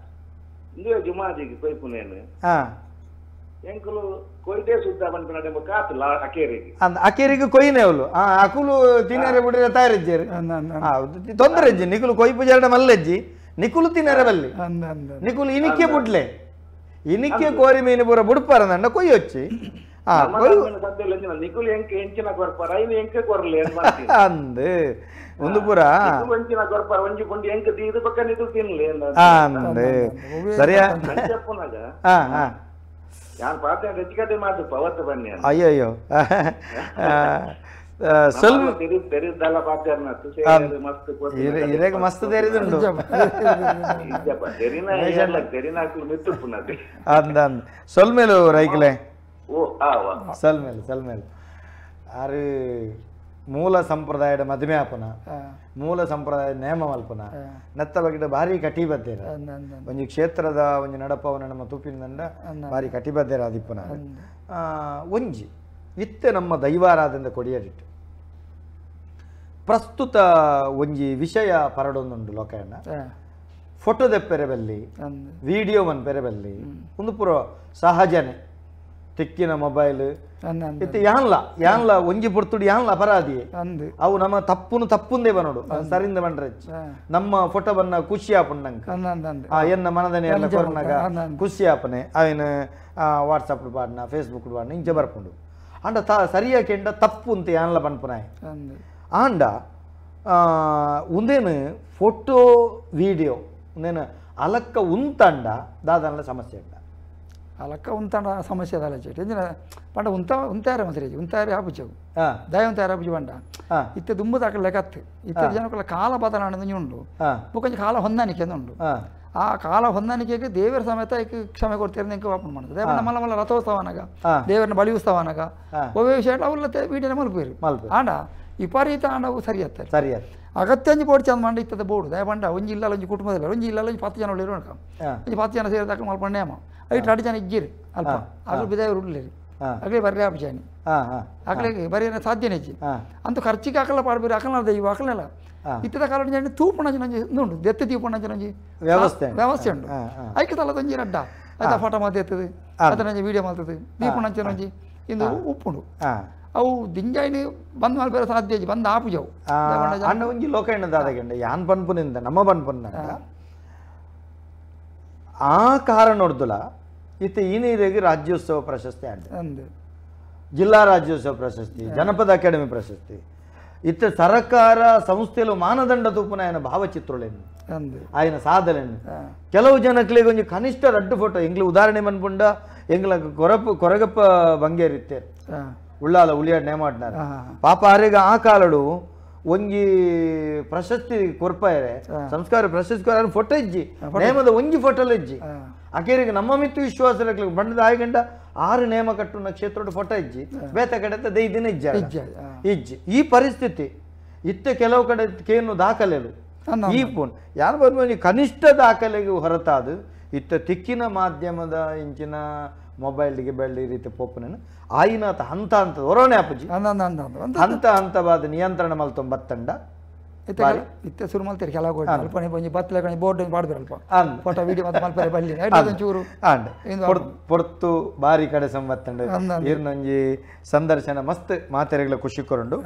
ಇಂದುವೆ ಜುಮಾದಿಗೆ ಕೊಯ್ಪುನೇನು ಎಂಕುಲು ಕೊಯ್ದೆ ಸುದ್ದ ಬಂದ ಕಾತಲ್ಲ ಅಕೇರಿಗೆ ಅಂದ ಅಕೇರಿಗೆ ಕೊಯ್ನೆ ಅವಳು ಅಕುಲು ತಿನ್ನರೆ ಬಿಡ್ರೆ ತಯಾರಿಜ್ಜೇರು ತೊಂದರೆ ಅಜ್ಜಿ ನಿಕುಲು ಕೊಯ್ಪು ಜರಡ ಮಲ್ಲಜ್ಜಿ ನಿಕುಲು ತಿನ್ನರೆ ಬಲ್ಲಿ ನಿಕುಲು ಇನಿಕ್ಕೆ ಬುಡ್ಲೆ ಇನಿಕ್ಕೆ ಕೋರಿ ಮೀನು ಪೂರ ಬುಡ್ಪಾರ ನಂಡ ಕೊಯ್ಯೊಚ್ಚಿ ನಿಕುಲು ಎಂಕ ಎಂಚಿನ ಕೊರ್ಪಾರ ಐನು ಎಂಕ ಕೊರ್ಲೆ ಅಂದ್ ಒಂದು ಪೂರ ಒಂಚಿನ ಕೊರ್ಪಾರ ಒಂಜಿ ಪುಂಡಿ ಎಂಕ ದೀದು ಪಕ್ಕ ನಿಕುಲು ತಿನ್ಲೆ ಅಂದ್ ಸರಿಯಾ ಹಾ ಹಾ ಯಾನ್ ಪಾತೆ ಹೆಚ್ಚಿಕತೆ ಮಾತು ಪವತ್ತು ಬನ್ನಿ ಅಯ್ಯೋ ಅಯ್ಯೋ ಸ್ವಲ್ಪ ತೆರಿದಲ್ಲ ಪಾತೆ ಮಸ್ತ್ ಇರೇಗ ಮಸ್ತ್ ತೆರಿದುಂಡು ಅಂದ ಅಂದ ಸೊಲ್ಮೇಲು ರೈಕಲೆ ಓ ಸಲ್ಮೇಲು ಸಲ್ಮೇಲು ಆರು ಮೂಲ ಸಂಪ್ರದಾಯದ ಮದುವೆ ಆಪನ ಮೂಲ ಸಂಪ್ರದಾಯ ನೇಮ ಮಲ್ಪನ ನತ್ತ ಬಗ್ಗೆ ಭಾರಿ ಕಟಿಬದ್ಧೇರ ಒಂಜಿ ಕ್ಷೇತ್ರದ ಒಂಜಿ ನಡಪವನ ನಮ್ಮ ತೂಪಿನ ಭಾರಿ ಕಟಿಬದ್ಧೇರ ಆದಿಪ್ಪನ ಒಂಜಿ ಇತ್ತೆ ನಮ್ಮ ದೈವಾರಾಧನೆ ಕೊಡಿಯಡಿಟ್ಟು ಪ್ರಸ್ತುತ ಒಂಜಿ ವಿಷಯ ಪರಡೊಂದುಂಡು ಲೋಕಣ್ಣ ಫೋಟೋ ದೆಪ್ಪೆರೆ ಬಲ್ಲಿ ವಿಡಿಯೋ ಮನ್ಪೆರೆ ಬಲ್ಲಿ ಒಂದು ಪೂರ ಸಹಜನೆ ತಿಕ್ಕಿನ ಮೊಬೈಲ್ ಇತ್ತೆ ಯಾನ್ಲ ಯಾನ್ಲ ಒಂಜಿ ಪುರ್ತುಡು ಯಾನ್ಲ ಅಪರಾಧಿ ಅವು ನಮ್ಮ ತಪ್ಪುನು ತಪ್ಪುಂದೇ ಬನೋಡು ಸರಿಂದ ಬಂಡ್ರೆ ನಮ್ಮ ಫೋಟೋ ಬನ್ನ ಖುಷಿ ಆಪುಂಡಂಕ ಎನ್ನ ಮನದನೆ ಎಲ್ಲ ಕೊರ್ನಾಗ ಖುಷಿ ಆಪನೆ ಅವನ ವಾಟ್ಸಪ್ ಪಾಡ್ನ ಫೇಸ್ಬುಕ್ ಪಾಡ್ನ ಇಂಚ ಬರ್ಪುಂಡು ಅಂಡ ತ ಸರಿಯಾಕೆಂಡ ತಪ್ಪು ಅಂತ ಯಾನ್ಲ ಬನ್ಪುನಾಯ್ ಆಂಡ ಉಂದೇನು ಫೋಟೋ ವಿಡಿಯೋ ಉಂದೇನು ಅಲಕ್ಕ ಉಂತಂಡ ದಾದನ್ಲ ಸಮಸ್ಯೆ ಉಂಡ ಅಲಕ್ಕ ಉಂತಾಂಡ ಸಮಸ್ಯೆ ಅದಲ್ಲ ಚೇಟ್ ಎಂಜಿನ ಪಂಡ ಉಂತ ಉಂತಾರೆ ಮಸರಿ ಉಂತಾರೆ ಆಪುಚವು ದಯ ಉಂತಾರೆ ಆಪುಜು ಪಂಡ ಇತ್ತೆ ದುಂಬು ದಾಕಲೆ ಲೆಕ್ಕತ್ತು ಇತ್ತೆ ಜನಕ್ಕಲ್ಲ ಕಾಲ ಬದಲಾವಣೆ ಉಂಡು ಬೊಕೊಂಚ ಕಾಲ ಹೊಂದಾಣಿಕೆ ಉಂಡು ಆ ಕಾಲ ಹೊಂದಾಣಿಕೆಗೆ ದೇವರ ಸಮೇತ ಕ್ಷಮೆ ಕೊಡ್ತೀರ ಇಂಕ ವಾಪನ್ ಮಾಡ್ತದೆ ದೇವರ ಮಲ್ಲ ಮಲ್ಲ ರಥೋತ್ಸವನಾಗ ದೇವರನ್ನ ಬಲಿ ಉತ್ಸವನಾಗ ಒವ್ವೇ ವಿಷಯ ಅವೆಲ್ಲ ವೀಡಿಯೋನ ಮಲ್ಪೇರು ಆಂಡ ವಿಪರೀತ ಆಂಡವು ಸರಿ ಆಗ್ತಾರೆ ಸರಿ ಅಗತ್ಯಂಜಿ ಬೋರ್ಡ್ ಚಂದ ಮಂಡ ಇತ್ತದ ಬೋರ್ಡು ದಯಪಂಡ ಒಂಜಿ ಇಲ್ಲಲ್ಲ ಒಂಜಿ ಕುಟುಂಬದಲ್ಲಿ ಒಂಜಿ ಇಲ್ಲಲ್ಲ ಒಂಜಿ 10 ಜನ ಉಳ್ಳಿರು ಅನ್ಕ ಒಂಜಿ 10 ಜನ ಸೇರಿದಾಗ ಮಲ್ಪ ನೇಮ ಐಟ್ 2 ಜನ ಇಜ್ಜಿರಿ ಅಲ್ಪ ಆಗಲು ಬಿದಾಯವರು ಉಳ್ಳಿರಿ ಆಗಲೇ ಬರ್ರಿ ಆಪಚಾನಿ ಆಗಲೇ ಬರೀ ಸಾಧ್ಯನೇ ಇಜ್ಜಿ ಅಂತೂ ಖರ್ಚಿಗೆ ಹಾಕಲ್ಲ ಪಾಡ್ಬೇರು ಹಾಕಲ್ಲ ದೈವ ಹಾಕಲ್ಲ ಇತ್ತದ ಕಾಲ ತೂಪಣ ಉಂಡು ದೆತ್ತೆ ತೀಪಣ ವ್ಯವಸ್ಥೆ ವ್ಯವಸ್ಥೆ ಉಂಡು ಐಕೆ ತಲದ ಒಂಜಿ ರಡ್ಡ ಆಯ್ತಾ ಫೋಟೋ ಮಾತು ಅದನ್ನ ವೀಡಿಯೋ ಮಾಡ್ತದೆ ದೀಪಣ ಒಂಜಿ ಇಂದು ಉಪ್ಪುಂಡು ಅವು ದಿಂಜಾಯಿನ ಬಂದ್ ಮಲ್ಪೆರೆ ಸಾಧ್ಯ ಇಜ್ಜಿ ಬಂದ್ ಆಪುಜವು ಅಣ್ಣ ಒಂಜಿ ಲೋಕಣ್ಣ ದಾದಗಂಡ ಯಾನ್ ಪನ್ಪುನಿಂದ ನಮ್ಮ ಪನ್ಪುನ ಆ ಕಾರಣೊಡ್ದುಲ ಇತ್ತೆ ಈ ನೀರಿಗೆ ರಾಜ್ಯೋತ್ಸವ ಪ್ರಶಸ್ತಿ ಆಂಡ್ ಜಿಲ್ಲಾ ರಾಜ್ಯೋತ್ಸವ ಪ್ರಶಸ್ತಿ ಜನಪದ ಅಕಾಡೆಮಿ ಪ್ರಶಸ್ತಿ ಇತ್ತೆ ಸರಕಾರ ಸಂಸ್ಥೆಲು ಮಾನದಂಡ ತೂಪುನ ఆయన ಭಾವಚಿತ್ರಲೇನು ఆయన ಸಾಧನೆನು ಕೆಲವು ಜನಕ್ಲಿಗೆ ಒಂಜಿ ಕನಿಷ್ಠ ರಡ್ಡು ಫೋಟೋ ಎಂಗ್ಲ ಉದಾಹರಣೆ ಮನ್ಪುಂಡ ಎಂಗ್ಲ ಕೊರಪು ಕೊರಗಪ್ಪ ಬಂಗೇರಿತ್ತೆ ಉಳ್ಳಾಲ ಉಳಿಯಾಡ್ ನೇಮಾಡ್ನಾರ ಪಾಪ ಆರೆಗ ಆ ಕಾಲಡು ಒಂಜಿ ಪ್ರಶಸ್ತಿ ಕೊರ್ಪಾಯರೆ ಸಂಸ್ಕಾರ ಪ್ರಶಸ್ತಿ ಕೊರ ಫೋಟೋ ಇಜ್ಜಿ ನೇಮದ ಒಂಜಿ ಫೋಟೋಲ ಇಜ್ಜಿ ಅಕೇರಿಗೆ ನಮ್ಮ ಮಿತ್ತು ವಿಶ್ವಾಸ ಬಂಡದ ಆಯಗಂಡ 6 ನೇಮ ಕಟ್ಟುನ ಕ್ಷೇತ್ರದ ಫೋಟೋ ಇಜ್ಜಿ ಬೇತ ಕಡೆ ದೈ ದಿನ ಇಜ್ಜ ಇಜ್ಜಿ ಈ ಪರಿಸ್ಥಿತಿ ಇತ್ತೆ ಕೆಲವು ಕಡೆ ಕೇನು ದಾಖಲೆಲು ಈ ಪೋನ್ ಯಾರು ಬರ್ಬೋದು ಕನಿಷ್ಠ ದಾಖಲೆಗೆ ಹೊರತಾದು ಇತ್ತ ತಿಕ್ಕಿನ ಮಾಧ್ಯಮದ ಇಂಚಿನ ಮೊಬೈಲ್ಗೆ ಬೆಳ್ಳಿ ರೀತಿ ಪೋಪನೇನು ಆಯಿನಾತ ಹಂತ ಹಂತ ಹೊರೋಣೆ ಅಪ್ಪಜಿ ಹಂತ ಹಂತವಾದ ನಿಯಂತ್ರಣ ಮಲ್ತೊಂಬತ್ತಂಡ ಇತ್ತೆ ಶುರು ಮಲ್ತೀರಿ ಕೆಲವು ಅಲ್ಪ ಒಂಜಿ ಬತ್ತಲೆ ಬೋರ್ಡ್ ಪಾಡ್ಬೇರು ಅಲ್ಪ ಫೋಟೋ ವಿಡಿಯೋ ಮತ್ತೆ ಮಲ್ಪರೆ ಬಲ್ಲಿ ಚೂರು ಪೊರ್ತು ಬಾರಿ ಕಡೆ ಸಂಬತ್ತಂಡ ಈರ್ನೊಂಜಿ ಸಂದರ್ಶನ ಮಸ್ತ್ ಮಾತೆರೆಗಳ ಖುಷಿ ಕೊರಂಡು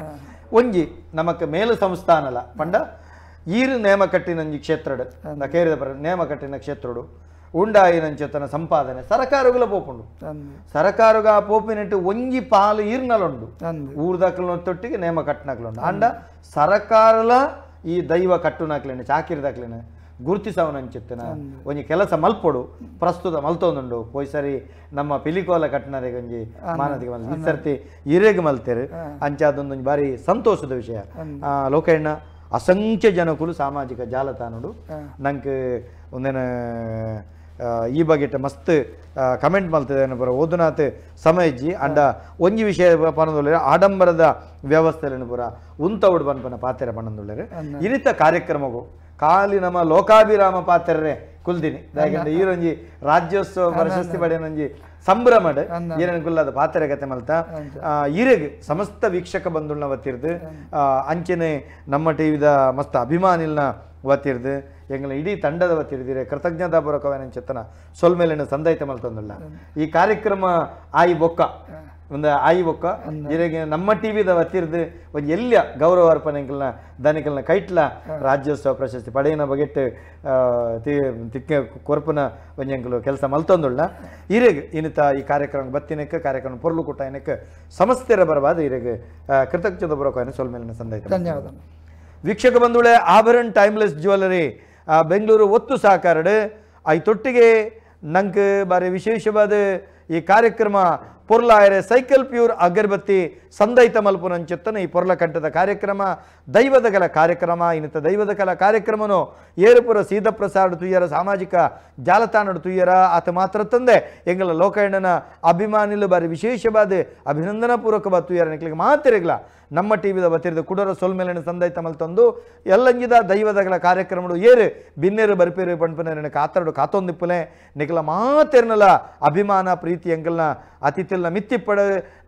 ಒಂಜಿ ನಮಕ್ ಮೇಲು ಸಂಸ್ಥಾನಲ ಪಂಡ ಈರು ನೇಮ ಕಟ್ಟಿನೊಂಜಿ ಕ್ಷೇತ್ರಡು ಕೇರಿದ ಪರ ನೇಮ ಕಟ್ಟಿನ ಕ್ಷೇತ್ರಡು ಉಂಡಾಯಿನಂಚೆತನ ಸಂಪಾದನೆ ಸರಕಾರಗಳ ಪೋಪುಂಡು ಸರಕಾರಗ ಪೋಪಿನಟ್ಟು ಒಂಜಿ ಪಾಲು ಈರ್ನಲುಂಡು ಊರ್ದಾಕಲ್ನ ತೊಟ್ಟಿಗೆ ನೇಮ ಕಟ್ಟನಕ್ಲುಂಡು ಅಂಡ ಸರಕಾರಲ ಈ ದೈವ ಕಟ್ಟುನಾಕ್ಲೇನೆ ಚಾಕಿರಿದಾಕ್ಲೇನೆ ಗುರುತಿಸವನಂಚಿತ್ತನ ಒಂಜಿ ಕೆಲಸ ಮಲ್ಪೊಡು ಪ್ರಸ್ತುತ ಮಲ್ತೊಂದುಂಡು ಪೋಯ್ ಸರಿ ನಮ್ಮ ಪಿಲಿಕೋಲ ಕಟ್ಟನರಿಗೆ ಒಂಜಿ ಮಾನದಿಗೆ ಮಲ್ ಈ ಸರ್ತಿ ಇರೆಗ್ ಮಲ್ತೇರು ಅಂಚ ಅದೊಂದೊಂಜಿ ಬಾರಿ ಸಂತೋಷದ ವಿಷಯ ಲೋಕಣ್ಣ ಅಸಂಖ್ಯ ಜನಕುಲು ಸಾಮಾಜಿಕ ಜಾಲತಾಣಡು ನಂಗೆ ಒಂದೇನ ಈ ಬಗೆಟ್ ಮಸ್ತ್ ಕಮೆಂಟ್ ಮಲ್ತದೆ ಪೂರ ಓದುನಾತ್ ಸಮಯಜ್ಜಿ ಅಂಡ ಒಂಜಿ ವಿಷಯ ಪನೊಂದುಲ್ಲೆರ್ ಆಡಂಬರದ ವ್ಯವಸ್ಥೆలను ಪೂರ ಉಂತವುಡು ಪನ್ಪನ ಪಾತೆರ ಪನೊಂದುಲ್ಲೆರ್ ಇನಿತ ಕಾರ್ಯಕ್ರಮಗು ಖಾಲಿ ನಮ್ಮ ಲೋಕಾಭಿರಾಮ ಪಾತೆರ್ರೆ ಕುಲ್ದಿನಿ ಯಾಕಂದ್ರೆ ಈರೊಂಜಿ ರಾಜ್ಯೋತ್ಸವ ಪ್ರಶಸ್ತಿ ಪಡೆಯನೊಂಜಿ ಸಂಭ್ರಮಡ್ ಈರನ್ ಕುಲ್ಲದ ಪಾತೆರ ಕತೆ ಮಲ್ತ ಈರೆಗ್ ಸಮಸ್ತ ವೀಕ್ಷಕ ಬಂಧುಲ್ನ ವತಿರ್ದು ಅಂಚನೆ ನಮ್ಮ ಟಿವಿದ ಮಸ್ತ್ ಅಭಿಮಾನಿಲ್ನ ವತಿರ್ದು ಎಂಗಳ ಇಡೀ ತಂಡದ ವತಿರ್ದಿರೆ ಕೃತಜ್ಞತಾಪೂರ್ವಕವಾದ ಚೆತ್ತನ ಸೊಲ್ಮೇಲಿನ ಸಂದೈತ ಮಲ್ತೊಂದುಲ್ಲ ಈ ಕಾರ್ಯಕ್ರಮ ಆಯಿ ಬೊಕ್ಕ ಒಂದು ಆಯಿ ಬೊಕ್ಕ ಇರೆಗೆ ನಮ್ಮ ಟಿವಿದ ವತಿರ್ದು ಒಂಜಿ ಎಲ್ಲಿಯ ಗೌರವ ಅರ್ಪಣೆಗಳನ್ನ ದನಿಕಲ್ನ ಕೈಟ್ಲ ರಾಜ್ಯೋತ್ಸವ ಪ್ರಶಸ್ತಿ ಪಡೆಯಿನ ಬಗೆಟ್ ತಿಕ್ಕ ಕೊರ್ಪುನ ಒಂಜಂಕಲು ಕೆಲಸ ಮಲ್ತೊಂದುಳ್ಳ ಇರೆಗ್ ಇನಿತ ಈ ಕಾರ್ಯಕ್ರಮ ಬತ್ತಿನಕ್ಕೆ ಕಾರ್ಯಕ್ರಮ ಪೊರ್ಲು ಕುಟ್ಟಾಯನಕ್ಕೆ ಸಮಸ್ತೆರ ಬರಬಾದ ಇರೆಗ್ ಕೃತಜ್ಞತೆ ಪೂರ್ವಕವಾದ ಸೊಲ್ಮೇಲಿನ ಸಂದೈತ. ಧನ್ಯವಾದ ವೀಕ್ಷಕ ಬಂಧುಗಳೇ, ಆಭರಣ ಟೈಮ್ಲೆಸ್ ಜ್ಯುವೆಲರಿ ಬೆಂಗಳೂರು ಒತ್ತು ಸಹಕಾರಡು I ತೊಟ್ಟಿಗೆ ನಂಗೆ ಬಾರಿ ವಿಶೇಷವಾದ ಈ ಕಾರ್ಯಕ್ರಮ ಪೊರ್ಲಾಯರೆ ಸೈಕಲ್ ಪ್ಯೂರ್ ಅಗರಬತ್ತಿ ಸಂದೈತ ಮಲ್ಪುನಂಚೆತ್ತನ ಈ ಪೊರ್ಲ ಕಂಠದ ಕಾರ್ಯಕ್ರಮ ದೈವದ ಕಲ ಕಾರ್ಯಕ್ರಮ ಇನ್ನಿತ ದೈವದ ಕಲ ಕಾರ್ಯಕ್ರಮನು ಏರುಪುರ ಸೀದ ಪ್ರಸಾರ ತುಯ್ಯರ ಸಾಮಾಜಿಕ ಜಾಲತಾಣಡು ತುಯ್ಯರ ಆತ ಮಾತ್ರ ತಂದೆ ಎಂಗಳ ಲೋಕಣ್ಣನ ಅಭಿಮಾನಿಲು ಬಾರಿ ವಿಶೇಷವಾದ ಅಭಿನಂದನಾ ಪೂರ್ವಕವಾದ ತುಯ್ಯರ ನಿಕ್ಲಿಗೆ ಮಾತಿರಗ್ಲ ನಮ್ಮ ಟಿವಿದ ಬತ್ತಿರದ ಕುಡರ ಸೊಲ್ಮೇಲಿನ ಸಂದೈತ ಮಲ್ತಂದು ಎಲ್ಲಂಜಿದ ದೈವದಗಳ ಕಾರ್ಯಕ್ರಮಡು ಏರು ಬಿನ್ನೇರು ಬರ್ಪೇರು ಪಣ್ಪನೇರು ಕಾತರಡು ಕಾತೊಂದಿಪ್ಪಲೆ ನಿಕಲ ಮಾತೆರ್ನಲ ಅಭಿಮಾನ ಪ್ರೀತಿ ಎಂಗಲ್ನ ಅತಿಥಿಲ್ನ ಮಿತ್ತಿಪ್ಪಡ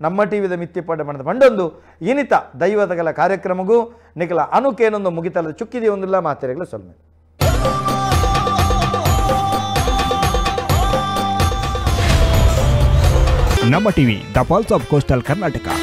ನಮ್ಮ ಟಿವಿದ ಮಿತ್ತಿಪ್ಪಡ ಮಣದ ಪಂಡೊಂದು ಇನಿತ ದೈವದಗಳ ಕಾರ್ಯಕ್ರಮಗೂ ನಿಕಲ ಅನುಕೇನೊಂದು ಮುಗಿತಲದ ಚುಕ್ಕಿದೆ ಒಂದಿಲ್ಲ ಮಾತೆರೆಗಳ ಸೊಲ್ಮೆ. ನಮ್ಮ TV, the pulse of coastal Karnataka.